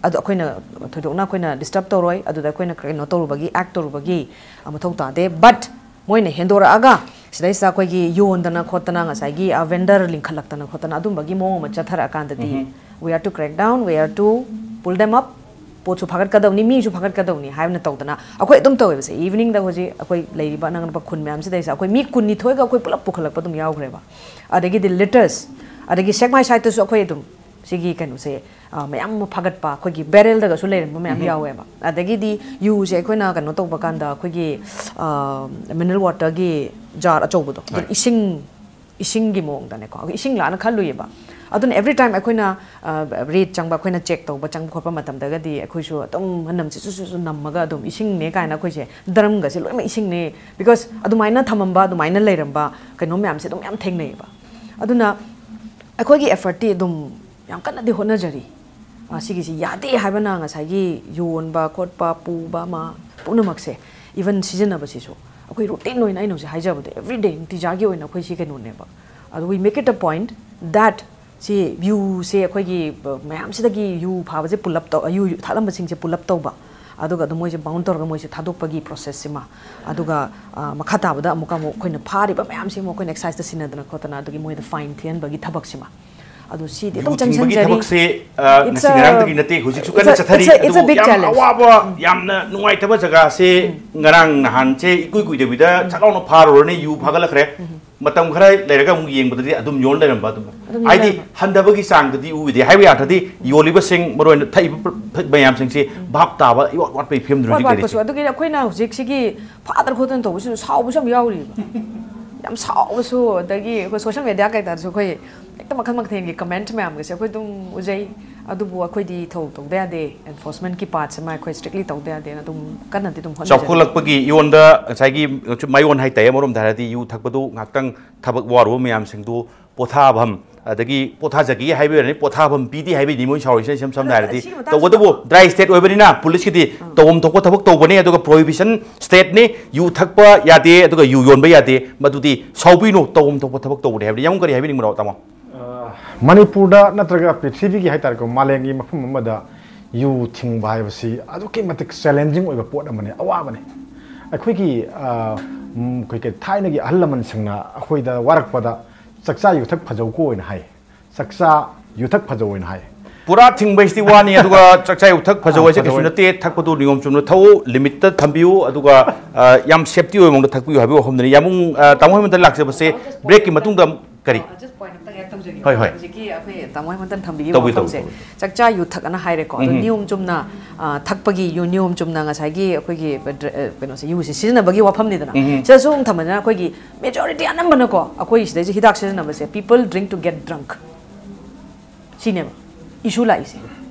ꯑꯗꯨ ꯑꯩꯈꯣꯏꯅ ꯊꯣꯏꯗꯣꯛꯅ ꯑꯩꯈꯣꯏꯅ disturb ꯇꯧꯔꯣꯏ꯫ ꯑꯗꯨꯗ ꯑꯩꯈꯣꯏꯅ ꯀꯩꯅꯣ ꯇꯧꯔꯨꯕꯒꯤ, act ꯇꯧꯔꯨꯕꯒꯤ ꯃꯊꯧ ꯇꯥꯗꯦ꯫ But ꯃꯣꯏꯅ ꯍꯦꯟꯗꯣꯔꯛꯑꯒ ꯁꯤꯗꯩꯁꯤꯗ ꯑꯩꯈꯣꯏꯒꯤ ꯌꯣꯟꯗꯅ ꯈꯣꯠꯇꯅ ꯉꯁꯥꯏꯒꯤ vendor ꯂꯤꯡꯈꯠꯂꯛꯇꯅ ꯈꯣꯠꯇꯅ ꯑꯗꯨꯝꯕꯒꯤ ꯃꯑꯣꯡ ꯑꯃ ꯆꯠꯊꯔꯛꯑꯀꯥꯟꯗꯗꯤ, we are to crack down, we are to pull them up, ꯄꯣꯠꯁꯨ ꯐꯥꯒꯠꯀꯗꯧꯅꯤ, ꯃꯤꯁꯨ ꯐꯥꯒꯠꯀꯗꯧꯅꯤ ꯍꯥꯏꯕꯅ ꯇꯧꯗꯅ ꯑꯩꯈꯣꯏ ꯑꯗꯨꯝ ꯇꯧꯋꯦꯕꯁꯦ꯫ Eveningꯗ ꯍꯧꯖꯤꯛ ꯑꯩꯈꯣꯏ ꯂꯩꯔꯤꯕ ꯑꯅꯛ ꯑꯅꯛꯄ ꯈꯨꯟ ꯃꯌꯥꯝꯁꯤꯗꯩꯁꯤꯗ ꯑꯩꯈꯣꯏ ꯃꯤ ꯀꯨꯟꯅꯤꯊꯣꯏꯒ ꯑꯩꯈꯣꯏ ꯄꯨꯂꯞ ꯄꯨꯈꯠꯂꯛꯄ ꯑꯗꯨꯝ ꯌꯥꯎꯈ꯭ꯔꯦꯕ꯫ ꯑꯗꯒꯤꯗꯤ litters, ꯑꯗꯒꯤ ꯁꯦꯛꯃꯥꯏ sideꯇꯁꯨ ꯑꯩꯈꯣꯏ ꯑꯗꯨꯝ ꯁꯤꯒꯤ ꯀꯩꯅꯣꯁꯦ ꯃꯌꯥꯝ ꯑꯃ ꯐꯥꯒꯠꯄ, ꯑꯩꯈꯣꯏꯒꯤ barrelꯗꯒꯁꯨ ꯂꯩꯔꯝꯕ ꯃꯌꯥꯝ ꯌꯥꯎꯋꯦꯕ꯫ ꯑꯗꯒꯤꯗꯤ ꯌꯨꯁꯦ ꯑꯩꯈꯣꯏꯅ ꯀꯩꯅꯣ ꯇꯧꯕ ꯀꯥꯟꯗ ꯑꯩꯈꯣꯏꯒꯤ mineral waterꯒꯤ jar ꯑꯆꯧꯕꯗꯣ, ꯑꯗꯨꯝ ꯏꯁꯤꯡ, ꯏꯁꯤꯡꯒꯤ ꯃꯑꯣꯡꯗꯅꯦꯀꯣ, ꯑꯩꯈꯣꯏ ꯏꯁꯤꯡ ꯂꯥꯛꯅ ꯈꯜꯂꯨꯏꯌꯦꯕ꯫ ꯑꯗꯨꯅ every time ꯑꯩꯈꯣꯏꯅ raid ꯆꯪꯕ, ꯑꯩꯈꯣꯏꯅ check ꯇꯧꯕ ꯆꯪꯕ ꯈꯣꯠꯄ ꯃꯇꯝꯗꯒꯗꯤ ꯑꯩꯈꯣꯏꯁꯨ ꯑꯗꯨꯝ ꯃꯅꯝꯁꯦ ꯁꯨ ꯁꯨ ꯁꯨ ꯅꯝꯃꯒ ꯑꯗꯨꯝ ꯏꯁꯤꯡꯅꯦ ꯀꯥꯏꯅ ꯑꯩꯈꯣꯏꯁꯦ ꯗ꯭ꯔꯝꯒꯁꯦ ꯂꯣꯏꯅꯃꯛ ꯏꯁꯤꯡꯅꯦ, because ꯑꯗꯨꯃꯥꯏꯅ ꯊꯝꯃꯝꯕ, ꯑꯗꯨꯃꯥꯏꯅ ꯂꯩꯔꯝꯕ ꯀꯩꯅꯣ ꯃꯌꯥꯝꯁꯦ ꯑꯗꯨꯝ ꯌꯥꯝ ꯊꯦꯡꯅꯩꯌꯦꯕ꯫ ꯑꯗꯨꯅ ꯑꯩꯈꯣꯏꯒꯤ effortꯇꯤ ꯑꯗꯨꯝ ꯌꯥꯝ ꯀꯟꯅꯗꯤ ꯍꯣꯠꯅꯖꯔꯤ꯫ ꯁꯤꯒꯤꯁꯤ ꯌꯥꯗꯦ ꯍꯥꯏꯕꯅ ꯉꯁꯥꯏꯒꯤ ꯌꯣꯟꯕ ꯈꯣꯠꯄ, ꯄꯨꯕ ꯑꯃ ꯄꯨꯝꯅꯃꯛꯁꯦ, even ꯁꯤꯖꯤꯟꯅꯕꯁꯤꯁꯨ ꯑꯩꯈꯣꯏ routine ꯑꯣꯏꯅ, ꯑꯩꯅ ꯍꯧꯖꯤꯛ ꯍꯥꯏꯖꯕꯗꯣ, everyday ꯅꯨꯡꯇꯤꯖꯥꯒꯤ ꯑꯣꯏꯅ ꯑꯩꯈꯣꯏ ꯁꯤ ꯀꯩꯅꯣꯅꯦꯕ꯫ ꯑꯗꯣ we make it a point that ꯁꯤ ꯌꯨꯁꯦ ꯑꯩꯈꯣꯏꯒꯤ ꯃꯌꯥꯝꯁꯤꯗꯒꯤ ꯌꯨ ꯐꯥꯕꯁꯦ pull up ꯇꯧ, ꯌꯨ ꯊꯥꯛꯂꯝꯕꯁꯤꯡꯁꯦ pull up ꯇꯧꯕ, ꯑꯗꯨꯒ ꯑꯗꯨꯝ ꯃꯣꯏꯁꯦ ꯕꯥꯎꯟ ꯇꯧꯔꯒ ꯃꯣꯏꯁꯦ ꯊꯥꯗꯣꯛꯄꯒꯤ ꯄ꯭ꯔꯣꯁꯦꯁꯁꯤꯃ, ꯑꯗꯨꯒ ꯑ, ꯃꯈꯥ ꯇꯥꯕꯗ ꯑꯃꯨꯛꯀ ꯑꯃꯨꯛ ꯑꯩꯈꯣꯏꯅ ꯐꯥꯔꯤꯕ ꯃꯌꯥꯝꯁꯤ ꯑꯃꯨꯛ ꯑꯩꯈꯣꯏꯅ ꯑꯦꯛꯁꯥꯏꯖꯇ ꯁꯤꯟꯅꯗꯅ ꯈꯣꯠꯇꯅ ꯑꯗꯨꯒꯤ ꯃꯣꯏꯗ ꯐꯥꯏꯟ ꯊꯤꯍꯟꯕꯒꯤ ꯊꯕꯛꯁꯤꯃ, ꯑꯗꯨ ꯁꯤꯗꯤ ꯌꯨ ꯑꯗꯨꯝ ꯊꯤꯡꯕꯒꯤ ꯆꯪꯁꯤꯟꯖꯔꯤ꯫ ꯊꯕꯛꯁꯦ, ꯑ, It's ꯉꯁꯤ a, ꯉꯔꯥꯡꯗꯒꯤ ꯅꯠꯇꯦ, ꯍꯧꯖꯤꯛꯁꯨ it's ꯀꯟꯅ a, ꯆꯠꯊꯔꯤ꯫ it's a, it's a ꯑꯗꯨꯕꯨ big ꯌꯥꯝ challenge. ꯑꯋꯥꯕ, ꯎꯝ꯫ ꯌꯥꯝꯅ ꯅꯨꯡꯉꯥꯏꯇꯕ ꯖꯒꯥꯁꯦ, ꯎꯝ꯫ ꯉꯔꯥꯡ ꯅꯍꯥꯟꯁꯦ ꯏꯀꯨꯏ ꯀꯨꯏꯗꯕꯤꯗ ꯎꯝ꯫ ꯁꯠ ꯂꯥꯎꯅ ꯐꯥꯔꯨꯔꯅꯤ, ꯌꯨ ꯎꯝ꯫ ꯐꯥꯒꯠꯂꯛꯈ꯭ꯔꯦ꯫ ꯎꯝ꯫ ꯃꯇꯝ ꯈꯔ ꯂꯩꯔꯒ ꯑꯃꯨꯛ ꯌꯦꯡꯕꯗꯗꯤ ꯑꯗꯨꯝ ꯌꯣꯟ ꯂꯩꯔꯝꯕ ꯑꯗꯨꯝ꯫ ꯑꯗꯨꯝ ꯌꯣꯟ ꯍꯥꯏꯗꯤ ꯂꯩꯔꯝꯕ꯫ ꯍꯟꯊꯕꯒꯤ ꯆꯥꯡꯗꯗꯤ ꯎꯗꯦ꯫ ꯍꯥꯏꯕ ꯌꯥꯗ꯭ꯔꯗꯤ ꯌꯣꯜꯂꯤꯕꯁꯤꯡ, ꯃꯔꯨꯑꯣꯏꯅ ꯊꯛꯏꯕ ꯄ-, ꯃꯌꯥꯝꯁꯤꯡꯁꯤ ꯎꯝ꯫ ꯚꯥꯞ ꯇꯥꯕ ꯏꯋꯥꯠ ꯋꯥꯠꯄꯒꯤ ꯐꯤꯕꯝꯗꯨꯅ ꯋꯥꯠ ꯍꯧꯖꯤꯛ ꯋꯥꯠꯄꯁꯨ꯫ ꯂꯩꯔꯤꯁꯦ꯫ ꯑꯗꯨꯒꯤꯅꯦ ꯑꯩꯈꯣꯏꯅ ꯍꯧꯖꯤꯛꯁꯤꯒꯤ ꯐꯥꯗꯅ ꯈꯣꯠꯇꯅ ꯇꯧꯕꯁꯤꯁꯨ ꯁꯥꯎꯕꯁꯨ ꯌꯥꯝ ꯌꯥꯎꯔꯤꯕ꯫ ꯌꯥꯝ ꯁꯥꯎꯕꯁꯨ, ꯑꯗꯒꯤ ꯑꯩꯈꯣꯏ ꯁꯣꯁꯤꯌꯦꯜ ꯃꯦꯗꯤꯌꯥ ꯀꯩꯀꯥꯗꯁꯨ ꯑꯩꯈꯣꯏ ꯍꯦꯛꯇ ꯃꯈꯜ ꯃꯊꯦꯜꯒꯤ ꯀꯃꯦꯟꯠ ꯃꯌꯥꯝꯒꯁꯦ ꯑꯩꯈꯣꯏ ꯑꯗꯨꯝ ꯎꯖꯩ꯫ ꯑꯗꯨꯕꯨ ꯑꯩꯈꯣꯏꯗꯤ ꯊꯧ ꯇꯧꯗ ꯌꯥꯗꯦ, ꯑꯦꯟꯐꯣꯔꯁꯃꯦꯟꯠꯀꯤ ꯄꯥꯔꯠꯁꯤꯃ ꯑꯩꯈꯣꯏ ꯁ꯭ꯇ꯭ꯔꯤꯛꯂꯤ ꯇꯧꯗ ꯌꯥꯗꯦꯅ ꯑꯗꯨꯝ ꯀꯟꯅꯗꯤ ꯑꯗꯨꯝ ꯍꯣꯠꯅꯖꯔꯤ꯫ ꯆꯥꯎꯈꯠꯂꯛꯄꯒꯤ ꯏꯌꯣꯟꯗ ꯉꯁꯥꯏꯒꯤ ꯃꯥꯏꯌꯣꯟ ꯍꯥꯏꯇꯥꯔꯦ, ꯑꯃꯔꯣꯝꯗ ꯍꯥꯏꯔꯗꯤ ꯌꯨ ꯊꯛꯄꯗꯨ ꯉꯥꯏꯍꯥꯛꯇꯪ ꯊꯕꯛ ꯋꯥꯔꯨꯕ ꯃꯌꯥꯝꯁꯤꯡꯗꯨ ꯄꯣꯊꯥꯐꯝ, ꯑꯗꯒꯤ ꯄꯣꯊꯥꯖꯒꯦ ꯍꯥꯏꯕ ꯑꯣꯏꯔꯅꯤ, ꯄꯣꯊꯥꯐꯝ ꯄꯤꯗꯦ ꯍꯥꯏꯕꯩꯅꯤ ꯃꯣꯏ ꯁꯥꯎꯔꯤꯁꯤꯅ ꯏꯁꯝ ꯁꯝꯅ ꯑꯗꯨ ꯍꯥꯏꯔꯗꯤ꯫ ꯁꯤꯒꯤ ꯃꯇꯥꯡꯁꯤꯗ ꯇꯧꯕꯇꯕꯨ ꯗ꯭ꯔꯥꯏ ꯁ꯭ꯇꯦꯠ ꯑꯣꯏꯕꯅꯤꯅ ꯄꯨꯂꯤꯁꯀꯤꯗꯤ ꯎꯝ꯫ ꯇꯧꯐꯝ ꯊꯣꯛꯄ ꯊꯕꯛ ꯇꯧꯕꯅꯦ, ꯑꯗꯨꯒ ꯄ꯭ꯔꯣꯍꯤꯕꯤꯁꯟ ꯁ꯭ꯇꯦꯠꯅꯤ, ꯌꯨ ꯊꯛꯄ ꯌꯥꯗꯦ, ꯑꯗꯨꯒ ꯌꯨ ꯌꯣꯟꯕ ꯌꯥꯗꯦ, ꯃꯗꯨꯗꯤ ꯁꯥꯎꯕꯤꯅꯨ, ꯇꯧꯐꯝ ꯊꯣꯛꯄ ꯊꯕꯛ ꯇꯧꯕꯅꯦ ꯍꯥꯏꯕꯅꯤ꯫ ꯌꯥꯝ ꯀꯔꯤ ꯍꯥꯏꯕꯤꯅꯤꯡꯕꯅꯣ, ꯇꯥꯃꯣ? ꯑ, ꯃꯅꯤꯄꯨꯔꯗ ꯅꯠꯇ꯭ꯔꯒ ꯄ꯭ꯔꯤꯊꯤꯕꯤꯒꯤ ꯍꯥꯏꯇꯥꯔꯦꯀꯣ, ꯃꯥꯂꯦꯝꯒꯤ ꯃꯐꯝ ꯑꯃꯗ ꯌꯨ ꯊꯤꯡꯕ ꯍꯥꯏꯕꯁꯤ ꯑꯗꯨꯛꯀꯤ ꯃꯇꯤꯛ ꯆꯦꯂꯦꯟꯖꯤꯡ ꯑꯣꯏꯕ ꯄꯣꯠ ꯑꯃꯅꯤ, ꯑꯋꯥꯕꯅꯤ꯫ ꯑꯩꯈꯣꯏꯒꯤ, ꯑ, ꯎꯝ, ꯑꯩꯈꯣꯏꯒꯤ ꯊꯥꯏꯅꯒꯤ ꯑꯍꯜ ꯂꯃꯟꯁꯤꯡꯅ ꯑꯩꯈꯣꯏꯗ ꯋꯥꯔꯛꯄꯗ, "ꯆꯥꯛꯆꯥ ꯌꯨꯊꯛ ꯐꯖꯧꯀꯣ" ꯍꯥꯏꯅ ꯍꯥꯏ꯫ "ꯆꯥꯛꯆꯥ ꯌꯨꯊꯛ ꯐꯖꯧ" ꯍꯥꯏꯅ ꯍꯥꯏ꯫ ꯄꯨꯔꯥ ꯊꯤꯡꯕ ꯍꯥꯏꯁꯤꯗꯤ ꯋꯥꯅꯤ, ꯑꯗꯨꯒ ꯆꯥꯛꯆꯥ ꯌꯨꯊꯛ ꯐꯖꯧ ꯑꯥ, ꯍꯥꯏꯁꯦ ꯀꯩꯁꯨ ꯐꯖꯧ꯫ ꯅꯠꯇꯦ꯫ ꯊꯛꯄꯗꯨ ꯅꯤꯌꯣꯝ ꯆꯨꯝꯅ ꯊꯛꯎ, ꯂꯤꯃꯤꯠꯇ ꯊꯝꯕꯤꯌꯨ, ꯑꯗꯨꯒ, ꯑ, ꯌꯥꯝ ꯁꯦꯐꯇꯤ ꯑꯣꯏꯕ ꯃꯑꯣꯡꯗ ꯊꯛꯄꯤꯌꯨ ꯍꯥꯏꯕꯒꯤ ꯋꯥꯐꯝꯗꯅꯤ꯫ ꯌꯥꯝꯕꯨꯡ, ꯑ, ꯇꯥꯃꯣ ꯍꯣꯏ ꯃꯊꯪ ꯂꯥꯛꯆꯕꯁꯦ ꯕ꯭ꯔꯦꯛꯀꯤ ꯃꯇꯨꯡꯗ ꯑꯃꯨꯛ ꯀꯔꯤ? ꯑ, just point ꯑꯝꯇꯪ add ꯇꯧꯖꯒꯦ꯫ ꯍꯣꯏ, ꯍꯣꯏ꯫ ꯍꯧꯖꯤꯛꯀꯤ ꯑꯩꯈꯣꯏ ꯇꯥꯃꯣ ꯍꯣꯏ ꯃꯊꯪ ꯊꯝꯕꯤꯈꯤꯕ ꯎꯝ, ꯎꯝ꯫ ꯋꯥꯐꯝꯁꯦ, ꯆꯥꯛꯆꯥ ꯌꯨꯊꯛ ꯑꯅ ꯍꯥꯏꯔꯦꯀꯣ꯫ ꯑꯗꯣ ꯎꯝ꯫ ꯅꯤꯌꯣꯝ ꯆꯨꯝꯅ, ꯑ, ꯊꯛꯄꯒꯤ ꯌꯨ-, ꯅꯤꯌꯣꯝ ꯆꯨꯝꯅ ꯉꯁꯥꯏꯒꯤ ꯑꯩꯈꯣꯏꯒꯤ ꯗ꯭ꯔ-, ꯑ, ꯀꯩꯅꯣꯁꯦ, ꯌꯨꯁꯦ ꯁꯤꯖꯤꯟꯅꯕꯒꯤ ꯋꯥꯐꯝꯅꯤꯗꯅ꯫ ꯎꯝ꯫ ꯁꯤꯗꯁꯨ ꯑꯃꯨꯛ ꯊꯝꯕꯅꯤꯅ ꯑꯩꯈꯣꯏꯒꯤ majority ꯑꯅꯝꯕꯅꯀꯣ, ꯑꯩꯈꯣꯏ ꯁꯤꯗꯩꯁꯦ ꯍꯤꯗꯥꯛ ꯁꯤꯖꯤꯟꯅꯕꯁꯦ, people drink to get drunk꯫ ꯁꯤꯅꯦꯕ issue ꯂꯥꯛꯏꯁꯦ꯫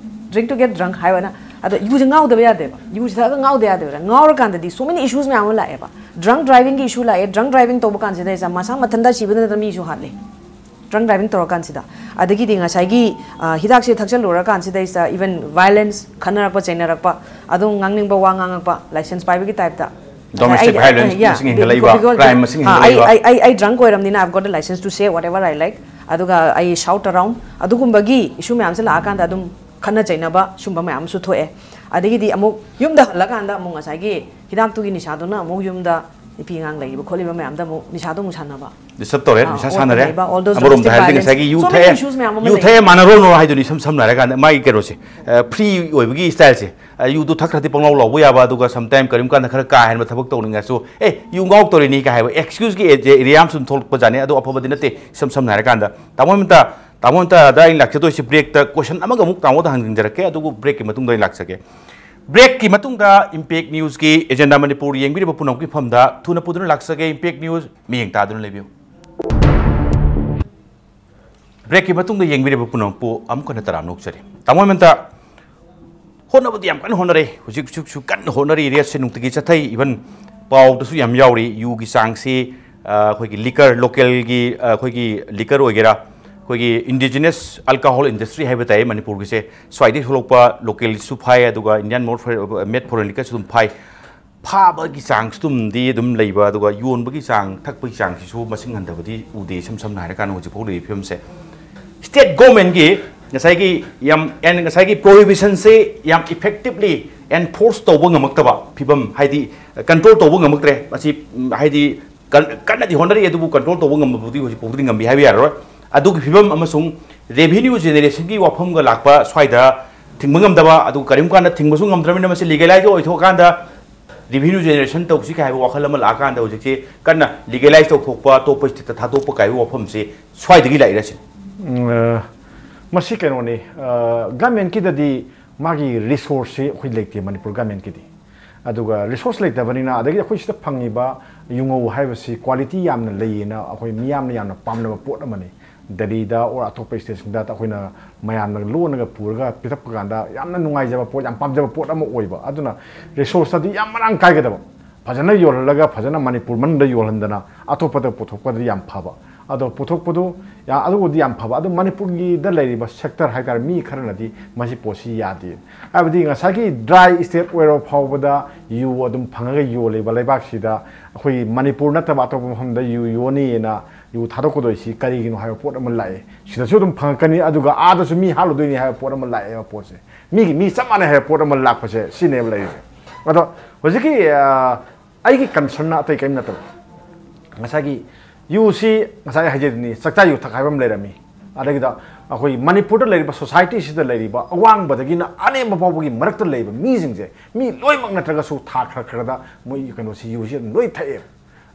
Drink to get drunk ꯍꯥꯏꯕꯅ, ꯑꯗꯣ ꯌꯨꯁꯦ ꯉꯥꯎꯗꯕ ꯌꯥꯗꯦꯕ꯫ ꯌꯨꯁꯦ ꯊꯛꯑꯒ ꯉꯥꯎꯗ ꯌꯥꯗꯦꯕ꯫ ꯉꯥꯎꯔꯀꯥꯟꯗꯗꯤ so many issues ꯃꯌꯥꯝ ꯑꯃ ꯂꯥꯛꯑꯦꯕ꯫ Drunk drivingꯒꯤ issue ꯂꯥꯛꯑꯦ꯫ Drunk driving ꯇꯧꯕ ꯀꯥꯟꯁꯤꯗ ꯃꯁꯥ ꯃꯊꯟꯇ ꯁꯤꯕꯗ ꯅꯠꯇꯅ ꯃꯤꯁꯨ ꯍꯥꯠꯂꯦ꯫ Drunk driving ꯇꯧꯔꯀꯥꯟꯁꯤꯗ꯫ ꯑꯗꯒꯤꯗꯤ ꯉꯁꯥꯏꯒꯤ, ꯑ, ꯍꯤꯗꯥꯛꯁꯦ ꯊꯛꯆꯜꯂꯨꯔꯀꯥꯟꯁꯤꯗꯩꯁꯤꯗ even violence, ꯈꯠꯅꯔꯛꯄ, ꯆꯩꯅꯔꯛꯄ, ꯑꯗꯨꯝ ꯉꯥꯡꯅꯤꯡꯕ ꯋꯥ ꯉꯥꯡꯉꯛꯄ, license ꯄꯥꯏꯕꯒꯤ typeꯇ꯫ Domestic ꯑꯩ, violence ꯑ, yeah, ꯃꯁꯤꯡ ꯍꯦꯟꯒꯠꯂꯛꯏꯕ, because, crime ꯃꯁꯤꯡ ꯑ, ꯑꯩ, ꯍꯦꯟꯒꯠꯂꯛꯏꯕ꯫ ꯑꯩ, ꯑꯩ, ꯑꯩ drunk ꯑꯣꯏꯔꯝꯅꯤꯅ I've got a license to say whatever I like꯫ ꯑꯗꯨꯒ ꯑꯩ shout around, ꯑꯗꯨꯒꯨꯝꯕꯒꯤ issue ꯃꯌꯥꯝꯁꯦ ꯂꯥꯛꯑꯀꯥꯟꯗ ꯑꯗꯨꯝ ꯈꯠꯅ ꯆꯩꯅꯕ ꯁꯨꯝꯕ ꯃꯌꯥꯝ ꯑꯃꯁꯨ ꯊꯣꯛꯑꯦ꯫ ꯑꯗꯒꯤꯗꯤ ꯑꯃꯨꯛ ꯌꯨꯝꯗ ꯍꯜꯂꯀꯥꯟꯗ ꯑꯃꯨꯛ ꯉꯁꯥꯏꯒꯤ ꯍꯤꯗꯥꯛꯇꯨꯒꯤ ꯅꯤꯁꯥꯗꯨꯅ ꯑꯃꯨꯛ ꯌꯨꯝꯗ ꯅꯨꯄꯤ ꯑꯉꯥꯡ ꯂꯩꯔꯤꯕ ꯈꯣꯠꯂꯤꯕ ꯃꯌꯥꯝꯗ ꯑꯃꯨꯛ ꯅꯤꯁꯥꯗꯣ ꯑꯃꯨꯛ ꯁꯥꯟꯅꯕ꯫ ꯗꯤꯁꯇꯔꯕ ꯇꯧꯔꯦ, ꯑꯥ, ꯅꯤꯁꯥ ꯑꯣ, ꯁꯥꯟꯅꯔꯦ꯫ ꯂꯩꯕ, all those ꯑꯃꯔꯣꯝꯗ domestic ꯍꯥꯏꯔꯗꯤ violence, ꯉꯁꯥꯏꯒꯤ ꯌꯨ so many ꯊꯛꯑꯦ, issues ꯃꯌꯥꯝ ꯑꯃ ꯌꯨ ꯂꯩ꯫ ꯊꯛꯑꯦ ꯃꯥꯟꯅꯔꯣꯅꯣ ꯍꯥꯏꯗꯨꯅꯤ ꯏꯁꯝ ꯁꯝꯅ ꯍꯥꯏꯔꯀꯥꯟꯗ ꯃꯥꯒꯤ ꯀꯩꯅꯣꯁꯦ, ꯑ, ꯌꯨꯗꯣ ꯊꯛꯈ꯭ꯔꯗꯤ ꯄꯪꯂꯥꯎ ꯂꯥꯎꯕ ꯌꯥꯕ, ꯑꯗꯨꯒ sometime ꯀꯔꯤꯒꯨꯝ ꯀꯥꯟꯗ ꯈꯔ ꯀꯥ ꯍꯦꯟꯕ ꯊꯕꯛ ꯇꯧꯅꯤꯡꯉꯁꯨ, "ꯑꯦ, ꯌꯨ ꯉꯥꯎ ꯇꯧꯔꯤꯅꯤ" ꯀꯥꯏ ꯍꯥꯏꯕ excuse ꯀꯤ area ꯑꯃ ꯁꯨꯝ ꯊꯣꯛꯂꯛꯄ ꯖꯥꯠꯅꯤ꯫ ꯑꯗꯣ ꯑꯐꯕꯗꯤ ꯅꯠꯇꯦ ꯏꯁꯝ ꯁꯝꯅ ꯍꯥꯏꯔꯀꯥꯟꯗ꯫ ꯇꯥꯃꯣ ꯃꯟꯇ, ꯇꯥꯃꯣ ꯃꯟꯇꯗ ꯑꯩꯅ ꯂꯥꯛꯆꯗꯣꯏꯁꯦ break ꯇ question ꯑꯃꯒ ꯑꯃꯨꯛ ꯇꯥꯃꯣꯗ ꯍꯪꯖꯔꯛꯀꯦ, ꯑꯗꯨꯕꯨ break ꯀꯤ ꯃꯇꯨꯡꯗ ꯑꯩ ꯂꯥꯛꯆꯒꯦ꯫ Break ꯀꯤ ꯃꯇꯨꯡꯗ Impact News ꯀꯤ Agenda ꯃꯅꯤꯄꯨꯔ ꯌꯦꯡꯕꯤꯔꯤꯕ ꯄꯨꯝꯅꯃꯛꯀꯤ ꯃꯐꯝꯗ ꯊꯨꯅ ꯄꯨꯗꯨꯅ ꯂꯥꯛꯆꯒꯦ꯫ Impact News ꯃꯤꯠꯌꯦꯡ ꯇꯥꯗꯨꯅ ꯂꯩꯕꯤꯌꯨ꯫ Break ꯀꯤ ꯃꯇꯨꯡꯗ ꯌꯦꯡꯕꯤꯔꯤꯕ ꯄꯨꯝꯅꯃꯛꯄꯨ ꯑꯃꯨꯛ ꯍꯟꯅ ꯇꯔꯥꯝꯅ ꯑꯣꯛꯆꯔꯤ꯫ ꯇꯥꯃꯣ ꯃꯟꯇ ꯍꯣꯠꯅꯕꯗꯤ ꯌꯥꯝ ꯀꯟꯅ ꯍꯣꯠꯅꯔꯤ, ꯍꯧꯖꯤꯛ ꯍꯧꯖꯤꯛꯁꯨ ꯀꯟꯅ ꯍꯣꯠꯅꯔꯤ, race ꯁꯦ ꯅꯨꯡꯇꯤꯒꯤ ꯆꯠꯊꯩ, even ꯄꯥꯎꯗꯁꯨ ꯌꯥꯝ ꯌꯥꯎꯔꯤ꯫ ꯌꯨꯒꯤ ꯆꯥꯡꯁꯤ, ꯑ, ꯑꯩꯈꯣꯏꯒꯤ liquor, local ꯒꯤ, ꯑ, ꯑꯩꯈꯣꯏꯒꯤ liquor ꯑꯣꯏꯒꯦꯔꯥ, ꯑꯩꯈꯣꯏꯒꯤ indigenous alcohol industry ꯍꯥꯏꯕ ꯇꯥꯏ ꯃꯅꯤꯄꯨꯔꯒꯤꯁꯦ, ꯁ꯭ꯋꯥꯏꯗꯒꯤ ꯊꯣꯛꯂꯛꯄ local ꯁꯨ ꯐꯥꯏ, ꯑꯗꯨꯒ Indian made foreign liquor ꯁꯨ ꯑꯗꯨꯝ ꯐꯥꯏ꯫ ꯐꯥꯕꯒꯤ ꯆꯥꯡꯁꯤꯗꯨꯝꯗꯤ ꯑꯗꯨꯝ ꯂꯩꯕ, ꯑꯗꯨꯒ ꯌꯣꯟꯕꯒꯤ ꯆꯥꯡ, ꯊꯛꯄꯒꯤ ꯆꯥꯡꯁꯤꯁꯨ ꯃꯁꯤꯡ ꯍꯟꯊꯕꯗꯤ ꯎꯗꯦ꯫ ꯏꯁꯝ ꯁꯝꯅ ꯍꯥꯏꯔꯀꯥꯟꯗ ꯍꯧꯖꯤꯛ ꯐꯥꯎ ꯂꯩꯔꯤꯕ ꯐꯤꯕꯝꯁꯦ state government ꯀꯤ ꯉꯁꯥꯏꯒꯤ ꯌꯥꯝ, and ꯉꯁꯥꯏꯒꯤ prohibition ꯁꯦ ꯌꯥꯝ effectively enforce ꯇꯧꯕ ꯉꯝꯃꯛꯇꯕ ꯐꯤꯕꯝ, ꯍꯥꯏꯗꯤ control ꯇꯧꯕ ꯉꯝꯃꯛꯇ꯭ꯔꯦ꯫ ꯃꯁꯤ, ꯎꯝ, ꯍꯥꯏꯗꯤ ꯀꯟ-, ꯀꯟꯅꯗꯤ ꯍꯣꯠꯅꯔꯤ, ꯑꯗꯨꯕꯨ control ꯇꯧꯕ ꯉꯝꯕꯕꯨꯗꯤ ꯍꯧꯖꯤꯛ ꯐꯥꯎꯕꯗꯤ ꯉꯝꯃꯤ ꯍꯥꯏꯕ ꯌꯥꯔꯔꯣꯏ꯫ ꯑꯗꯨꯒꯤ ꯐꯤꯕꯝ ꯑꯃꯁꯨꯡ revenue generation ꯒꯤ ꯋꯥꯐꯝꯒ ꯂꯥꯛꯄ ꯁ꯭ꯋꯥꯏꯗ ꯊꯤꯡꯕ ꯉꯝꯗꯕ, ꯑꯗꯨꯒ ꯀꯔꯤꯒꯨꯝꯕ ꯀꯥꯟꯗ ꯊꯤꯡꯕꯁꯨ ꯉꯝꯗ꯭ꯔꯕꯅꯤꯅ ꯃꯁꯤ legalize ꯑꯣꯏꯊꯣꯛꯑꯀꯥꯟꯗ revenue generation ꯇꯧꯁꯤ ꯀꯥꯏ ꯍꯥꯏꯕ ꯋꯥꯈꯜ ꯑꯃ ꯂꯥꯛꯑꯀꯥꯟꯗ ꯍꯧꯖꯤꯛꯁꯤ ꯀꯟꯅ legalize ꯇꯧꯊꯣꯛꯄ, ꯑꯇꯣꯞꯄ state ꯇ ꯊꯥꯗꯣꯛꯄ ꯀꯥꯏꯕ ꯋꯥꯐꯝꯁꯤ ꯁ꯭ꯋꯥꯏꯗꯒꯤ ꯂꯥꯛꯏꯔꯁꯤꯅꯤ꯫ ꯎꯝ, ꯑ, ꯃꯁꯤ ꯀꯩꯅꯣꯅꯤ, ꯑ, government ꯀꯤꯗꯗꯤ ꯃꯥꯒꯤ resource ꯁꯤ ꯑꯩꯈꯣꯏ ꯂꯩꯇꯦ ꯃꯅꯤꯄꯨꯔ government ꯀꯤꯗꯤ꯫ ꯑꯗꯨꯒ resource ꯂꯩꯇꯕꯅꯤꯅ, ꯑꯗꯒꯤ ꯑꯩꯈꯣꯏ ꯁꯤꯗ ꯐꯪꯉꯤꯕ ꯌꯨꯉꯧ ꯍꯥꯏꯕꯁꯤ quality ꯌꯥꯝꯅ ꯂꯩꯌꯦꯅ ꯑꯩꯈꯣꯏ ꯃꯤꯌꯥꯝꯅ ꯌꯥꯝꯅ ꯄꯥꯝꯅꯕ ꯄꯣꯠ ꯑꯃꯅꯤ꯫ ꯗꯦꯜꯂꯤꯗ or ꯑꯇꯣꯞꯄ state ꯁꯤꯡꯗ ꯑꯩꯈꯣꯏꯅ ꯃꯌꯥꯝꯅ ꯂꯣꯟꯅꯒ ꯄꯨꯔꯒ ꯄꯤꯊꯛꯄ ꯀꯥꯟꯗ ꯌꯥꯝꯅ ꯅꯨꯡꯉꯥꯏꯖꯕ ꯄꯣꯠ, ꯌꯥꯝ ꯄꯥꯝꯖꯕ ꯄꯣꯠ ꯑꯃ ꯑꯣꯏꯕ꯫ ꯑꯗꯨꯅ resource ꯇꯗꯤ ꯌꯥꯝ ꯃꯔꯥꯡ ꯀꯥꯏꯒꯗꯕ, ꯐꯖꯅ ꯌꯣꯜꯍꯜꯂꯒ ꯐꯖꯅ ꯃꯅꯤꯄꯨꯔ ꯃꯅꯨꯡꯗ ꯌꯣꯜꯍꯟꯗꯅ ꯑꯇꯣꯞꯄꯗ ꯄꯨꯊꯣꯛꯄꯗꯤ ꯌꯥꯝ ꯐꯕ꯫ ꯑꯗꯣ ꯄꯨꯊꯣꯛꯄꯗꯨ ꯌꯥ-, ꯑꯗꯨꯕꯨꯗꯤ ꯌꯥꯝ ꯐꯕ꯫ ꯑꯗꯨ ꯃꯅꯤꯄꯨꯔꯒꯤꯗ ꯂꯩꯔꯤꯕ sector ꯍꯥꯏꯇꯥꯔꯦ, ꯃꯤ ꯈꯔꯅꯗꯤ ꯃꯁꯤ ꯄꯣꯠꯁꯤ ꯌꯥꯗꯦ, ꯍꯥꯏꯕꯗꯤ ꯉꯁꯥꯏꯒꯤ dry state ꯑꯣꯏꯔꯕ ꯐꯥꯎꯕꯗ ꯌꯨ ꯑꯗꯨꯝ ꯐꯪꯉꯒ ꯌꯣꯜꯂꯤꯕ ꯂꯩꯕꯥꯛꯁꯤꯗ ꯑꯩꯈꯣꯏꯒꯤ ꯃꯅꯤꯄꯨꯔ ꯅꯠꯇꯕ ꯑꯇꯣꯞꯄ ꯃꯐꯝꯗ ꯌꯨ ꯌꯣꯟꯅꯤꯅ ꯌꯨ ꯊꯥꯗꯣꯛꯀꯗꯣꯏꯁꯤ ꯀꯔꯤꯒꯤꯅꯣ ꯍꯥꯏꯕ ꯄꯣꯠ ꯑꯃ ꯂꯥꯛꯑꯦ꯫ ꯁꯤꯗꯁꯨ ꯑꯗꯨꯝ ꯐꯪꯉꯛꯀꯅꯤ, ꯑꯗꯨꯒ ꯑꯥꯗꯁꯨ ꯃꯤ ꯍꯥꯠꯂꯨꯗꯣꯏꯅꯤ ꯍꯥꯏꯕ ꯄꯣꯠ ꯑꯃ ꯂꯥꯛꯑꯦꯕ ꯄꯣꯠꯁꯦ꯫ ꯃꯤꯒꯤ ꯃꯤ ꯆꯞ ꯃꯥꯟꯅꯩ ꯍꯥꯏꯕ ꯄꯣꯠ ꯑꯃ ꯂꯥꯛꯄꯁꯦ ꯁꯤꯅꯦꯕ ꯂꯩꯔꯤꯁꯦ꯫ ꯑꯗꯣ ꯍꯧꯖꯤꯛꯀꯤ, ꯑ, ꯑꯩꯒꯤ concernꯅ ꯑꯇꯩ ꯀꯔꯤꯝ ꯅꯠꯇꯕ, ꯉꯁꯥꯏꯒꯤ ꯌꯨꯁꯤ ꯉꯁꯥꯏ ꯍꯥꯏꯖꯗꯨꯅꯤ, ꯆꯥꯛꯆꯥ ꯌꯨꯊꯛ ꯍꯥꯏꯕ ꯑꯃ ꯂꯩꯔꯝꯃꯤ꯫ ꯑꯗꯒꯤꯗ ꯑꯩꯈꯣꯏ ꯃꯅꯤꯄꯨꯔꯗ ꯂꯩꯔꯤꯕ societyꯁꯤꯗ ꯂꯩꯔꯤꯕ ꯑꯋꯥꯡꯕꯗꯒꯤꯅ ꯑꯅꯦꯝꯕ ꯐꯥꯎꯕꯒꯤ ꯃꯔꯛꯇ ꯂꯩꯔꯤꯕ ꯃꯤꯁꯤꯡꯁꯦ, ꯃꯤ ꯂꯣꯏꯅꯃꯛ ꯅꯠꯇ꯭ꯔꯒꯁꯨ ꯊꯥ ꯈꯔ ꯈꯔꯗ ꯃꯣꯏ ꯀꯩꯅꯣꯁꯤ, ꯌꯨꯁꯤ ꯑꯗꯨꯝ ꯂꯣꯏ ꯊꯛꯑꯦꯕ꯫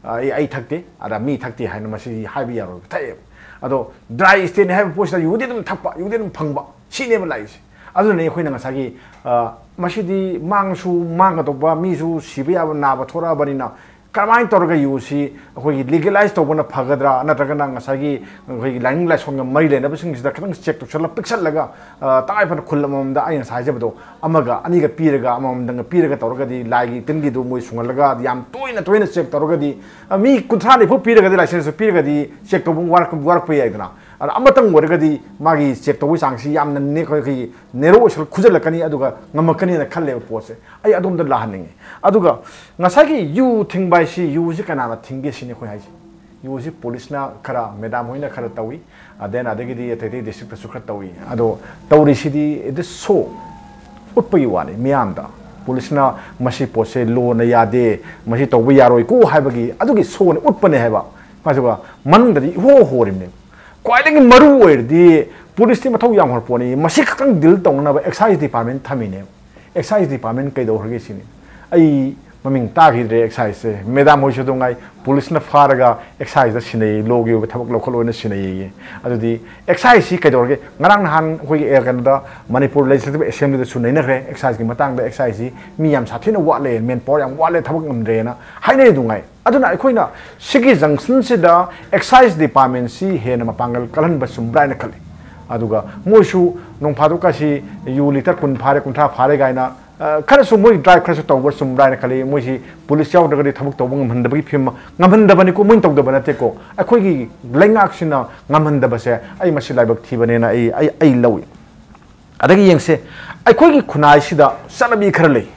ꯑꯩ, ꯑꯩ ꯊꯛꯇꯦ, ꯑꯗ ꯃꯤ ꯊꯛꯇꯦ ꯍꯥꯏꯅ ꯃꯁꯤꯗꯤ ꯍꯥꯏꯕ ꯌꯥꯔꯣꯏ, ꯊꯛꯑꯦꯕ꯫ ꯑꯗꯣ dry stateꯅꯤ ꯍꯥꯏꯕ ꯄꯣꯠꯁꯤꯗ ꯌꯨꯗꯤ ꯑꯗꯨꯝ ꯊꯛꯄ, ꯌꯨꯗꯤ ꯑꯗꯨꯝ ꯐꯪꯕ, ꯁꯤꯅꯦꯕ ꯂꯥꯛꯏꯁꯦ꯫ ꯑꯗꯨꯅꯅꯦ ꯑꯩꯈꯣꯏꯅ ꯉꯁꯥꯏꯒꯤ, ꯑ, ꯃꯁꯤꯗꯤ ꯃꯥꯡꯁꯨ ꯃꯥꯡꯒꯗꯧꯕ, ꯃꯤꯁꯨ ꯁꯤꯕ ꯌꯥꯕ, ꯅꯥꯕ ꯊꯣꯔꯛꯑꯕꯅꯤꯅ ꯀꯔꯝꯍꯥꯏꯅ ꯇꯧꯔꯒ ꯌꯨꯁꯤ ꯑꯩꯈꯣꯏꯒꯤ legalize ꯇꯧꯕꯅ ꯐꯒꯗ꯭ꯔꯥ, ꯅꯠꯇ꯭ꯔꯒꯅ ꯉꯁꯥꯏꯒꯤ ꯑꯩꯈꯣꯏꯒꯤ ꯂꯥꯏꯅꯤꯡ ꯂꯥꯏꯁꯣꯟꯒ ꯃꯔꯤ ꯂꯩꯅꯕꯁꯤꯡꯁꯤꯗ ꯈꯤꯇꯪ check ꯇꯧꯁꯜꯂ ꯄꯤꯛꯁꯜꯂꯒ, ꯑ, ꯇꯉꯥꯏ ꯐꯗꯅ ꯈꯨꯜ ꯑꯃꯃꯝꯗ ꯑꯩꯅ ꯉꯁꯥꯏ ꯍꯥꯏꯖꯕꯗꯣ ꯑꯃꯒ ꯑꯅꯤꯒ ꯄꯤꯔꯒ, ꯑꯃꯃꯝꯗꯪꯒ ꯄꯤꯔꯒ ꯇꯧꯔꯒꯗꯤ ꯂꯥꯏꯒꯤ ꯇꯤꯟꯒꯤꯗꯨ ꯃꯣꯏ ꯁꯨꯡꯍꯜꯂꯒ ꯌꯥꯝ ꯇꯣꯏꯅ ꯇꯣꯏꯅ check ꯇꯧꯔꯒꯗꯤ, ꯑ, ꯃꯤ ꯀꯨꯟꯊ꯭ꯔꯥ ꯅꯤꯐꯨ ꯄꯤꯔꯒꯗꯤ, licenseꯇꯨ ꯄꯤꯔꯒꯗꯤ check ꯇꯧꯕ ꯋꯥꯔꯛ-, ꯋꯥꯔꯛꯄ ꯌꯥꯏꯗꯅ꯫ ꯑꯗ ꯑꯃꯇꯪ ꯑꯣꯏꯔꯒꯗꯤ ꯃꯥꯒꯤ check ꯇꯧꯕꯒꯤ ꯆꯥꯡꯁꯤ ꯌꯥꯝꯅ ꯅꯦ-, ꯑꯩꯈꯣꯏꯒꯤ narrow ꯑꯣꯏꯁꯜ-, ꯈꯨꯖꯜꯂꯛꯀꯅꯤ, ꯑꯗꯨꯒ ꯉꯝꯃꯛꯀꯅꯤꯅ ꯈꯜꯂꯦꯕ ꯄꯣꯠꯁꯦ꯫ ꯑꯩ ꯑꯗꯣꯝꯗ ꯂꯥꯛꯍꯟꯅꯤꯡꯉꯤ꯫ ꯑꯗꯨꯒ ꯉꯁꯥꯏꯒꯤ ꯌꯨ ꯊꯤꯡꯕ ꯍꯥꯏꯁꯤ, ꯌꯨꯁꯤ ꯀꯅꯥꯅ ꯊꯤꯡꯒꯦ ꯁꯤꯅꯤ ꯑꯩꯈꯣꯏ ꯍꯥꯏꯁꯦ꯫ ꯌꯨꯁꯤ ꯄꯨꯂꯤꯁꯅ ꯈꯔ, ꯃꯦꯗꯥꯝ ꯍꯣꯏꯅ ꯈꯔ ꯇꯧꯏ, ꯑꯗꯦꯟ ꯑꯗꯒꯤꯗꯤ ꯑꯇꯩ ꯑꯇꯩ districtꯇꯁꯨ ꯈꯔ ꯇꯧꯏ꯫ ꯑꯗꯣ ꯇꯧꯔꯤꯁꯤꯗꯤ it is show, ꯎꯠꯄꯒꯤ ꯋꯥꯅꯤ ꯃꯤꯌꯥꯝꯗ꯫ ꯄꯨꯂꯤꯁꯅ ꯃꯁꯤ ꯄꯣꯠꯁꯦ lawꯅ ꯌꯥꯗꯦ, ꯃꯁꯤ ꯇꯧꯕ ꯌꯥꯔꯣꯏꯀꯣ ꯍꯥꯏꯕꯒꯤ ꯑꯗꯨꯒꯤ showꯅꯤ, ꯎꯠꯄꯅꯦ ꯍꯥꯏꯕ꯫ ꯑꯗꯨꯒ ꯃꯅꯨꯡꯗꯗꯤ ꯏꯍꯣ ꯍꯣꯔꯤꯕꯅꯦ꯫ ꯈ꯭ꯋꯥꯏꯗꯒꯤ ꯃꯔꯨ ꯑꯣꯏꯔꯗꯤ ꯄꯨꯂꯤꯁꯇꯤ ꯃꯊꯧ ꯌꯥꯝ ꯍꯣꯔꯛꯄꯣꯠꯅꯤ, ꯃꯁꯤ ꯈꯛꯇꯪ deal ꯇꯧꯅꯅꯕ excise department ꯊꯝꯃꯤꯅꯦ꯫ Excise department ꯀꯩꯗꯧꯈ꯭ꯔꯒꯦ ꯁꯤꯅꯤ꯫ ꯑꯩ ꯃꯃꯤꯡ ꯇꯥꯈꯤꯗ꯭ꯔꯦ exciseꯁꯦ꯫ ꯃꯦꯗꯥꯝ ꯍꯣꯏꯁꯨ ꯑꯗꯨꯝ ꯉꯥꯏ, ꯄꯨꯂꯤꯁꯅ ꯐꯥꯔꯒ exciseꯇ ꯁꯤꯟꯅꯩ, lawꯒꯤ ꯑꯣꯏꯕ ꯊꯕꯛ ꯂꯧꯈꯠꯂꯣꯅ ꯁꯤꯟꯅꯩꯌꯦ꯫ ꯑꯗꯨꯗꯤ exciseꯁꯤ ꯀꯩꯗꯧꯔꯒꯦ? ꯉꯔꯥꯡ ꯅꯍꯥꯟ ꯑꯩꯈꯣꯏꯒꯤ, ꯑꯦ, ꯀꯩꯅꯣꯗ ꯃꯅꯤꯄꯨꯔ Legislative Assemblyꯗꯁꯨ ꯅꯩꯅꯈ꯭ꯔꯦ exciseꯀꯤ ꯃꯇꯥꯡꯗ꯫ Exciseꯁꯤ ꯃꯤ ꯌꯥꯝ ꯁꯥꯊꯤꯅ ꯋꯥꯠꯂꯦ, manpower ꯌꯥꯝ ꯋꯥꯠꯂꯦ, ꯊꯕꯛ ꯉꯝꯗ꯭ꯔꯦꯅ ꯍꯥꯏꯅꯔꯤ ꯑꯗꯨ ꯉꯥꯏ꯫ ꯑꯗꯨꯅ ꯑꯩꯈꯣꯏꯅ ꯁꯤꯒꯤ junctionꯁꯤꯗ excise departmentꯁꯤ ꯍꯦꯟꯅ ꯃꯄꯥꯡꯒꯜ ꯀꯜꯍꯟꯕ ꯆꯨꯝꯕ꯭ꯔꯥ ꯍꯥꯏꯅ ꯈꯜꯂꯤ꯫ ꯑꯗꯨꯒ ꯃꯣꯏꯁꯨ ꯅꯣꯡ ꯐꯥꯗꯣꯛꯀꯁꯤ ꯌꯨ litre ꯀꯨꯟ ꯐꯥꯔꯦ, ꯀꯨꯟꯊ꯭ꯔꯥ ꯐꯥꯔꯦ ꯀꯥꯏꯅ ꯑ, ꯈꯔꯁꯨ ꯃꯣꯏ ꯗ꯭ꯔꯥꯏꯚ ꯈꯔꯁꯨ ꯇꯧꯕ ꯆꯨꯝꯕ꯭ꯔꯥ ꯍꯥꯏꯅ ꯈꯜꯂꯤ꯫ ꯃꯣꯏꯁꯤ ꯄꯨꯂꯤꯁ ꯌꯥꯎꯗ꯭ꯔꯒꯗꯤ ꯊꯕꯛ ꯇꯧꯕ ꯉꯝꯍꯟꯗꯕꯒꯤ ꯐꯤꯕꯝ, ꯉꯝꯍꯟꯗꯕꯅꯤꯀꯣ, ꯃꯣꯏꯅ ꯇꯧꯗꯕ ꯅꯠꯇꯦꯀꯣ꯫ ꯑꯩꯈꯣꯏꯒꯤ ꯂꯩꯉꯥꯛꯁꯤꯅ ꯉꯝꯍꯟꯗꯕꯁꯦ ꯑꯩ ꯃꯁꯤ ꯂꯥꯏꯕꯛ ꯊꯤꯕꯅꯦꯅ ꯑꯩ, ꯑꯩ, ꯑꯩ ꯂꯧꯏ꯫ ꯑꯗꯒꯤ ꯌꯦꯡꯁꯦ, ꯑꯩꯈꯣꯏꯒꯤ ꯈꯨꯟꯅꯥꯏꯁꯤꯗ ꯆꯠꯅꯕꯤ ꯈꯔ ꯂꯩ꯫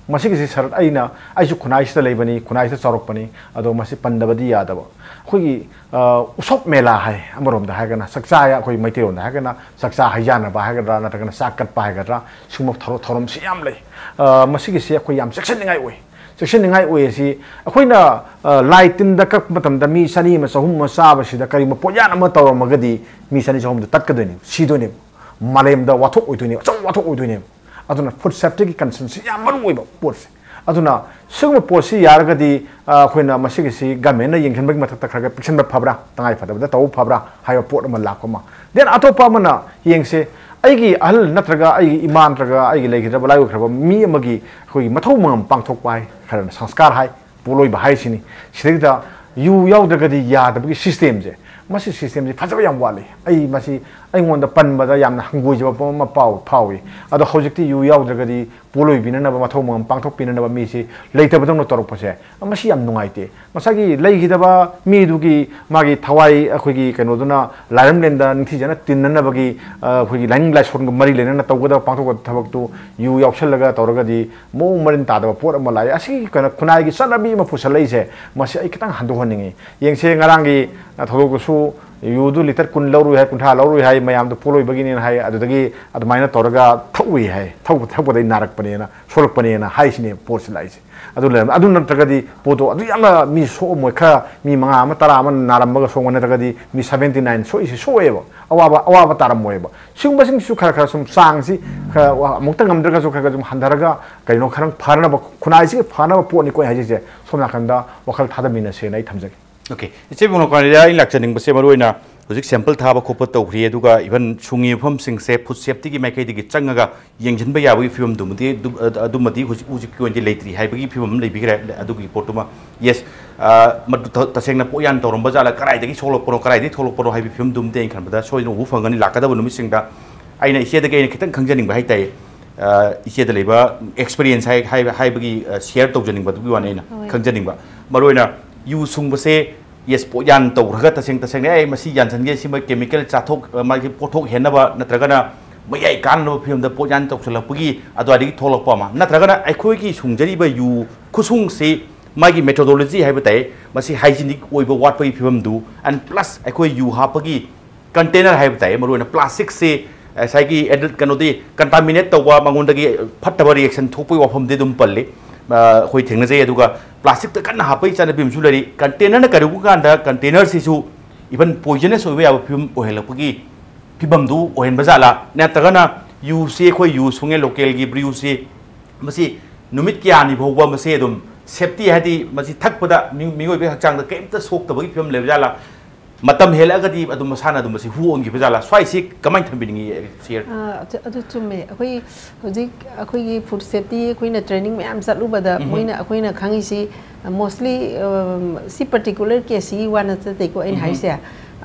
ꯃꯁꯤꯒꯤꯁꯤ ꯁꯔꯠ ꯑꯩꯅ, ꯑꯩꯁꯨ ꯈꯨꯟꯅꯥꯏꯁꯤꯗ ꯂꯩꯕꯅꯤ, ꯈꯨꯟꯅꯥꯏꯁꯤꯗ ꯆꯥꯎꯔꯛꯄꯅꯤ, ꯑꯗꯣ ꯃꯁꯤ ꯄꯟꯗꯕꯗꯤ ꯌꯥꯗꯕ꯫ ꯑꯩꯈꯣꯏꯒꯤ, ꯑ, ꯎꯁꯣꯞ ꯃꯦꯂꯥ ꯍꯥꯏ, ꯑꯃꯔꯣꯝꯗ ꯍꯥꯏꯔꯒꯅ ꯆꯥꯛꯆꯥ, ꯑꯩꯈꯣꯏ ꯃꯩꯇꯩꯔꯣꯝꯗ ꯍꯥꯏꯔꯒꯅ ꯆꯥꯛꯆꯥ ꯍꯩꯖꯥꯟꯅꯕ ꯍꯥꯏꯒꯗ꯭ꯔꯥ, ꯅꯠꯇ꯭ꯔꯒꯅ ꯆꯥꯛ ꯀꯠꯄ ꯍꯥꯏꯒꯗ꯭ꯔꯥ, ꯁꯤꯒꯨꯝꯕ ꯊꯧꯔ-, ꯊꯧꯔꯝꯁꯤ ꯌꯥꯝ ꯂꯩ꯫ ꯑ, ꯃꯁꯤꯒꯤꯁꯤ ꯑꯩꯈꯣꯏ ꯌꯥꯝ ꯆꯦꯛꯁꯤꯟꯅꯤꯡꯉꯥꯏ ꯑꯣꯏ꯫ ꯆꯦꯛꯁꯤꯟꯅꯤꯡꯉꯥꯏ ꯑꯣꯏ ꯑꯁꯤ ꯑꯩꯈꯣꯏꯅ, ꯑ, ꯂꯥꯏ ꯇꯤꯟꯗ ꯀꯛꯄ ꯃꯇꯝꯗ ꯃꯤ ꯆꯅꯤ ꯑꯃ, ꯆꯍꯨꯝ ꯑꯃ ꯆꯥꯕꯁꯤꯗ ꯀꯔꯤꯒꯨꯝꯕ ꯄꯣꯠꯌꯥꯟ ꯑꯃ ꯇꯧꯔꯝꯃꯒꯗꯤ ꯃꯤ ꯆꯅꯤ ꯆꯍꯨꯝꯗ ꯇꯠꯀꯗꯣꯏꯅꯦꯕ, ꯁꯤꯗꯣꯏꯅꯦꯕ꯫ ꯃꯥꯂꯦꯝꯗ ꯋꯥꯊꯣꯛ ꯑꯣꯏꯗꯣꯏꯅꯦꯕ, ꯑꯆꯧꯕ ꯋꯥꯊꯣꯛ ꯑꯣꯏꯗꯣꯏꯅꯦꯕ꯫ ꯑꯗꯨꯅ ꯐꯨꯗ ꯁꯦꯐꯇꯤꯒꯤ ꯀꯟꯁꯔꯟꯁꯤ ꯌꯥꯝ ꯃꯔꯨ ꯑꯣꯏꯕ ꯄꯣꯠꯁꯦ꯫ ꯑꯗꯨꯅ ꯁꯤꯒꯨꯝꯕ ꯄꯣꯠꯁꯤ ꯌꯥꯔꯒꯗꯤ, ꯑ, ꯑꯩꯈꯣꯏꯅ ꯃꯁꯤꯒꯤꯁꯤ ꯒꯃꯦꯟꯅ ꯌꯦꯡꯁꯤꯟꯕꯒꯤ ꯃꯊꯛꯇ ꯈꯔ ꯈꯔ ꯄꯤꯛꯁꯤꯟꯕ ꯐꯕ꯭ꯔꯥ, ꯇꯉꯥꯏ ꯐꯗꯕꯗ ꯇꯧꯕ ꯐꯕ꯭ꯔꯥ ꯍꯥꯏꯕ ꯄꯣꯠ ꯑꯃ ꯂꯥꯛꯄ ꯑꯃ꯫ Then ꯑꯇꯣꯞꯄ ꯑꯃꯅ ꯌꯦꯡꯁꯦ, ꯑꯩꯒꯤ ꯑꯍꯜ ꯅꯠꯇ꯭ꯔꯒ ꯑꯩꯒꯤ ꯏꯃꯥ ꯅꯠꯇ꯭ꯔꯒ ꯑꯩꯒꯤ ꯂꯩꯈꯤꯗ꯭ꯔꯕ, ꯂꯥꯏꯑꯣꯏꯈ꯭ꯔꯕ ꯃꯤ ꯑꯃꯒꯤ ꯑꯩꯈꯣꯏꯒꯤ ꯃꯊꯧ ꯃꯉꯝ ꯄꯥꯡꯊꯣꯛꯄ ꯍꯥꯏ, ꯈꯔꯅ ꯁꯪꯁꯀꯥꯔ ꯍꯥꯏ, ꯄꯣꯠꯂꯣꯏꯕ ꯍꯥꯏꯁꯤꯅꯤ꯫ ꯁꯤꯗꯩꯗ ꯌꯨ ꯌꯥꯎꯗ꯭ꯔꯒꯗꯤ ꯌꯥꯗꯕꯒꯤ ꯁꯤꯁꯇꯦꯝꯁꯦ, ꯃꯁꯤ ꯁꯤꯁꯇꯦꯝꯁꯦ ꯐꯖꯕ ꯌꯥꯝ ꯋꯥꯠꯂꯤ꯫ ꯑꯩ ꯃꯁꯤ ꯑꯩꯉꯣꯟꯗ ꯄꯟꯕꯗ ꯌꯥꯝꯅ ꯍꯪꯒꯣꯏꯖꯕ ꯑꯃ ꯄꯥꯎ-, ꯐꯥꯎꯏ꯫ ꯑꯗꯣ ꯍꯧꯖꯤꯛꯇꯤ ꯌꯨ ꯌꯥꯎꯗ꯭ꯔꯒꯗꯤ ꯄꯣꯠꯂꯣꯏꯕꯤꯅꯅꯕ, ꯃꯊꯧ ꯃꯉꯝ ꯄꯥꯡꯊꯣꯛꯄꯤꯅꯅꯕ ꯃꯤꯁꯤ ꯂꯩꯇꯕꯗꯧꯅ ꯇꯧꯔꯛꯄꯁꯦ, ꯃꯁꯤ ꯌꯥꯝ ꯅꯨꯡꯉꯥꯏꯇꯦ꯫ ꯉꯁꯥꯏꯒꯤ ꯂꯩꯈꯤꯗꯕ ꯃꯤꯗꯨꯒꯤ ꯃꯥꯒꯤ ꯊꯋꯥꯏ, ꯑꯩꯈꯣꯏꯒꯤ ꯀꯩꯅꯣꯗꯨꯅ ꯂꯥꯏꯔꯝꯂꯦꯟꯗ ꯅꯤꯡꯊꯤꯖꯅ ꯇꯤꯟꯅꯅꯕꯒꯤ, ꯑ, ꯑꯩꯈꯣꯏꯒꯤ ꯂꯥꯏꯅꯤꯡ ꯂꯥꯏꯁꯣꯟꯒ ꯃꯔꯤ ꯂꯩꯅꯅ ꯇꯧꯒꯗꯕ, ꯄꯥꯡꯊꯣꯛꯀꯗꯕ ꯊꯕꯛꯇꯨ ꯌꯨ ꯌꯥꯎꯁꯜꯂꯒ ꯇꯧꯔꯒꯗꯤ ꯃꯑꯣꯡ ꯃꯔꯤꯟ ꯇꯥꯗꯕ ꯄꯣꯠ ꯑꯃ ꯂꯥꯛꯑꯦ꯫ ꯑꯁꯤꯒꯤ ꯀꯩꯅꯣ ꯈꯨꯟꯅꯥꯏꯒꯤ ꯆꯠꯅꯕꯤ ꯑꯃ ꯄꯨꯁꯜꯂꯛꯏꯁꯦ, ꯃꯁꯤ ꯑꯩ ꯈꯤꯇꯪ ꯍꯟꯗꯣꯛꯍꯟꯅꯤꯡꯉꯤ꯫ ꯌꯦꯡꯁꯦ, ꯉꯔꯥꯡꯒꯤ, ꯑ, ꯊꯧꯗꯣꯛꯇꯨꯁꯨ ꯌꯨꯗꯨ ꯂꯤꯇꯔ ꯀꯨꯟ ꯂꯧꯔꯨꯏ ꯍꯥꯏ, ꯀꯨꯟꯊ꯭ꯔꯥ ꯂꯧꯔꯨꯏ ꯍꯥꯏ, ꯃꯌꯥꯝꯗꯣ ꯄꯣꯠꯂꯣꯏꯕꯒꯤꯅꯦꯅ ꯍꯥꯏ, ꯑꯗꯨꯗꯒꯤ ꯑꯗꯨꯃꯥꯏꯅ ꯇꯧꯔꯒ ꯊꯛꯎꯏ ꯍꯥꯏ, ꯊꯛꯄ, ꯊꯛꯄꯗꯒꯤ ꯅꯥꯔꯛꯄꯅꯦꯅ, ꯁꯣꯛꯂꯛꯄꯅꯦꯅ ꯍꯥꯏꯁꯤꯅꯦ ꯄꯣꯠꯁꯤ ꯂꯥꯛꯏꯁꯦ꯫ ꯑꯗꯨ ꯂꯩꯔꯝ-, ꯑꯗꯨ ꯅꯠꯇ꯭ꯔꯒꯗꯤ ꯄꯣꯠꯇꯣ ꯑꯗꯨ ꯌꯥꯝꯅ ꯃꯤ ꯁꯣꯛꯑꯝꯃꯣꯏ, ꯈꯔ ꯃꯤ ꯃꯉꯥ ꯑꯃ, ꯇꯔꯥ ꯑꯃ ꯅꯥꯔꯝꯃꯒ ꯁꯣꯛꯄ ꯅꯠꯇ꯭ꯔꯒꯗꯤ ꯃꯤ seventy nine ꯁꯣꯛꯏꯁꯤ ꯁꯣꯛꯑꯦꯕ, ꯑꯋꯥꯕ, ꯑꯋꯥꯕ ꯇꯥꯔꯝꯃꯣꯏꯕ꯫ ꯁꯤꯒꯨꯝꯕꯁꯤꯡꯁꯤꯁꯨ ꯈꯔ ꯈꯔ ꯁꯨꯝ ꯆꯥꯡꯁꯤ ꯈꯔ ꯋꯥ-, ꯑꯃꯨꯛꯇ ꯉꯝꯗ꯭ꯔꯒꯁꯨ ꯈꯔ ꯈꯔ ꯁꯨꯝ ꯍꯟꯊꯔꯒ ꯀꯩꯅꯣ ꯈꯔ ꯐꯅꯕ, ꯈꯨꯟꯅꯥꯏꯁꯤꯒꯤ ꯐꯅꯕ ꯄꯣꯠꯅꯤꯀꯣ ꯑꯩ ꯍꯥꯏꯖꯔꯤꯁꯦ꯫ ꯁꯣꯝ ꯅꯥꯀꯟꯗ ꯋꯥꯈꯜ ꯊꯥꯗꯃꯤꯟꯅꯁꯦꯅ ꯑꯩ ꯊꯝꯖꯒꯦ꯫ OK, ꯏꯆꯦ ꯕꯤꯃꯣꯂꯥ ꯀꯣꯡꯂꯥ, ꯑꯩ ꯂꯥꯛꯆꯅꯤꯡꯕꯁꯦ ꯃꯔꯨ ꯑꯣꯏꯅ ꯍꯧꯖꯤꯛ ꯁꯦꯝꯄꯜ ꯊꯥꯕ ꯈꯣꯠꯄ ꯇꯧꯈ꯭ꯔꯤ, ꯑꯗꯨꯒ even ꯁꯨꯡꯉꯤ ꯃꯐꯝꯁꯤꯡꯁꯦ ꯐꯨꯗ ꯁꯦꯐꯇꯤꯒꯤ ꯃꯥꯏꯀꯩꯗꯒꯤ ꯆꯪꯉꯒ ꯌꯦꯡꯁꯤꯟꯕ ꯌꯥꯕꯒꯤ ꯐꯤꯕꯝꯗꯨꯃꯗꯤ ꯑꯗꯨ-, ꯑꯗꯨꯃꯗꯤ ꯍꯧꯖꯤꯛ, ꯍꯧꯖꯤꯛꯀꯤ ꯑꯣꯏꯅꯗꯤ ꯂꯩꯇ꯭ꯔꯤ ꯍꯥꯏꯕꯒꯤ ꯐꯤꯕꯝ ꯑꯃ ꯂꯩꯕꯤꯈ꯭ꯔꯦ꯫ ꯑꯗꯨꯒꯤ ꯄꯣꯠꯇꯨꯃ, ꯌꯦꯁ, ꯑ, ꯃꯗꯨ ꯇ-, ꯇꯁꯦꯡꯅ ꯄꯣꯠꯌꯥꯟ ꯇꯧꯔꯝꯕ ꯖꯥꯠꯂ, ꯀꯗꯥꯏꯗꯒꯤ ꯁꯣꯛꯂꯛꯄꯅꯣ, ꯀꯗꯥꯏꯗꯒꯤ ꯊꯣꯛꯂꯛꯄꯅꯣ ꯍꯥꯏꯕꯒꯤ ꯐꯤꯕꯝꯗꯨꯃꯗꯤ ꯑꯩꯅ ꯈꯟꯕꯗ ꯁꯣꯏꯗꯅ ꯎꯕ ꯐꯪꯒꯅꯤ ꯂꯥꯛꯀꯗꯕ ꯅꯨꯃꯤꯠꯁꯤꯡꯗ꯫ ꯑꯩꯅ ꯏꯆꯦꯗꯒꯤ ꯑꯩꯅ ꯈꯤꯇꯪ ꯈꯪꯖꯅꯤꯡꯕ ꯍꯥꯏ ꯇꯥꯏ, ꯏꯆꯦꯗ ꯂꯩꯕ ꯑꯦꯛꯁꯄꯤꯔꯤꯌꯦꯟꯁ ꯍꯥꯏꯕꯒꯤ ꯁꯤꯌꯔ ꯇꯧꯖꯅꯤꯡꯕ, ꯑꯗꯨꯒꯤ ꯋꯥꯅꯤ ꯑꯩꯅ ꯍꯣꯏ꯫ ꯈꯪꯖꯅꯤꯡꯕ꯫ ꯃꯔꯨꯑꯣꯏꯅ ꯌꯨ ꯁꯨꯡꯕꯁꯦ, ꯌꯦꯁ, ꯄꯣꯠꯌꯥꯟ ꯇꯧꯈ꯭ꯔꯒ ꯇꯁꯦꯡ ꯇꯁꯦꯡꯅ ꯑꯩ ꯃꯁꯤ ꯌꯥꯟꯁꯟꯒꯦ, ꯁꯤꯃ ꯀꯦꯃꯤꯀꯦꯜ ꯆꯥꯊꯣꯛ, ꯃꯥꯒꯤ ꯄꯣꯠꯊꯣꯛ ꯍꯦꯟꯅꯕ ꯅꯠꯇ꯭ꯔꯒꯅ ꯃꯌꯥꯏ ꯀꯥꯟꯅꯕ ꯐꯤꯕꯝꯗ ꯄꯣꯠꯌꯥꯟ ꯇꯧꯁꯤꯜꯂꯛꯄꯒꯤ ꯑꯗꯨꯋꯥꯏꯗꯒꯤ ꯊꯣꯛꯂꯛꯄ ꯑꯃ, ꯅꯠꯇ꯭ꯔꯒꯅ ꯑꯩꯈꯣꯏꯒꯤ ꯁꯨꯡꯖꯔꯤꯕ ꯌꯨ ꯈꯨꯁꯨꯡꯁꯤ ꯃꯥꯒꯤ ꯃꯦꯊꯣꯗꯣꯂꯣꯖꯤ ꯍꯥꯏꯕ ꯇꯥꯏ, ꯃꯁꯤ ꯍꯥꯏꯖꯤꯅꯤꯛ ꯑꯣꯏꯕ ꯋꯥꯠꯄꯒꯤ ꯐꯤꯕꯝꯗꯨ, ꯑꯦꯟ ꯄ꯭ꯂꯁ ꯑꯩꯈꯣꯏ ꯌꯨ ꯍꯥꯞꯄꯒꯤ ꯀꯟꯇꯦꯅꯔ ꯍꯥꯏꯕ ꯇꯥꯏ, ꯃꯔꯨꯑꯣꯏꯅ ꯄ꯭ꯂꯥꯁꯇꯤꯛꯁꯤ ꯉꯁꯥꯏꯒꯤ ꯑꯦꯗꯜ-, ꯀꯩꯅꯣꯗꯤ ꯀꯟꯇꯥꯃꯤꯅꯦꯠ ꯇꯧꯕ, ꯃꯉꯣꯟꯗꯒꯤ ꯐꯠꯇꯕ ꯔꯤꯌꯦꯛꯁꯟ ꯊꯣꯛꯄꯒꯤ ꯋꯥꯐꯝꯗꯤ ꯑꯗꯨꯝ ꯄꯜꯂꯤ꯫ ꯑ, ꯑꯩꯈꯣꯏ ꯊꯦꯡꯅꯖꯩ꯫ ꯑꯗꯨꯒ ꯄ꯭ꯂꯥꯁꯇꯤꯛꯇ ꯀꯟꯅ ꯍꯥꯞꯄꯒꯤ ꯆꯠꯅꯕꯤ ꯑꯃꯁꯨ ꯂꯩꯔꯤ꯫ ꯀꯟꯇꯦꯅꯔꯅ ꯀꯔꯤꯒꯨꯝꯕ ꯀꯥꯟꯗ ꯀꯟꯇꯦꯅꯔꯁꯤꯁꯨ ꯏꯚꯟ ꯄꯣꯏꯖꯅꯁ ꯑꯣꯏꯕ ꯌꯥꯕ ꯐꯤꯕꯝ ꯑꯣꯏꯍꯜꯂꯛꯄꯒꯤ ꯐꯤꯕꯝꯗꯨ ꯑꯣꯏꯍꯟꯕ ꯖꯥꯠꯂꯥ? ꯅꯠꯇ꯭ꯔꯒꯅ ꯌꯨꯁꯤ, ꯑꯩꯈꯣꯏ ꯌꯨ ꯁꯨꯡꯉꯦ ꯂꯣꯀꯦꯜꯒꯤ ꯕ꯭ꯔꯤꯌꯨꯁꯤ, ꯃꯁꯤ ꯅꯨꯃꯤꯠ ꯀꯌꯥꯅꯤ ꯐꯥꯎꯕ ꯃꯁꯤ ꯑꯗꯨꯝ ꯁꯦꯐꯇꯤ, ꯍꯥꯏꯗꯤ ꯃꯁꯤ ꯊꯛꯄꯗ ꯃꯤ-, ꯃꯤꯑꯣꯏꯕꯒꯤ ꯍꯛꯆꯥꯡꯗ ꯀꯔꯤꯝꯇ ꯁꯣꯛꯇꯕꯒꯤ ꯐꯤꯕꯝ ꯂꯩꯕ ꯖꯥꯠꯂꯥ? ꯃꯇꯝ ꯍꯦꯜꯂꯛꯑꯒꯗꯤ ꯑꯗꯨꯝ ꯃꯁꯥꯅ ꯑꯗꯨꯝ ꯃꯁꯤ ꯍꯨ ꯑꯣꯟꯈꯤꯕ ꯖꯥꯠꯂꯥ? ꯁ꯭ꯋꯥꯏꯁꯤ ꯀꯃꯥꯏꯅ ꯊꯝꯕꯤꯅꯤꯡꯉꯤ, ꯁꯤꯌꯔ? ꯑꯥ, ꯑꯗꯨ, ꯑꯗꯨ ꯆꯨꯝꯃꯦ꯫ ꯑꯩꯈꯣꯏ ꯍꯧꯖꯤꯛ ꯑꯩꯈꯣꯏꯒꯤ ꯐꯨꯗ ꯁꯦꯐꯇꯤ ꯑꯩꯈꯣꯏꯅ ꯇ꯭ꯔꯦꯅꯤꯡ ꯃꯌꯥꯝ ꯆꯠꯂꯨꯕꯗ ꯎꯝꯍꯨꯝ꯫ ꯃꯣꯏꯅ, ꯑꯩꯈꯣꯏꯅ ꯈꯪꯉꯤꯁꯤ, ꯃꯣꯁꯂꯤ ꯁꯤ ꯄꯔꯇꯤꯀꯨꯂꯔ ꯀꯦꯁꯁꯤꯒꯤ ꯋꯥ ꯅꯠꯇꯦꯀꯣ ꯑꯩꯅ ꯎꯝꯍꯨꯝ꯫ ꯍꯥꯏꯁꯦ꯫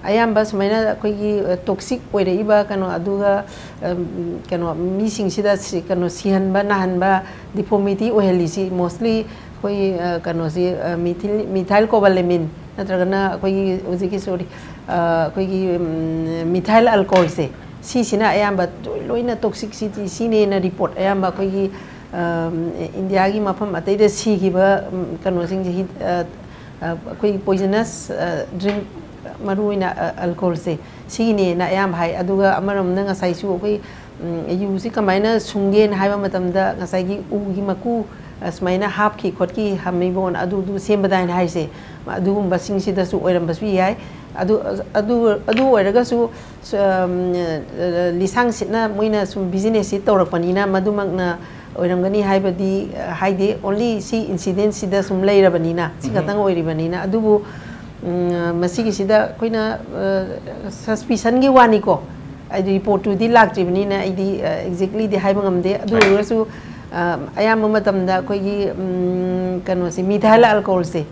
ꯑꯌꯥꯝꯕ ꯁꯨꯃꯥꯏꯅ ꯑꯩꯈꯣꯏꯒꯤ ꯇꯣꯛꯁꯤꯛ ꯑꯣꯏꯔꯛꯏꯕ ꯀꯩꯅꯣ, ꯑꯗꯨꯒ, ꯑꯝ, ꯀꯩꯅꯣ, ꯃꯤꯁꯤꯡꯁꯤꯗ ꯁꯤ-, ꯀꯩꯅꯣ, ꯁꯤꯍꯟꯕ, ꯅꯥꯍꯟꯕ, ꯗꯤꯐꯣꯔꯃꯤꯇꯤ ꯑꯣꯏꯍꯜꯂꯤꯁꯤ ꯃꯣꯁꯂꯤ ꯑꯩꯈꯣꯏ, ꯑ, ꯀꯩꯅꯣꯁꯤ, ꯑ, ꯃꯤꯊꯤꯜ-, ꯃꯤꯊꯥꯏꯜ ꯀꯣꯕꯥꯂꯦꯃꯤꯟ ꯅꯠꯇ꯭ꯔꯒꯅ ꯑꯩꯈꯣꯏꯒꯤ ꯍꯧꯖꯤꯛꯀꯤ, ꯁꯣꯔꯤ, ꯑ, ꯑꯩꯈꯣꯏꯒꯤ, ꯎꯝ, ꯃꯤꯊꯥꯏꯜ ꯑꯜꯀꯣꯍꯣꯜꯁꯦ, ꯁꯤꯁꯤꯅ ꯑꯌꯥꯝꯕ ꯂꯣꯏꯅ ꯇꯣꯛꯁꯤꯛꯁꯤꯇꯤ ꯁꯤꯅꯦꯅ ꯔꯤꯄꯣꯔꯠ ꯑꯌꯥꯝꯕ ꯑꯩꯈꯣꯏꯒꯤ, ꯑꯝ, ꯏꯟꯗꯤꯌꯥꯒꯤ ꯃꯐꯝ ꯑꯇꯩꯗ ꯁꯤꯈꯤꯕ, ꯎꯝ, ꯀꯩꯅꯣꯁꯤꯡꯁꯦ, ꯍꯤ-, ꯑ, ꯑ, ꯑꯩꯈꯣꯏꯒꯤ ꯄꯣꯏꯖꯅꯁ, ꯑ, ꯗ꯭ꯔꯤꯡꯛ, ꯃꯔꯨꯑꯣꯏꯅ, ꯑ, ꯑꯜꯀꯣꯍꯣꯜꯁꯦ, ꯁꯤꯒꯤꯅꯦꯅ ꯑꯌꯥꯝꯕ ꯍꯥꯏ꯫ ꯑꯗꯨꯒ ꯑꯃꯔꯣꯝꯗ ꯉꯁꯥꯏꯁꯨ ꯑꯩꯈꯣꯏ, ꯎꯝ, ꯌꯨꯁꯤ ꯀꯃꯥꯏꯅ ꯁꯨꯡꯒꯦꯅ ꯍꯥꯏꯕ ꯃꯇꯝꯗ ꯉꯁꯥꯏꯒꯤ ꯎꯒꯤ ꯃꯀꯨ, ꯑ, ꯁꯨꯃꯥꯏꯅ ꯍꯥꯞꯈꯤ ꯈꯣꯠꯈꯤ, ꯍꯝꯃꯤꯕꯣꯟ ꯑꯗꯨꯗꯨ ꯁꯦꯝꯕꯗꯥꯏꯅ ꯍꯥꯏꯁꯦ, ꯑꯗꯨꯒꯨꯝꯕꯁꯤꯡꯁꯤꯗꯁꯨ ꯑꯣꯏꯔꯝꯕꯁꯨ ꯌꯥꯏ꯫ ꯑꯗꯨ, ꯑꯗꯨ, ꯑꯗꯨ ꯑꯣꯏꯔꯒꯁꯨ, ꯁ-, ꯑꯝ, ꯑ, ꯂꯤꯁꯥꯡ ꯁꯤꯠꯅ ꯃꯣꯏꯅ ꯁꯨꯝ ꯕꯤꯖꯤꯅꯦꯁꯁꯤ ꯇꯧꯔꯛꯄꯅꯤꯅ ꯃꯗꯨꯃꯛꯅ ꯑꯣꯏꯔꯝꯒꯅꯤ ꯍꯥꯏꯕꯗꯤ, ꯑ, ꯍꯥꯏꯗꯦ꯫ ꯑꯣꯟꯂꯤ ꯁꯤ ꯏꯟꯁꯤꯗꯦꯟꯁꯤꯗ ꯁꯨꯝ ꯂꯩꯔꯕꯅꯤꯅ, ꯁꯤ ꯎꯝꯍꯨꯝ꯫ ꯈꯛꯇꯪ ꯑꯣꯏꯔꯤꯕꯅꯤꯅ꯫ ꯑꯗꯨꯕꯨ, ꯎꯝ, ꯃꯁꯤꯒꯤꯁꯤꯗ ꯑꯩꯈꯣꯏꯅ, ꯑ, ꯁꯁꯄꯤꯁꯟꯒꯤ ꯋꯥꯅꯤꯀꯣ꯫ ꯍꯥꯏꯗꯤ ꯔꯤꯄꯣꯔꯠꯇꯨꯗꯤ ꯂꯥꯛꯇ꯭ꯔꯤꯕꯅꯤꯅ ꯑꯩꯗꯤ, ꯑ, ꯑꯦꯛꯖꯦꯛꯂꯤꯗꯤ ꯍꯥꯏꯕ ꯉꯝꯗꯦ꯫ ꯑꯗꯨ ꯑꯣꯏꯔꯒꯁꯨ, ꯑ, ꯑꯌꯥꯝꯕ ꯃꯇꯝꯗ ꯑꯩꯈꯣꯏꯒꯤ, ꯎꯝ, ꯀꯩꯅꯣꯁꯦ, ꯃꯤꯊꯥꯏꯜ ꯑꯜꯀꯣꯍꯣꯜꯁꯦ,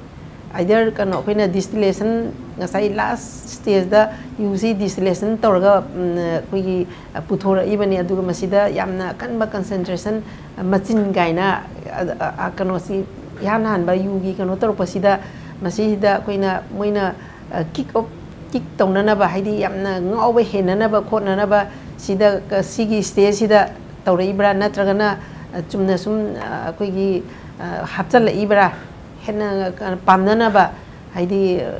ꯑꯥꯏꯗꯔ ꯀꯩꯅꯣ ꯑꯩꯈꯣꯏꯅ ꯗꯤꯁꯇꯤꯂꯦꯁꯟ ꯉꯁꯥꯏ ꯂꯥꯁ ꯁ꯭ꯇꯦꯖꯇ ꯌꯨꯁꯤ ꯗꯤꯁꯇꯤꯂꯦꯁꯟ ꯇꯧꯔꯒ, ꯎꯝ, ꯑꯩꯈꯣꯏꯒꯤ, ꯑ, ꯄꯨꯊꯣꯔꯛꯏꯕꯅꯤ꯫ ꯑꯗꯨꯒ ꯃꯁꯤꯗ ꯌꯥꯝꯅ ꯑꯀꯟꯕ ꯀꯟꯁꯦꯟꯇ꯭ꯔꯦꯁꯟ, ꯑ, ꯃꯆꯤꯟ ꯀꯥꯏꯅ, ꯑ, ꯑ, ꯑ, ꯀꯩꯅꯣꯁꯤ ꯏꯍꯥꯟ ꯍꯥꯟꯕ ꯌꯨꯒꯤ ꯀꯩꯅꯣ ꯇꯧꯔꯛꯄꯁꯤꯗ, ꯃꯁꯤꯁꯤꯗ ꯑꯩꯈꯣꯏꯅ, ꯃꯣꯏꯅ, ꯑ, ꯀꯤꯛ ꯑꯣꯞ, ꯀꯤꯛ ꯇꯧꯅꯅꯕ, ꯍꯥꯏꯗꯤ ꯌꯥꯝꯅ ꯉꯥꯎꯕ ꯍꯦꯟꯅꯅꯕ ꯈꯣꯠꯅꯅꯕ, ꯁꯤꯗ, ꯑ, ꯁꯤꯒꯤ ꯁ꯭ꯇꯦꯖꯁꯤꯗ ꯇꯧꯔꯛꯏꯕ꯭ꯔꯥ, ꯅꯠꯇ꯭ꯔꯒꯅ, ꯑ, ꯆꯨꯝꯅ ꯁꯨꯝ, ꯑ, ꯑꯩꯈꯣꯏꯒꯤ, ꯑ, ꯍꯥꯞꯆꯤꯜꯂꯛꯏꯕ꯭ꯔꯥ, ꯍꯦꯟꯅ, ꯑ, ꯄꯥꯝꯅꯅꯕ, ꯍꯥꯏꯗꯤ, ꯑ,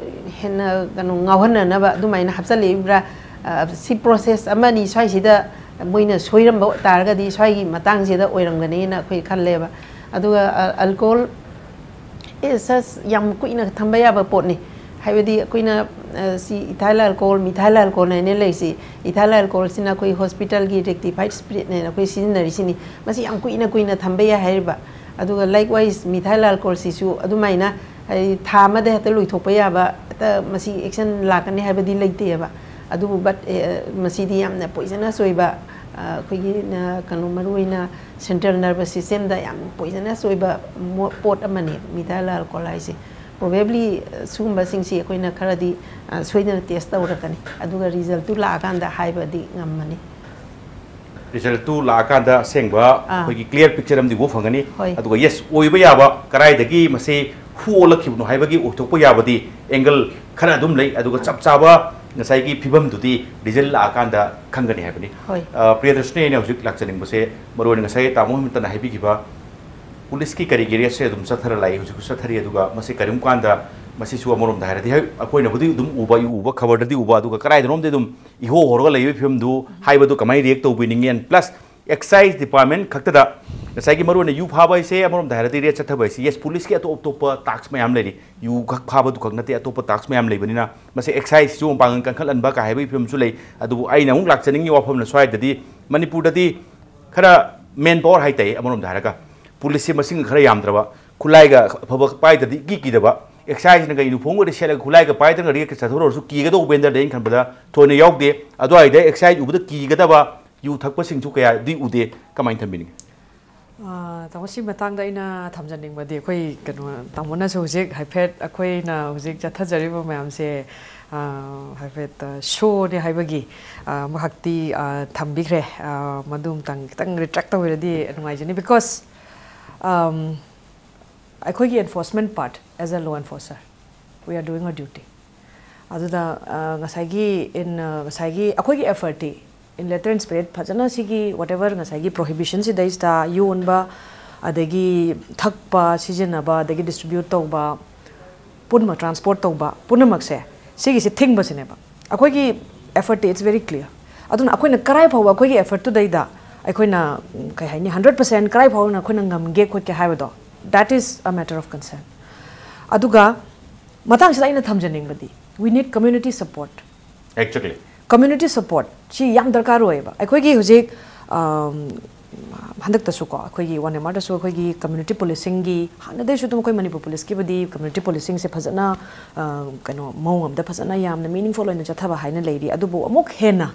ꯍꯦꯟꯅ ꯀꯩꯅꯣ ꯉꯥꯎꯍꯟꯅꯅꯕ ꯑꯗꯨꯃꯥꯏꯅ ꯍꯥꯞꯆꯤꯜꯂꯛꯏꯕ꯭ꯔꯥ? ꯑ, ꯁꯤ ꯄ꯭ꯔꯣꯁꯦꯁ ꯑꯃꯅꯤ ꯁ꯭ꯋꯥꯏꯁꯤꯗ ꯃꯣꯏꯅ ꯁꯣꯏꯔꯝꯕ ꯇꯥꯔꯒꯗꯤ ꯁ꯭ꯋꯥꯏꯒꯤ ꯃꯇꯥꯡꯁꯤꯗ ꯑꯣꯏꯔꯝꯒꯅꯤꯅ ꯑꯩꯈꯣꯏ ꯈꯜꯂꯦꯕ꯫ ꯑꯗꯨꯒ, ꯑ, ꯑꯜꯀꯣꯍꯣꯜ ꯑꯦ ꯁꯁ ꯌꯥꯝ ꯀꯨꯏꯅ ꯊꯝꯕ ꯌꯥꯕ ꯄꯣꯠꯅꯤ꯫ ꯍꯥꯏꯕꯗꯤ ꯑꯩꯈꯣꯏꯅ, ꯑ, ꯁꯤ ꯏꯊꯥꯏꯜ ꯑꯜꯀꯣꯍꯣꯜ, ꯃꯤꯊꯥꯏꯜ ꯑꯜꯀꯣꯍꯣꯜ ꯍꯥꯏꯅ ꯂꯩꯔꯤꯁꯤ, ꯏꯊꯥꯏꯜ ꯑꯜꯀꯣꯍꯣꯜꯁꯤꯅ ꯑꯩꯈꯣꯏ ꯍꯣꯁꯄꯤꯇꯥꯜꯒꯤ ꯔꯦꯛꯇꯤꯐꯥꯏꯠ ꯁ꯭ꯄꯤꯔꯤꯠꯅꯦꯅ ꯑꯩꯈꯣꯏ ꯁꯤꯖꯤꯟꯅꯔꯤꯁꯤꯅꯤ꯫ ꯃꯁꯤ ꯌꯥꯝ ꯀꯨꯏꯅ ꯀꯨꯏꯅ ꯊꯝꯕ ꯌꯥꯏ ꯍꯥꯏꯔꯤꯕ꯫ ꯑꯗꯨꯒ ꯂꯥꯏꯛꯋꯥꯏꯁ ꯃꯤꯊꯥꯏꯜ ꯑꯜꯀꯣꯍꯣꯜꯁꯤꯁꯨ ꯑꯗꯨꯃꯥꯏꯅ, ꯍꯥꯏꯗꯤ ꯊꯥ ꯑꯃꯗ ꯍꯦꯛꯇ ꯂꯣꯏꯊꯣꯛꯄ ꯌꯥꯕ, ꯍꯦꯛꯇ ꯃꯁꯤ ꯑꯦꯛꯁꯟ ꯂꯥꯛꯀꯅꯤ ꯍꯥꯏꯕꯗꯤ ꯂꯩꯇꯦꯕ꯫ ꯑꯗꯨꯕꯨ ꯕꯠ, ꯑꯦ, ꯃꯁꯤꯗꯤ ꯌꯥꯝꯅ ꯄꯣꯏꯖꯅꯁ ꯑꯣꯏꯕ, ꯑ, ꯑꯩꯈꯣꯏꯒꯤ, ꯑ, ꯀꯩꯅꯣ, ꯃꯔꯨꯑꯣꯏꯅ ꯁꯦꯟꯇ꯭ꯔꯦꯜ ꯅꯔꯚꯁ ꯁꯤꯁꯇꯦꯝꯗ ꯌꯥꯝ ꯄꯣꯏꯖꯅꯁ ꯑꯣꯏꯕ ꯃꯣ-, ꯄꯣꯠ ꯑꯃꯅꯤ ꯃꯤꯊꯥꯏꯜ ꯑꯜꯀꯣꯍꯣꯜ ꯍꯥꯏꯁꯦ꯫ ꯄ꯭ꯔꯣꯕꯦꯕ꯭ꯂꯤ, ꯑ, ꯁꯤꯒꯨꯝꯕꯁꯤꯡꯁꯤ ꯑꯩꯈꯣꯏꯅ ꯈꯔꯗꯤ, ꯑ, ꯁꯣꯏꯗꯅ ꯇꯦꯁ ꯇꯧꯔꯛꯀꯅꯤ, ꯑꯗꯨꯒ ꯔꯤꯖꯜꯇꯨ ꯂꯥꯛꯑꯀꯥꯟꯗ ꯍꯥꯏꯕꯗꯤ ꯉꯝꯃꯅꯤ꯫ ꯔꯤꯖꯜꯇꯨ ꯂꯥꯛꯑꯀꯥꯟꯗ ꯑꯁꯦꯡꯕ ꯑꯥ꯫ ꯑꯩꯈꯣꯏꯒꯤ ꯀ꯭ꯂꯤꯌꯥꯔ ꯄꯤꯛꯆꯔ ꯑꯃꯗꯤ ꯎꯕ ꯐꯪꯒꯅꯤ꯫ ꯍꯣꯏ꯫ ꯑꯗꯨꯒ ꯌꯦꯁ, ꯑꯣꯏꯕ ꯌꯥꯕ, ꯀꯗꯥꯏꯗꯒꯤ ꯃꯁꯤ ꯍꯨ ꯑꯣꯜꯂꯛꯈꯤꯕꯅꯣ ꯍꯥꯏꯕꯒꯤ ꯑꯣꯏꯊꯣꯛꯄ ꯌꯥꯕꯗꯤ ꯑꯦꯡꯒꯜ ꯈꯔ ꯑꯗꯨꯝ ꯂꯩ, ꯑꯗꯨꯒ ꯆꯞ ꯆꯥꯕ ꯉꯁꯥꯏꯒꯤ ꯐꯤꯕꯝꯗꯨꯗꯤ ꯔꯤꯖꯜ ꯂꯥꯛꯑꯀꯥꯟꯗ ꯈꯪꯒꯅꯤ ꯍꯥꯏꯕꯅꯤ꯫ ꯍꯣꯏ꯫ ꯑ, ꯄ꯭ꯔꯤꯌꯗꯔꯁꯤꯅꯤ, ꯑꯩꯅ ꯍꯧꯖꯤꯛ ꯂꯥꯛꯆꯅꯤꯡꯕꯁꯦ, ꯃꯔꯨꯑꯣꯏꯅ ꯉꯁꯥꯏ ꯇꯥꯃꯣ ꯍꯦꯃꯟꯇꯅ ꯍꯥꯏꯕꯤꯈꯤꯕ ꯄꯨꯂꯤꯁꯀꯤ ꯀꯔꯤꯒꯤ ꯔꯦꯠꯁꯦ ꯑꯗꯨꯝ ꯆꯠꯊꯔ ꯂꯥꯛꯏ, ꯍꯧꯖꯤꯛꯁꯨ ꯆꯠꯊꯔꯤ꯫ ꯑꯗꯨꯒ ꯃꯁꯤ ꯀꯔꯤꯒꯨꯝꯕ ꯀꯥꯟꯗ ꯃꯁꯤꯁꯨ ꯑꯃꯔꯣꯝꯗ ꯍꯥꯏꯔꯗꯤ, ꯍꯣꯏ, ꯑꯩꯈꯣꯏꯅꯕꯨꯗꯤ ꯑꯗꯨꯝ ꯎꯕ, ꯎꯕ ꯈꯕꯔꯗꯗꯤ ꯎꯕ, ꯑꯗꯨꯒ ꯀꯗꯥꯏꯗꯅꯣꯝꯗꯤ ꯑꯗꯨꯝ ꯏꯍꯣ ꯍꯣꯔꯒ ꯂꯩꯕꯒꯤ ꯐꯤꯕꯝꯗꯨ ꯍꯥꯏꯕꯗꯨ ꯀꯃꯥꯏꯅ ꯔꯤꯌꯦꯛ ꯇꯧꯕꯤꯅꯤꯡꯉꯤ? And plus, ꯑꯦꯛꯁꯥꯏꯁ ꯗꯤꯄꯥꯔꯠꯃꯦꯟ ꯈꯛꯇꯗ ꯉꯁꯥꯏꯒꯤ ꯃꯔꯨꯑꯣꯏꯅ ꯌꯨ ꯐꯥꯕ ꯍꯥꯏꯁꯦ, ꯑꯃꯔꯣꯝꯗ ꯍꯥꯏꯔꯗꯤ ꯔꯦꯠ ꯆꯠꯊꯕ ꯍꯥꯏꯁꯦ, ꯌꯦꯁ, ꯄꯨꯂꯤꯁꯀꯤ ꯑꯇꯣꯞ ꯑꯇꯣꯞꯄ ꯇꯥꯛꯁ ꯃꯌꯥꯝ ꯂꯩꯔꯤ, ꯌꯨ ꯈꯛ ꯐꯥꯕꯗꯨ ꯈꯛ ꯅꯠꯇꯦ, ꯑꯇꯣꯞꯄ ꯇꯥꯛꯁ ꯃꯌꯥꯝ ꯂꯩꯕꯅꯤꯅ, ꯃꯁꯤ ꯑꯦꯛꯁꯥꯏꯁꯁꯤꯁꯨ ꯃꯄꯥꯡꯒꯜ ꯀꯟꯈꯠꯍꯟꯕ ꯀꯥꯏ ꯍꯥꯏꯕꯒꯤ ꯐꯤꯕꯝꯁꯨ ꯂꯩ꯫ ꯑꯗꯨꯕꯨ ꯑꯩꯅ ꯑꯃꯨꯛ ꯂꯥꯛꯆꯅꯤꯡꯉꯤ ꯋꯥꯐꯝꯅ, ꯁ꯭ꯋꯥꯏꯗꯗꯤ ꯃꯅꯤꯄꯨꯔꯗꯗꯤ ꯈꯔ ꯃꯦꯟ ꯄꯥꯋꯔ ꯍꯥꯏꯇꯥꯏ, ꯑꯃꯔꯣꯝꯗ ꯍꯥꯏꯔꯒ ꯄꯨꯂꯤꯁꯁꯦ ꯃꯁꯤꯡ ꯈꯔ ꯌꯥꯝꯗ꯭ꯔꯕ, ꯈꯨꯠꯂꯥꯏꯒ ꯑꯐꯕ ꯄꯥꯏꯗ꯭ꯔꯗꯤ ꯏꯀꯤ ꯀꯤꯗꯕ, ꯑꯦꯛꯁꯥꯏꯁꯅꯒ ꯌꯨꯅꯤꯐꯣꯔꯝꯒꯗꯤ ꯁꯦꯠꯂꯒ ꯈꯨꯠꯂꯥꯏꯒ ꯄꯥꯏꯗꯅ ꯔꯦꯠꯀ ꯆꯠꯊꯣꯔꯛꯑꯁꯨ ꯀꯤꯒꯗꯧꯕ ꯕꯦꯟꯗꯔꯗ ꯑꯩꯅ ꯈꯟꯕꯗ ꯊꯣꯏꯅ ꯌꯥꯎꯗꯦ꯫ ꯑꯗꯨꯋꯥꯏꯗ ꯑꯦꯛꯁꯥꯏꯁ ꯎꯕꯗ ꯀꯤꯒꯗꯕ, ꯌꯨ ꯊꯛꯄꯁꯤꯡꯁꯨ ꯀꯌꯥꯗꯤ ꯎꯗꯦ꯫ ꯀꯃꯥꯏꯅ ꯊꯝꯕꯤꯅꯤꯡꯉꯤ? ꯑꯥ, ꯇꯥꯃꯣ, ꯁꯤ ꯃꯇꯥꯡꯗ ꯑꯩꯅ ꯊꯝꯖꯅꯤꯡꯕꯗꯤ, ꯑꯩꯈꯣꯏ ꯀꯩꯅꯣ, ꯇꯥꯃꯣꯅꯁꯨ ꯍꯧꯖꯤꯛ ꯍꯥꯏꯐꯦꯠ ꯑꯩꯈꯣꯏꯅ ꯍꯧꯖꯤꯛ ꯆꯠꯊꯖꯔꯤꯕ ꯃꯌꯥꯝꯁꯦ, ꯑꯥ, ꯍꯥꯏꯐꯦꯠ, ꯑꯥ, ꯁꯣꯅꯦ ꯍꯥꯏꯕꯒꯤ, ꯑꯥ, ꯉꯥꯏꯍꯥꯛꯇꯤ, ꯑꯥ, ꯊꯝꯕꯤꯈ꯭ꯔꯦ꯫ ꯑꯥ, ꯃꯗꯨ ꯑꯃꯇꯪ ꯈꯤꯇꯪ ꯔꯤꯇ꯭ꯔꯦꯛ ꯇꯧꯕꯤꯔꯗꯤ ꯅꯨꯡꯉꯥꯏꯖꯅꯤ, because, ꯑꯝ, ꯑꯩꯈꯣꯏꯒꯤ enforcement part, as a law enforcer, we are doing our duty. ꯑꯗꯨꯗ, ꯑ, ꯉꯁꯥꯏꯒꯤ in, ꯑ, ꯉꯁꯥꯏꯒꯤ ꯑꯩꯈꯣꯏꯒꯤ effort T in letter and spirit ꯐꯖꯅ ꯁꯤꯒꯤ whatever ꯉꯁꯥꯏꯒꯤ prohibition ꯁꯤꯗꯩꯁꯤꯗ ꯌꯣꯟꯕ, ꯑꯗꯒꯤ ꯊꯛꯄ, ꯁꯤꯖꯤꯟꯅꯕ, ꯑꯗꯒꯤ distribute ꯇꯧꯕ, ꯄꯨꯝꯅꯃꯛ transport ꯇꯧꯕ ꯄꯨꯝꯅꯃꯛꯁꯦ, ꯁꯤꯒꯤꯁꯦ ꯊꯤꯡꯕꯁꯤꯅꯦꯕ ꯑꯩꯈꯣꯏꯒꯤ effort T, it's very clear. ꯑꯗꯨꯅ ꯑꯩꯈꯣꯏꯅ ꯀꯔꯥꯏ ꯐꯥꯎꯕ ꯑꯩꯈꯣꯏꯒꯤ effort ꯇꯨꯗꯩꯗ ꯑꯩꯈꯣꯏꯅ, ꯎꯝ, ꯀꯩ ꯍꯥꯏꯅꯤ, hundred percent ꯀꯔꯥꯏ ꯐꯥꯎꯕꯅ ꯑꯩꯈꯣꯏꯅ ꯉꯝꯒꯦ ꯈꯣꯠꯀꯦ ꯍꯥꯏꯕꯗꯣ, that is a matter of concern. ꯑꯗꯨꯒ ꯃꯇꯥꯡꯁꯤꯗ ꯑꯩꯅ ꯊꯝꯖꯅꯤꯡꯕꯗꯤ, we need community support. Actually, Community support ꯁꯤ ꯌꯥꯝ ꯗꯔꯀꯥꯔ ꯑꯣꯏꯌꯦꯕ꯫ ꯑꯩꯈꯣꯏꯒꯤ ꯍꯧꯖꯤꯛ, ꯑꯝ, ꯍꯟꯗꯛꯇꯁꯨꯀꯣ, ꯑꯩꯈꯣꯏꯒꯤ ꯋꯥꯟ ꯑꯦꯝ ꯑꯥꯔꯗꯁꯨ ꯑꯩꯈꯣꯏꯒꯤ community policing ꯒꯤ, ꯍꯥꯟꯅꯗꯩꯁꯨ ꯑꯗꯨꯝ ꯑꯩꯈꯣꯏ ꯃꯅꯤꯄꯨꯔ ꯄꯨꯂꯤꯁꯀꯤꯕꯨꯗꯤ community policing ꯁꯦ ꯐꯖꯅ, ꯑ, ꯀꯩꯅꯣ, ꯃꯑꯣꯡ ꯑꯃꯗ ꯐꯖꯅ ꯌꯥꯝꯅ meaningful ꯑꯣꯏꯅ ꯆꯠꯊꯕ ꯍꯥꯏꯅ ꯂꯩꯔꯤ꯫ ꯑꯗꯨꯕꯨ ꯑꯃꯨꯛ ꯍꯦꯟꯅ,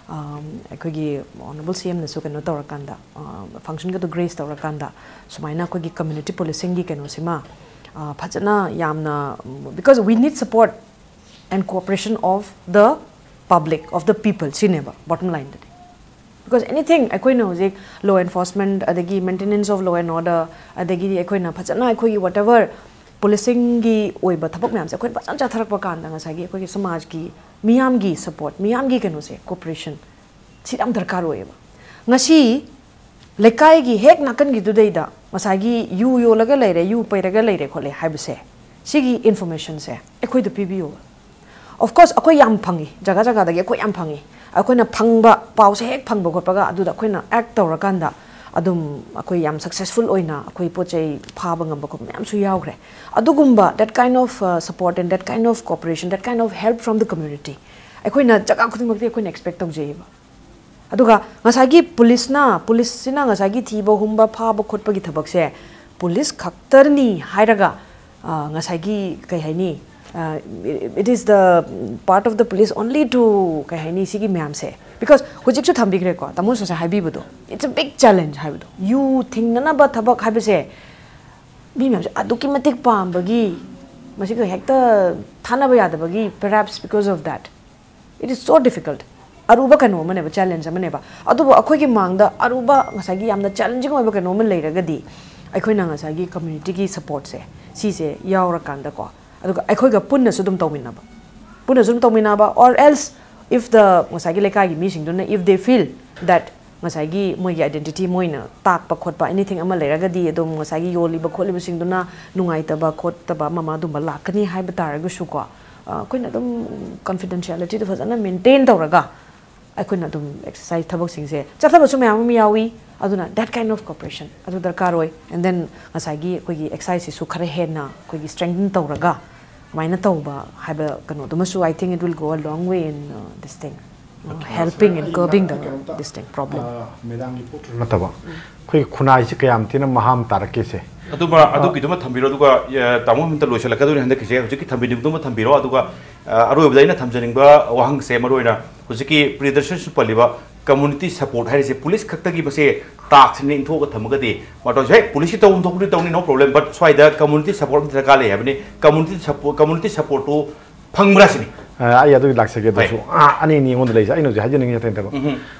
ꯑꯝ, ꯑꯩꯈꯣꯏꯒꯤ honourable C M ꯅꯁꯨ ꯀꯩꯅꯣ ꯇꯧꯔꯀꯥꯟꯗ, ꯑ, function ꯒꯗꯨ grace ꯇꯧꯔꯀꯥꯟꯗ, ꯁꯨꯃꯥꯏꯅ ꯑꯩꯈꯣꯏꯒꯤ community policing ꯒꯤ ꯀꯩꯅꯣꯁꯤꯃ, ꯑ, ꯐꯖꯅ ꯌꯥꯝꯅ, because we need support and cooperation of the public, of the people, ꯁꯤꯅꯦꯕ bottom line ꯗꯗꯤ꯫ Because anything, ꯑꯩꯈꯣꯏꯅ ꯍꯧꯖꯤꯛ law enforcement, ꯑꯗꯒꯤ maintenance of law and order, ꯑꯗꯒꯤꯗꯤ ꯑꯩꯈꯣꯏꯅ ꯐꯖꯅ ꯑꯩꯈꯣꯏꯒꯤ whatever policing ꯒꯤ ꯑꯣꯏꯕ ꯊꯕꯛ ꯃꯌꯥꯝꯁꯦ ꯑꯩꯈꯣꯏꯅ ꯐꯖꯅ ꯆꯠꯊꯔꯛꯄ ꯀꯥꯟꯗ, ꯉꯁꯥꯏꯒꯤ ꯑꯩꯈꯣꯏꯒꯤ ꯁꯃꯥꯖꯀꯤ ꯃꯤꯌꯥꯝꯒꯤ support, ꯃꯤꯌꯥꯝꯒꯤ ꯀꯩꯅꯣꯁꯦ, cooperation ꯁꯤ ꯌꯥꯝ ꯗꯔꯀꯥꯔ ꯑꯣꯏꯌꯦꯕ꯫ ꯉꯁꯤ ꯂꯩꯀꯥꯏꯒꯤ ꯍꯦꯛ ꯅꯥꯀꯟꯒꯤꯗꯨꯗꯩꯗ ꯉꯁꯥꯏꯒꯤ ꯌꯨ ꯌꯣꯜꯂꯒ ꯂꯩꯔꯦ, ꯌꯨ ꯄꯩꯔꯒ ꯂꯩꯔꯦ ꯈꯣꯠꯂꯦ ꯍꯥꯏꯕꯁꯦ, ꯁꯤꯒꯤ information ꯁꯦ ꯑꯩꯈꯣꯏꯗ ꯄꯤꯕꯤꯌꯣꯕ꯫ Of course, ꯑꯩꯈꯣꯏ ꯌꯥꯝ ꯐꯪꯉꯤ, ꯖꯒꯥ ꯖꯒꯥꯗꯒꯤ ꯑꯩꯈꯣꯏ ꯌꯥꯝ ꯐꯪꯉꯤ꯫ ꯑꯩꯈꯣꯏꯅ ꯐꯪꯕ ꯄꯥꯎꯁꯦ ꯍꯦꯛ ꯐꯪꯕ ꯈꯣꯠꯄꯒ, ꯑꯗꯨꯗ ꯑꯩꯈꯣꯏꯅ act ꯇꯧꯔꯀꯥꯟꯗ ꯑꯗꯨꯝ ꯑꯩꯈꯣꯏ ꯌꯥꯝ successful ꯑꯣꯏꯅ ꯑꯩꯈꯣꯏ ꯄꯣꯠ ꯆꯩ ꯐꯥꯕ ꯉꯝꯕ ꯈꯣꯠꯄ ꯃꯌꯥꯝꯁꯨ ꯌꯥꯎꯈ꯭ꯔꯦ꯫ ꯑꯗꯨꯒꯨꯝꯕ, that kind of, uh, support and that kind of cooperation, that kind of help from the community, ꯑꯩꯈꯣꯏꯅ ꯖꯒꯥ ꯈꯨꯗꯤꯡꯃꯛꯇꯤ ꯑꯩꯈꯣꯏꯅ expect ꯇꯧꯖꯩꯌꯦꯕ꯫ ꯑꯗꯨꯒ ꯉꯁꯥꯏꯒꯤ ꯄꯨꯂꯤꯁꯅ, ꯄꯨꯂꯤꯁꯁꯤꯅ ꯉꯁꯥꯏꯒꯤ ꯊꯤꯕ ꯍꯨꯝꯕ ꯐꯥꯕ ꯈꯣꯠꯄꯒꯤ ꯊꯕꯛꯁꯦ ꯄꯨꯂꯤꯁ ꯈꯛꯇꯅꯤ ꯍꯥꯏꯔꯒ, ꯑ, ꯉꯁꯥꯏꯒꯤ, ꯀꯩ ꯍꯥꯏꯅꯤ, It is the part of the police only to, ꯀꯩ ꯍꯥꯏꯅꯤ, ꯁꯤꯒꯤ ꯃꯌꯥꯝꯁꯦ? Because ꯍꯧꯖꯤꯛꯁꯨ ꯊꯝꯕꯤꯈ꯭ꯔꯦꯀꯣ, ꯇꯥꯃꯣ ꯁꯣꯁꯦ ꯍꯥꯏꯕꯤꯕꯗꯣ, it's a big challenge ꯍꯥꯏꯕꯗꯣ, ꯌꯨ ꯊꯤꯡꯅꯅꯕ ꯊꯕꯛ ꯍꯥꯏꯕꯁꯦ ꯃꯤ ꯃꯌꯥꯝꯁꯦ ꯑꯗꯨꯛꯀꯤ ꯃꯇꯤꯛ ꯄꯥꯝꯕꯒꯤ, ꯃꯁꯤꯒ ꯍꯦꯛꯇ ꯊꯥꯅꯕ ꯌꯥꯗꯕꯒꯤ, perhaps because of that, it is so difficult. ꯑꯔꯨꯕ ꯀꯩꯅꯣ ꯑꯃꯅꯦꯕ, ꯆꯦꯂꯦꯟꯖ ꯑꯃꯅꯦꯕ꯫ ꯑꯗꯨꯕꯨ ꯑꯩꯈꯣꯏꯒꯤ ꯃꯥꯡꯗ ꯑꯔꯨꯕ, ꯉꯁꯥꯏꯒꯤ ꯌꯥꯝꯅ ꯆꯦꯂꯦꯟꯖꯤꯡ ꯑꯣꯏꯕ ꯀꯩꯅꯣ ꯑꯃ ꯂꯩꯔꯒꯗꯤ, ꯑꯩꯈꯣꯏꯅ ꯉꯁꯥꯏꯒꯤ ꯀꯝꯃ꯭ꯌꯨꯅꯤꯇꯤꯒꯤ ꯁꯄꯣꯔꯠꯁꯦ, ꯁꯤꯁꯦ ꯌꯥꯎꯔꯀꯥꯟꯗꯀꯣ, ꯑꯗꯨꯒ ꯑꯩꯈꯣꯏꯒ ꯄꯨꯟꯅꯁꯨ ꯑꯗꯨꯝ ꯇꯧꯃꯤꯟꯅꯕ, ꯄꯨꯟꯅꯁꯨ ꯑꯗꯨꯝ ꯇꯧꯃꯤꯟꯅꯕ, or else if the, ꯉꯁꯥꯏꯒꯤ ꯂꯩꯀꯥꯏꯒꯤ ꯃꯤꯁꯤꯡꯗꯨꯅ, if they feel that ꯉꯁꯥꯏꯒꯤ ꯃꯣꯏꯒꯤ identity ꯃꯣꯏꯅ ꯇꯥꯛꯄ ꯈꯣꯠꯄ, anything ꯑꯃ ꯂꯩꯔꯒꯗꯤ, ꯑꯗꯨꯝ ꯉꯁꯥꯏꯒꯤ ꯌꯣꯜꯂꯤꯕ ꯈꯣꯠꯂꯤꯕꯁꯤꯡꯗꯨꯅ ꯅꯨꯡꯉꯥꯏꯇꯕ ꯈꯣꯠꯇꯕ ꯑꯃ ꯑꯃ ꯑꯗꯨꯝꯕ ꯂꯥꯛꯀꯅꯤ ꯍꯥꯏꯕ ꯇꯥꯔꯒꯁꯨꯀꯣ, ꯑ, ꯑꯩꯈꯣꯏꯅ ꯑꯗꯨꯝ ꯀꯟꯐꯤꯗꯦꯟꯁꯤꯌꯦꯂꯤꯇꯤꯗꯣ ꯐꯖꯅ ꯃꯦꯟꯇꯦꯟ ꯇꯧꯔꯒ, ꯑꯩꯈꯣꯏꯅ ꯑꯗꯨꯝ ꯑꯦꯛꯁꯔꯁꯥꯏꯁ ꯊꯕꯛꯁꯤꯡꯁꯦ, ꯆꯠꯊꯕꯁꯨ ꯃꯌꯥꯝ ꯑꯃ ꯌꯥꯎꯏ꯫ ꯑꯗꯨꯅ that kind of cooperation ꯑꯗꯨ ꯗꯔꯀꯥꯔ ꯑꯣꯏ꯫ And then ꯉꯁꯥꯏꯒꯤ ꯑꯩꯈꯣꯏꯒꯤ ꯑꯦꯛꯁꯔꯁꯥꯏꯁꯁꯤꯁꯨ ꯈꯔ ꯍꯦꯟꯅ ꯑꯩꯈꯣꯏꯒꯤ ꯁ꯭ꯇꯔꯦꯡꯊꯟ ꯇꯧꯔꯒ, ꯑꯗꯨꯃꯥꯏꯅ ꯇꯧꯕ ꯍꯥꯏꯕ ꯀꯩꯅꯣꯗꯨꯃꯁꯨ, I think it will go a long way in, uh, this thing, uh, helping in curbing the, this thing, problem. ꯃꯦꯗꯥꯝꯒꯤ ꯄꯣꯠꯇꯨ ꯅꯠꯇꯕ, ꯑꯩꯈꯣꯏꯒꯤ ꯈꯨꯟꯅꯥꯏꯁꯤ ꯀꯌꯥꯝ ꯊꯤꯅ ꯃꯍꯥ ꯇꯥꯔꯛꯀꯦꯁꯦ꯫ ꯑꯗꯨꯃ ꯑꯗꯨꯒꯤꯗꯨꯃ ꯊꯝꯕꯤꯔꯣ, ꯑꯗꯨꯒ, ꯑ, ꯇꯥꯃꯣ, ꯑꯝꯇ ꯂꯣꯏꯁꯤꯜꯂꯛꯀꯗꯧꯔꯦ ꯍꯟꯗꯛꯀꯤꯁꯦ꯫ ꯍꯧꯖꯤꯛꯀꯤ ꯊꯝꯕꯤꯅꯤꯡꯕꯗꯨꯃ ꯊꯝꯕꯤꯔꯣ, ꯑꯗꯨꯒ, ꯑ, ꯑꯔꯣꯏꯕꯗ ꯑꯩꯅ ꯊꯝꯖꯅꯤꯡꯕ ꯋꯥꯍꯪꯁꯦ, ꯃꯔꯨ ꯑꯣꯏꯅ ꯍꯧꯖꯤꯛꯀꯤ ꯄ꯭ꯔꯤꯌꯗꯔꯁꯟꯁꯨ ꯄꯜꯂꯤꯕ ꯀꯝꯃ꯭ꯌꯨꯅꯤꯇꯤ ꯁꯄꯣꯔꯠ ꯍꯥꯏꯔꯤꯁꯦ, ꯄꯨꯂꯤꯁ ꯈꯛꯇꯒꯤ ꯃꯁꯦ ꯇꯥꯛꯁꯤꯅ ꯏꯟꯊꯣꯛꯑꯒ ꯊꯝꯃꯒꯗꯤ, ꯃꯇꯧꯁꯦ, ꯍꯦꯛ ꯄꯨꯂꯤꯁꯀꯤ ꯇꯧꯐꯝ ꯊꯣꯛꯄꯗꯤ ꯇꯧꯅꯤ, no problem, but ꯁ꯭ꯋꯥꯏꯗ ꯀꯝꯃ꯭ꯌꯨꯅꯤꯇꯤ ꯁꯄꯣꯔꯠ ꯑꯃꯗꯤ ꯗꯔꯀꯥꯔ ꯂꯩ ꯍꯥꯏꯕꯅꯤ꯫ ꯀꯝꯃ꯭ꯌꯨꯅꯤꯇꯤ ꯁꯄꯣꯔꯠ, ꯀꯝꯃ꯭ꯌꯨꯅꯤꯇꯤ ꯁꯄꯣꯔꯠꯇꯨ ꯐꯪꯕ꯭ꯔꯥ ꯁꯤꯅꯤ꯫ ꯑ, ꯑꯩ ꯑꯗꯨꯒꯤ ꯂꯥꯛꯆꯒꯦ꯫ ꯑꯗꯨꯁꯨ, ꯑ, ꯑꯅꯤ ꯑꯅꯤ ꯑꯩꯉꯣꯟꯗ ꯂꯩꯖꯩ꯫ ꯑꯩꯅ ꯍꯧꯖꯤꯛ ꯍꯥꯏꯖꯅꯤꯡꯉꯤ ꯑꯇꯩ ꯅꯠꯇꯕ,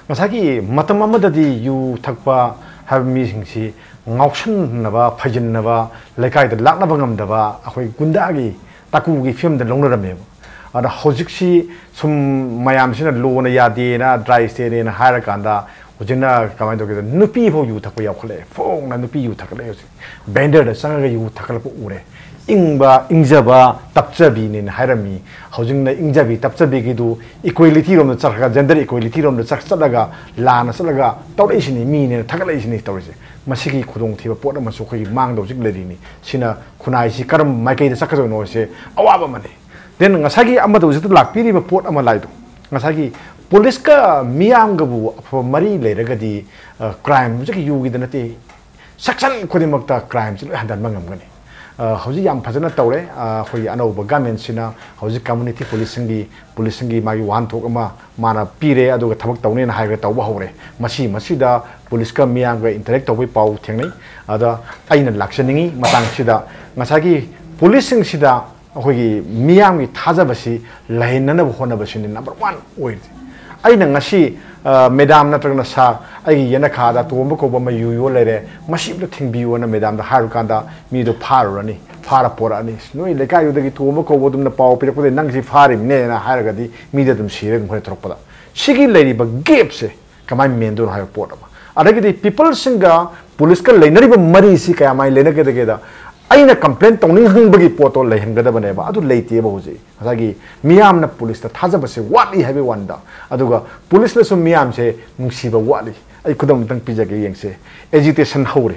ꯉꯁꯥꯏꯒꯤ ꯃꯇꯝ ꯑꯃꯗꯗꯤ ꯌꯨ ꯊꯛꯄ ꯍꯥꯏꯕ ꯃꯤꯁꯤꯡꯁꯤ ꯉꯥꯎꯁꯟꯅꯕ, ꯐꯩꯖꯤꯟꯅꯕ, ꯂꯩꯀꯥꯏꯗ ꯂꯥꯛꯅꯕ ꯉꯝꯗꯕ, ꯑꯩꯈꯣꯏ ꯒꯨꯟꯗꯥꯒꯤ ꯇꯥꯀꯨꯒꯤ ꯐꯤꯕꯝꯗ ꯂꯧꯅꯔꯝꯃꯦꯕ꯫ ꯑꯗ ꯍꯧꯖꯤꯛꯁꯤ ꯁꯨꯝ ꯃꯌꯥꯝꯁꯤꯅ ꯂꯣꯅ ꯌꯥꯗꯦꯅ, ꯗ꯭ꯔꯥꯏ ꯁ꯭ꯇꯦꯠꯅꯦꯅ ꯍꯥꯏꯔꯀꯥꯟꯗ, ꯍꯧꯖꯤꯛꯅ ꯀꯃꯥꯏꯅ ꯇꯧꯒꯦꯗ, ꯅꯨꯄꯤ ꯐꯥꯎ ꯌꯨ ꯊꯛꯄ ꯌꯥꯎꯈꯠꯂꯛꯑꯦ꯫ ꯐꯣꯡꯅ ꯅꯨꯄꯤ ꯌꯨ ꯊꯛꯀꯠꯂꯛꯑꯦ ꯍꯧꯖꯤꯛ꯫ ꯕꯦꯟꯗꯔꯗ ꯆꯪꯉꯒ ꯌꯨ ꯊꯛꯀꯠꯂꯛꯄ ꯎꯔꯦ꯫ ꯏꯪꯕ, ꯏꯪꯖꯕ, ꯇꯞꯆꯕꯤꯅꯦꯅ ꯍꯥꯏꯔꯝꯃꯤ꯫ ꯍꯧꯖꯤꯛꯅ ꯏꯪꯖꯕꯤ, ꯇꯞꯆꯕꯤꯒꯤꯗꯨ ꯏꯀ꯭ꯋꯦꯂꯤꯇꯤꯔꯣꯝꯗ ꯆꯠꯈ꯭ꯔꯒ, ꯖꯦꯟꯗꯔ ꯏꯀ꯭ꯋꯦꯂꯤꯇꯤꯔꯣꯝꯗ ꯆꯠ-, ꯆꯠꯂꯒ, ꯂꯥꯟꯅ ꯆꯠꯂꯒ ꯇꯧꯔꯛꯏꯁꯤꯅꯤ, ꯃꯤꯅꯦꯅ ꯊꯥꯒꯠꯂꯛꯏꯁꯤꯅꯤ ꯇꯧꯔꯤꯁꯦ꯫ ꯃꯁꯤꯒꯤ ꯈꯨꯗꯣꯡꯊꯤꯕ ꯄꯣꯠ ꯑꯃꯁꯨ ꯑꯩꯈꯣꯏꯒꯤ ꯃꯥꯡꯗ ꯍꯧꯖꯤꯛ ꯂꯩꯔꯤꯅꯤ꯫ ꯁꯤꯅ ꯈꯨꯟꯅꯥꯏꯁꯤ ꯀꯔꯝꯕ ꯃꯥꯏꯀꯩꯗ ꯆꯠꯀꯗꯣꯏꯅꯣꯁꯦ ꯑꯋꯥꯕ ꯑꯃꯅꯤ꯫ ꯗꯦꯟ ꯉꯁꯥꯏꯒꯤ ꯑꯃꯗ ꯍꯧꯖꯤꯛꯇ ꯂꯥꯛꯄꯤꯔꯤꯕ ꯄꯣꯠ ꯑꯃ ꯂꯥꯏꯗꯣ, ꯉꯁꯥꯏꯒꯤ ꯄꯨꯂꯤꯁꯀ ꯃꯤꯌꯥꯝꯒꯕꯨ ꯑꯐꯕ ꯃꯔꯤ ꯂꯩꯔꯒꯗꯤ, ꯑ, ꯀ꯭ꯔꯥꯏꯝ ꯍꯧꯖꯤꯛꯀꯤ ꯌꯨꯒꯤꯗ ꯅꯠꯇꯦ, ꯁꯦꯛꯁꯟ ꯈꯨꯗꯤꯡꯃꯛꯇ ꯀ꯭ꯔꯥꯏꯝꯁꯤ ꯂꯣꯏ ꯍꯟꯊꯍꯟꯕ ꯉꯝꯒꯅꯤ꯫ ꯑ, ꯍꯧꯖꯤꯛ ꯌꯥꯝ ꯐꯖꯅ ꯇꯧꯔꯦ꯫ ꯑ, ꯑꯩꯈꯣꯏꯒꯤ ꯑꯅꯧꯕ ꯒꯚꯔꯟꯃꯦꯟꯠꯁꯤꯅ ꯍꯧꯖꯤꯛ ꯀꯝꯃ꯭ꯌꯨꯅꯤꯇꯤ ꯄꯨꯂꯤꯁꯁꯤꯡꯒꯤ, ꯄꯨꯂꯤꯁꯁꯤꯡꯒꯤ ꯃꯥꯒꯤ ꯋꯥꯍꯟꯊꯣꯛ ꯑꯃ ꯃꯥꯅ ꯄꯤꯔꯦ, ꯑꯗꯨꯒ ꯊꯕꯛ ꯇꯧꯅꯦꯅ ꯍꯥꯏꯔꯒ ꯇꯧꯕ ꯍꯧꯔꯦ꯫ ꯃꯁꯤ, ꯃꯁꯤꯗ ꯄꯨꯂꯤꯁꯀ ꯃꯤꯌꯥꯝꯒ interact ꯇꯧꯕꯒꯤ ꯄꯥꯎ ꯊꯦꯡꯅꯩ꯫ ꯑꯗ ꯑꯩꯅ ꯂꯥꯛꯆꯅꯤꯡꯉꯤ ꯃꯇꯥꯡꯁꯤꯗ, ꯉꯁꯥꯏꯒꯤ ꯄꯨꯂꯤꯁꯁꯤꯡꯁꯤꯗ ꯑꯩꯈꯣꯏꯒꯤ ꯃꯤꯌꯥꯝꯒꯤ ꯊꯥꯖꯕꯁꯤ ꯂꯩꯍꯟꯅꯅꯕ ꯍꯣꯠꯅꯕꯁꯤꯅꯤ number one ꯑꯣꯏꯔꯤꯁꯦ꯫ ꯑꯩꯅ ꯉꯁꯤ, ꯑ, ꯃꯦꯗꯥꯝ ꯅꯠꯇ꯭ꯔꯒꯅ ꯁꯥꯔ, ꯑꯩꯒꯤ ꯌꯦꯅꯈꯥꯗ ꯇꯣꯝꯕ ꯀꯧꯕ ꯑꯃ ꯌꯨ ꯌꯣꯜ ꯂꯩꯔꯦ, ꯃꯁꯤ ꯑꯝꯇ ꯊꯤꯡꯕꯤꯌꯨꯅ ꯃꯦꯗꯥꯝꯗ ꯍꯥꯏꯔꯨꯀꯥꯟꯗ ꯃꯤꯗꯣ ꯐꯥꯔꯨꯔꯅꯤ, ꯐꯥꯔ ꯄꯣꯔꯛꯑꯅꯤ꯫ "ꯅꯣꯏ ꯂꯩꯀꯥꯏꯗꯨꯗꯒꯤ ꯇꯣꯝꯕ ꯀꯧꯕ ꯑꯗꯨꯝꯅ ꯄꯥꯎ ꯄꯤꯔꯛꯄꯗꯒꯤ ꯅꯪꯁꯤ ꯐꯥꯔꯤꯕꯅꯦꯅ" ꯍꯥꯏꯔꯒꯗꯤ ꯃꯤꯗ ꯑꯗꯨꯝ ꯁꯤꯔꯦ ꯑꯗꯨꯝ ꯍꯣꯔꯦꯟ ꯊꯣꯔꯛꯄꯗ꯫ ꯁꯤꯒꯤ ꯂꯩꯔꯤꯕ gapꯁꯦ ꯀꯃꯥꯏꯅ ꯃꯦꯟꯗꯣꯏꯅꯣ ꯍꯥꯏꯕ ꯄꯣꯠ ꯑꯃ꯫ ꯑꯗꯒꯤꯗꯤ peopleꯁꯤꯡꯒ ꯄꯨꯂꯤꯁꯀ ꯂꯩꯅꯔꯤꯕ ꯃꯔꯤꯁꯤ ꯀꯌꯥꯃꯥꯏꯅ ꯂꯩꯅꯒꯗꯒꯦꯗ ꯑꯩꯅ complain ꯇꯧꯅꯤꯡꯍꯟꯕꯒꯤ ꯄꯣꯠꯇꯣ ꯂꯩꯍꯟꯒꯗꯕꯅꯦꯕ꯫ ꯑꯗꯨ ꯂꯩꯇꯦꯕ ꯍꯧꯖꯤꯛ꯫ ꯉꯁꯥꯏꯒꯤ ꯃꯤꯌꯥꯝꯅ ꯄꯨꯂꯤꯁꯇ ꯊꯥꯖꯕꯁꯦ ꯋꯥꯠꯂꯤ ꯍꯥꯏꯕꯒꯤ ꯋꯥꯅꯤꯗ꯫ ꯑꯗꯨꯒ ꯄꯨꯂꯤꯁꯅꯁꯨ ꯃꯤꯌꯥꯝꯁꯦ ꯅꯨꯡꯁꯤꯕ ꯋꯥꯠꯂꯤ꯫ ꯑꯩ ꯈꯨꯗꯝ ꯑꯃꯇꯪ ꯄꯤꯖꯒꯦ, ꯌꯦꯡꯁꯦ꯫ Agitation ꯍꯧꯔꯦ,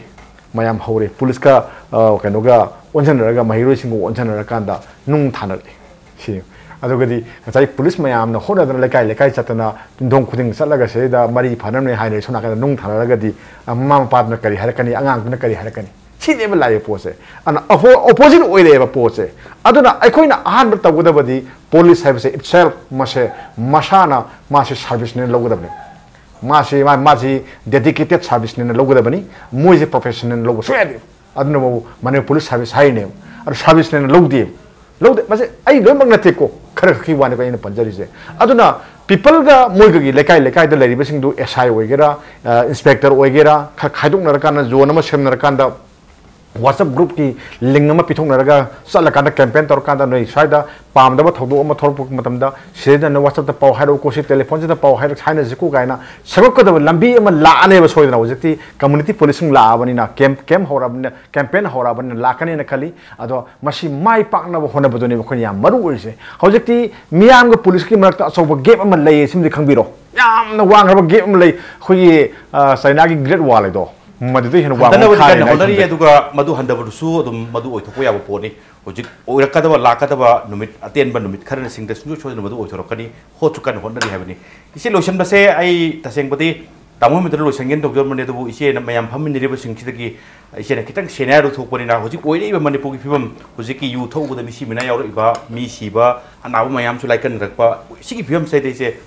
ꯃꯌꯥꯝ ꯍꯧꯔꯦ, ꯄꯨꯂꯤꯁꯀ, ꯑ, ꯀꯩꯅꯣꯒ ꯑꯣꯟꯁꯤꯟꯅꯔꯒ, ꯃꯍꯩꯔꯣꯏꯁꯤꯡꯒ ꯑꯣꯟꯁꯤꯟꯅꯔꯀꯥꯟꯗ ꯅꯨꯡ ꯊꯥꯅꯔꯛꯑꯦ꯫ ꯁꯤ꯫ ꯑꯗꯨꯒꯗꯤ ꯉꯁꯥꯏ ꯄꯨꯂꯤꯁ ꯃꯌꯥꯝꯅ ꯍꯣꯠꯅꯗꯅ ꯂꯩꯀꯥꯏ ꯂꯩꯀꯥꯏ ꯆꯠꯇꯅ ꯌꯨꯝꯊꯣꯡ ꯈꯨꯗꯤꯡ ꯆꯠꯂꯒ ꯁꯤꯗꯩꯗ ꯃꯔꯤ ꯐꯥꯅꯕꯅꯦ ꯍꯥꯏꯅ ꯁꯣꯝ ꯅꯥꯀꯟꯗ ꯅꯨꯡ ꯊꯥꯅꯔꯒꯗꯤ, ꯑ, ꯃꯃꯥ ꯃꯄꯥꯗꯨꯅ ꯀꯔꯤ ꯍꯥꯏꯔꯛꯀꯅꯤ, ꯑꯉꯥꯡꯗꯨꯅ ꯀꯔꯤ ꯍꯥꯏꯔꯛꯀꯅꯤ? ꯁꯤꯅꯦꯕ ꯂꯥꯛꯏꯕ ꯄꯣꯠꯁꯦ꯫ ꯑꯗꯨꯅ ꯑꯄꯣ-, opposite ꯑꯣꯏꯔꯛꯑꯦꯕ ꯄꯣꯠꯁꯦ꯫ ꯑꯗꯨꯅ ꯑꯩꯈꯣꯏꯅ ꯑꯍꯥꯟꯕ ꯇꯧꯒꯗꯕꯗꯤ ꯄꯨꯂꯤꯁ ꯍꯥꯏꯕꯁꯦ itself ꯃꯁꯦ ꯃꯁꯥꯅ ꯃꯥꯁꯦ serviceꯅꯦꯅ ꯂꯧꯒꯗꯕꯅꯦ꯫ ꯃꯥꯁꯤ, ꯃꯥ-, ꯃꯥꯁꯤ dedicated serviceꯅꯦꯅ ꯂꯧꯒꯗꯕꯅꯤ꯫ ꯃꯣꯏꯁꯦ professionꯅꯦꯅ ꯂꯧꯕ ꯁꯨꯡꯌꯥ ꯌꯥꯗꯦ꯫ ꯑꯗꯨꯅꯕꯨ ꯃꯅꯤꯄꯨꯔ ꯄꯨꯂꯤꯁ ꯁꯥꯔꯚꯤꯁ ꯍꯥꯏꯔꯤꯅꯦꯕ꯫ ꯑꯗꯨ ꯁꯥꯔꯚꯤꯁꯅꯦꯅ ꯂꯧꯗꯦꯕ꯫ ꯂꯧꯗꯦ꯫ ꯃꯁꯤ ꯑꯩ ꯂꯣꯏꯅꯃꯛ ꯅꯠꯇꯦꯀꯣ, ꯈꯔ ꯈꯛꯀꯤ ꯋꯥꯅꯦꯕ ꯑꯩꯅ ꯄꯟꯖꯔꯤꯁꯦ꯫ ꯑꯗꯨꯅ peopleꯒ ꯃꯣꯏꯒꯤ ꯂꯩꯀꯥꯏ ꯂꯩꯀꯥꯏꯗ ꯂꯩꯔꯤꯕꯁꯤꯡꯗꯨ, S I ꯑꯣꯏꯒꯦꯔꯥ, ꯑ, inspector ꯑꯣꯏꯒꯦꯔꯥ, ꯈꯔ ꯈꯥꯏꯗꯣꯛꯅꯔꯀꯥꯟꯗ, zone ꯑꯃ ꯁꯦꯝꯅꯔꯀꯥꯟꯗ, WhatsApp groupꯀꯤ link ꯑꯃ ꯄꯤꯊꯣꯛꯅꯔꯒ ꯆꯠꯂꯀꯥꯟꯗ campaign ꯇꯧꯔꯀꯥꯟꯗ, ꯅꯣꯏ ꯁ꯭ꯋꯥꯏꯗ ꯄꯥꯝꯗꯕ ꯊꯧꯗꯣꯛ ꯑꯃ ꯊꯣꯛꯂꯛꯄ ꯃꯇꯝꯗ, ꯁꯤꯗꯩꯗ ꯅꯣꯏ WhatsAppꯇ ꯄꯥꯎ ꯍꯥꯏꯔꯛꯎꯀꯣ, ꯁꯤ telephoneꯁꯤꯗ ꯄꯥꯎ ꯍꯥꯏꯔꯛ-, ꯍꯥꯏꯅꯁꯤꯀꯣ ꯀꯥꯏꯅ ꯁꯦꯝꯒꯠꯀꯗꯕ ꯂꯝꯕꯤ ꯑꯃ ꯂꯥꯛꯑꯅꯦꯕ ꯁꯣꯏꯗꯅ꯫ ꯍꯧꯖꯤꯛꯇꯤ community policing ꯂꯥꯛꯑꯕꯅꯤꯅ, camp, camp ꯍꯧꯔꯛꯑꯕꯅꯤꯅ, campaign ꯍꯧꯔꯛꯑꯕꯅꯤꯅ ꯂꯥꯛꯀꯅꯦꯅ ꯈꯜꯂꯤ꯫ ꯑꯗꯣ ꯃꯁꯤ ꯃꯥꯏ ꯄꯥꯛꯅꯕ ꯍꯣꯠꯅꯕꯗꯨꯅꯦꯕ ꯑꯩꯈꯣꯏꯅ ꯌꯥꯝ ꯃꯔꯨ ꯑꯣꯏꯔꯤꯁꯦ꯫ ꯍꯧꯖꯤꯛꯇꯤ ꯃꯤꯌꯥꯝꯒ ꯄꯨꯂꯤꯁꯀꯤ ꯃꯔꯛꯇ ꯑꯆꯧꯕ gap ꯑꯃ ꯂꯩꯌꯦ, ꯁꯤꯃꯗꯤ ꯈꯪꯕꯤꯔꯣ꯫ ꯌꯥꯝꯅ ꯋꯥꯡꯈ꯭ꯔꯕ gap ꯑꯃ ꯂꯩ꯫ ꯑꯩꯈꯣꯏꯒꯤ, ꯑ, ꯆꯥꯏꯅꯥꯒꯤ Great Wall ꯍꯥꯏꯗꯣ, ꯃꯗꯨꯗꯩ ꯍꯦꯟꯅ ꯋꯥꯡꯕ ꯑꯃ ꯍꯟꯊꯅꯕꯗꯤ ꯀꯟꯅ ꯊꯥꯔꯦꯅ ꯑꯩ ꯍꯣꯠꯅꯔꯤ, ꯈꯟꯖꯩ꯫ ꯑꯗꯨꯒ ꯃꯗꯨ ꯍꯟꯊꯕꯗꯨꯁꯨ ꯑꯗꯨꯝ ꯃꯗꯨ ꯑꯣꯏꯊꯣꯛꯄ ꯌꯥꯕ ꯄꯣꯠꯅꯤ꯫ ꯍꯧꯖꯤꯛ ꯑꯣꯏꯔꯛꯀꯗꯕ, ꯂꯥꯛꯀꯗꯕ ꯅꯨꯃꯤꯠ ꯑꯇꯦꯟꯕ ꯅꯨꯃꯤꯠ ꯈꯔꯅ ꯁꯤꯡꯗ ꯁꯨꯡꯁꯣꯏ ꯁꯣꯏꯗꯅ ꯃꯗꯨ ꯑꯣꯏꯊꯣꯔꯛꯀꯅꯤ꯫ ꯍꯣꯠꯁꯨ ꯀꯟꯅ ꯍꯣꯠꯅꯔꯤ ꯍꯥꯏꯕꯅꯤ꯫ ꯏꯆꯦ, ꯂꯣꯏꯁꯤꯟꯕꯁꯦ ꯑꯩ ꯇꯁꯦꯡꯕꯗꯤ ꯇꯥꯃꯣ ꯍꯦꯃꯟꯇ ꯂꯣꯏꯁꯤꯟꯒꯦꯅ ꯇꯧꯖꯔꯝꯕꯅꯦ, ꯑꯗꯨꯕꯨ ꯏꯆꯦꯅ ꯃꯌꯥꯝ ꯐꯝꯃꯤꯟꯅꯔꯤꯕꯁꯤꯡꯁꯤꯗꯒꯤ ꯏꯆꯦꯅ ꯈꯤꯇꯪ senior ꯊꯣꯛꯄꯅꯤꯅ, ꯍꯧꯖꯤꯛ ꯑꯣꯏꯔꯛꯏꯕ ꯃꯅꯤꯄꯨꯔꯒꯤ ꯐꯤꯕꯝ, ꯍꯧꯖꯤꯛꯀꯤ ꯌꯨ ꯊꯛꯎꯕꯗ ꯃꯤꯁꯤ ꯃꯤꯅꯥ ꯌꯥꯎꯔꯛꯏꯕ, ꯃꯤ ꯁꯤꯕ, ꯑꯅꯥꯕ ꯃꯌꯥꯝꯁꯨ ꯂꯥꯏꯀꯠꯅꯔꯛꯄ, ꯁꯤꯒꯤ ꯐꯤꯕꯝꯁꯤꯗ ꯏꯆꯦ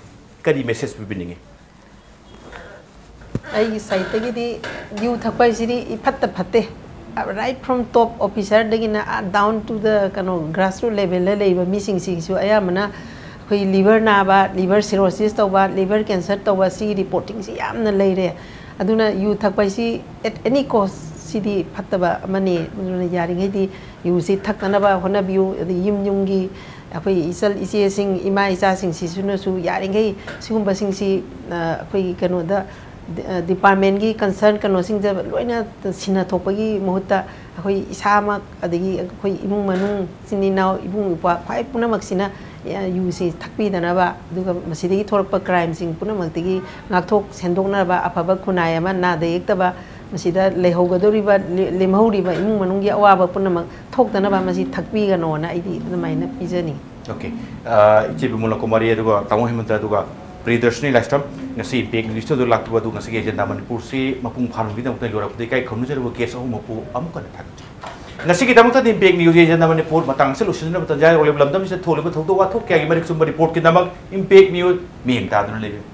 ꯀꯔꯤ message ꯄꯤꯕꯤꯅꯤꯡꯉꯤ? ꯑꯩꯒꯤ sideꯇꯒꯤꯗꯤ ꯌꯨ ꯊꯛꯄ ꯍꯥꯏꯁꯤꯗꯤ ꯏꯐꯠꯇ ꯐꯠꯇꯦ꯫ Right from top officerꯗꯒꯤꯅ down to the ꯀꯩꯅꯣ grassroot levelꯗ ꯂꯩꯕ ꯃꯤꯁꯤꯡꯁꯤꯁꯨ ꯑꯌꯥꯝꯕꯅ ꯑꯩꯈꯣꯏ liver ꯅꯥꯕ, liver cirrhosis ꯇꯧꯕ, liver cancer ꯇꯧꯕ, ꯁꯤꯒꯤ reportingꯁꯤ ꯌꯥꯝꯅ ꯂꯩꯔꯦ꯫ ꯑꯗꯨꯅ ꯌꯨ ꯊꯛꯄ ꯍꯥꯏꯁꯤ at any cost ꯁꯤꯗꯤ ꯐꯠꯇꯕ ꯑꯃꯅꯤ꯫ ꯑꯗꯨꯅ ꯌꯥꯔꯤꯉꯩꯗꯤ ꯌꯨꯁꯤ ꯊꯛꯇꯅꯕ ꯍꯣꯠꯅꯕꯤꯌꯨ꯫ ꯑꯗꯩ ꯌꯨꯝ ꯌꯨꯝꯒꯤ ꯑꯩꯈꯣꯏ ꯏꯆꯜ ꯏꯆꯦꯁꯤꯡ, ꯏꯃꯥ ꯏꯆꯥꯁꯤꯡꯁꯤꯁꯨꯅꯁꯨ ꯌꯥꯔꯤꯈꯩ ꯁꯤꯒꯨꯝꯕꯁꯤꯡꯁꯤ ꯑꯩꯈꯣꯏꯒꯤ ꯀꯩꯅꯣꯗ departmentꯀꯤ concern ꯀꯩꯅꯣꯁꯤꯡꯗ ꯂꯣꯏꯅ ꯁꯤꯟꯅꯊꯣꯛꯄꯒꯤ ꯃꯍꯨꯠꯇ ꯑꯩꯈꯣꯏ ꯏꯁꯥꯃꯛ, ꯑꯗꯒꯤ ꯑꯩꯈꯣꯏ ꯏꯃꯨꯡ ꯃꯅꯨꯡ, ꯏꯆꯤꯟ ꯏꯅꯥꯎ, ꯏꯕꯨꯡ ꯏꯄ꯭ꯋꯥ ꯈ꯭ꯋꯥꯏ ꯄꯨꯝꯅꯃꯛꯁꯤꯅ ꯌꯨꯁꯤ ꯊꯛꯄꯤꯗꯅꯕ, ꯑꯗꯨꯒ ꯃꯁꯤꯗꯒꯤ ꯊꯣꯛꯂꯛꯄ crimeꯁꯤꯡ ꯄꯨꯝꯅꯃꯛꯇꯒꯤ ꯉꯥꯛꯊꯣꯛ ꯁꯦꯟꯗꯣꯛꯅꯕ, ꯑꯐꯕ ꯈꯨꯟꯅꯥꯏ ꯑꯃ ꯅꯥꯗ ꯌꯦꯛꯇꯕ ꯃꯁꯤꯗ ꯂꯩꯍꯧꯒꯗꯧꯔꯤꯕ, ꯂꯦꯝꯍꯧꯔꯤꯕ ꯏꯃꯨꯡ ꯃꯅꯨꯡꯒꯤ ꯑꯋꯥꯕ ꯄꯨꯝꯅꯃꯛ ꯊꯣꯛꯇꯅꯕ ꯃꯁꯤ ꯊꯛꯄꯤꯒꯅꯣꯅ ꯑꯩꯗꯤ ꯑꯗꯨꯃꯥꯏꯅ ꯄꯤꯖꯅꯤꯡꯏ꯫ Okay꯫ ꯏꯆꯦ ꯕꯤꯃꯣꯂꯥ ꯀꯨꯃꯥꯔꯤ ꯑꯗꯨꯒ ꯇꯥꯃꯣ ꯍꯦꯃꯟꯇ ꯑꯗꯨꯒ ꯄ꯭ꯔꯤꯌꯗꯔꯁꯤꯅꯤ ꯂꯥꯏꯁ꯭ꯔꯝ, ꯉꯁꯤ Impact Newsꯇ ꯂꯥꯛꯄꯤꯕ ꯑꯗꯨ ꯉꯁꯤꯒꯤ Agenda ꯃꯅꯤꯄꯨꯔꯁꯤ ꯃꯄꯨꯡ ꯐꯥꯍꯟꯕꯒꯤꯗꯃꯛꯇ ꯂꯣꯏꯔꯛꯄꯗ ꯏꯀꯥꯏ ꯈꯨꯝꯅꯖꯔꯤꯕ guest ꯑꯍꯨꯝꯃꯛꯄꯨ ꯑꯃꯨꯛ ꯍꯟꯅ ꯊꯥꯒꯠꯆꯔꯤ꯫ ꯉꯁꯤꯒꯤꯗꯃꯛꯇꯗꯤ Impact Newsꯀꯤ Agenda ꯃꯅꯤꯄꯨꯔ ꯃꯇꯥꯡ ꯑꯁꯤꯗ ꯂꯣꯏꯁꯤꯟꯖꯅꯕ ꯇꯟꯖꯥ ꯌꯧꯔꯛꯂꯤꯕ ꯂꯝꯗꯝꯁꯤꯗ ꯊꯣꯛꯂꯤꯕ ꯊꯧꯗꯣꯛ ꯋꯥꯊꯣꯛ ꯀꯌꯥꯒꯤ ꯃꯔꯤꯛ ꯆꯨꯝꯕ reportꯀꯤꯗꯃꯛ Impact News ꯃꯤꯠꯌꯦꯡ ꯇꯥꯗꯨꯅ ꯂꯩꯕꯤꯌꯨ꯫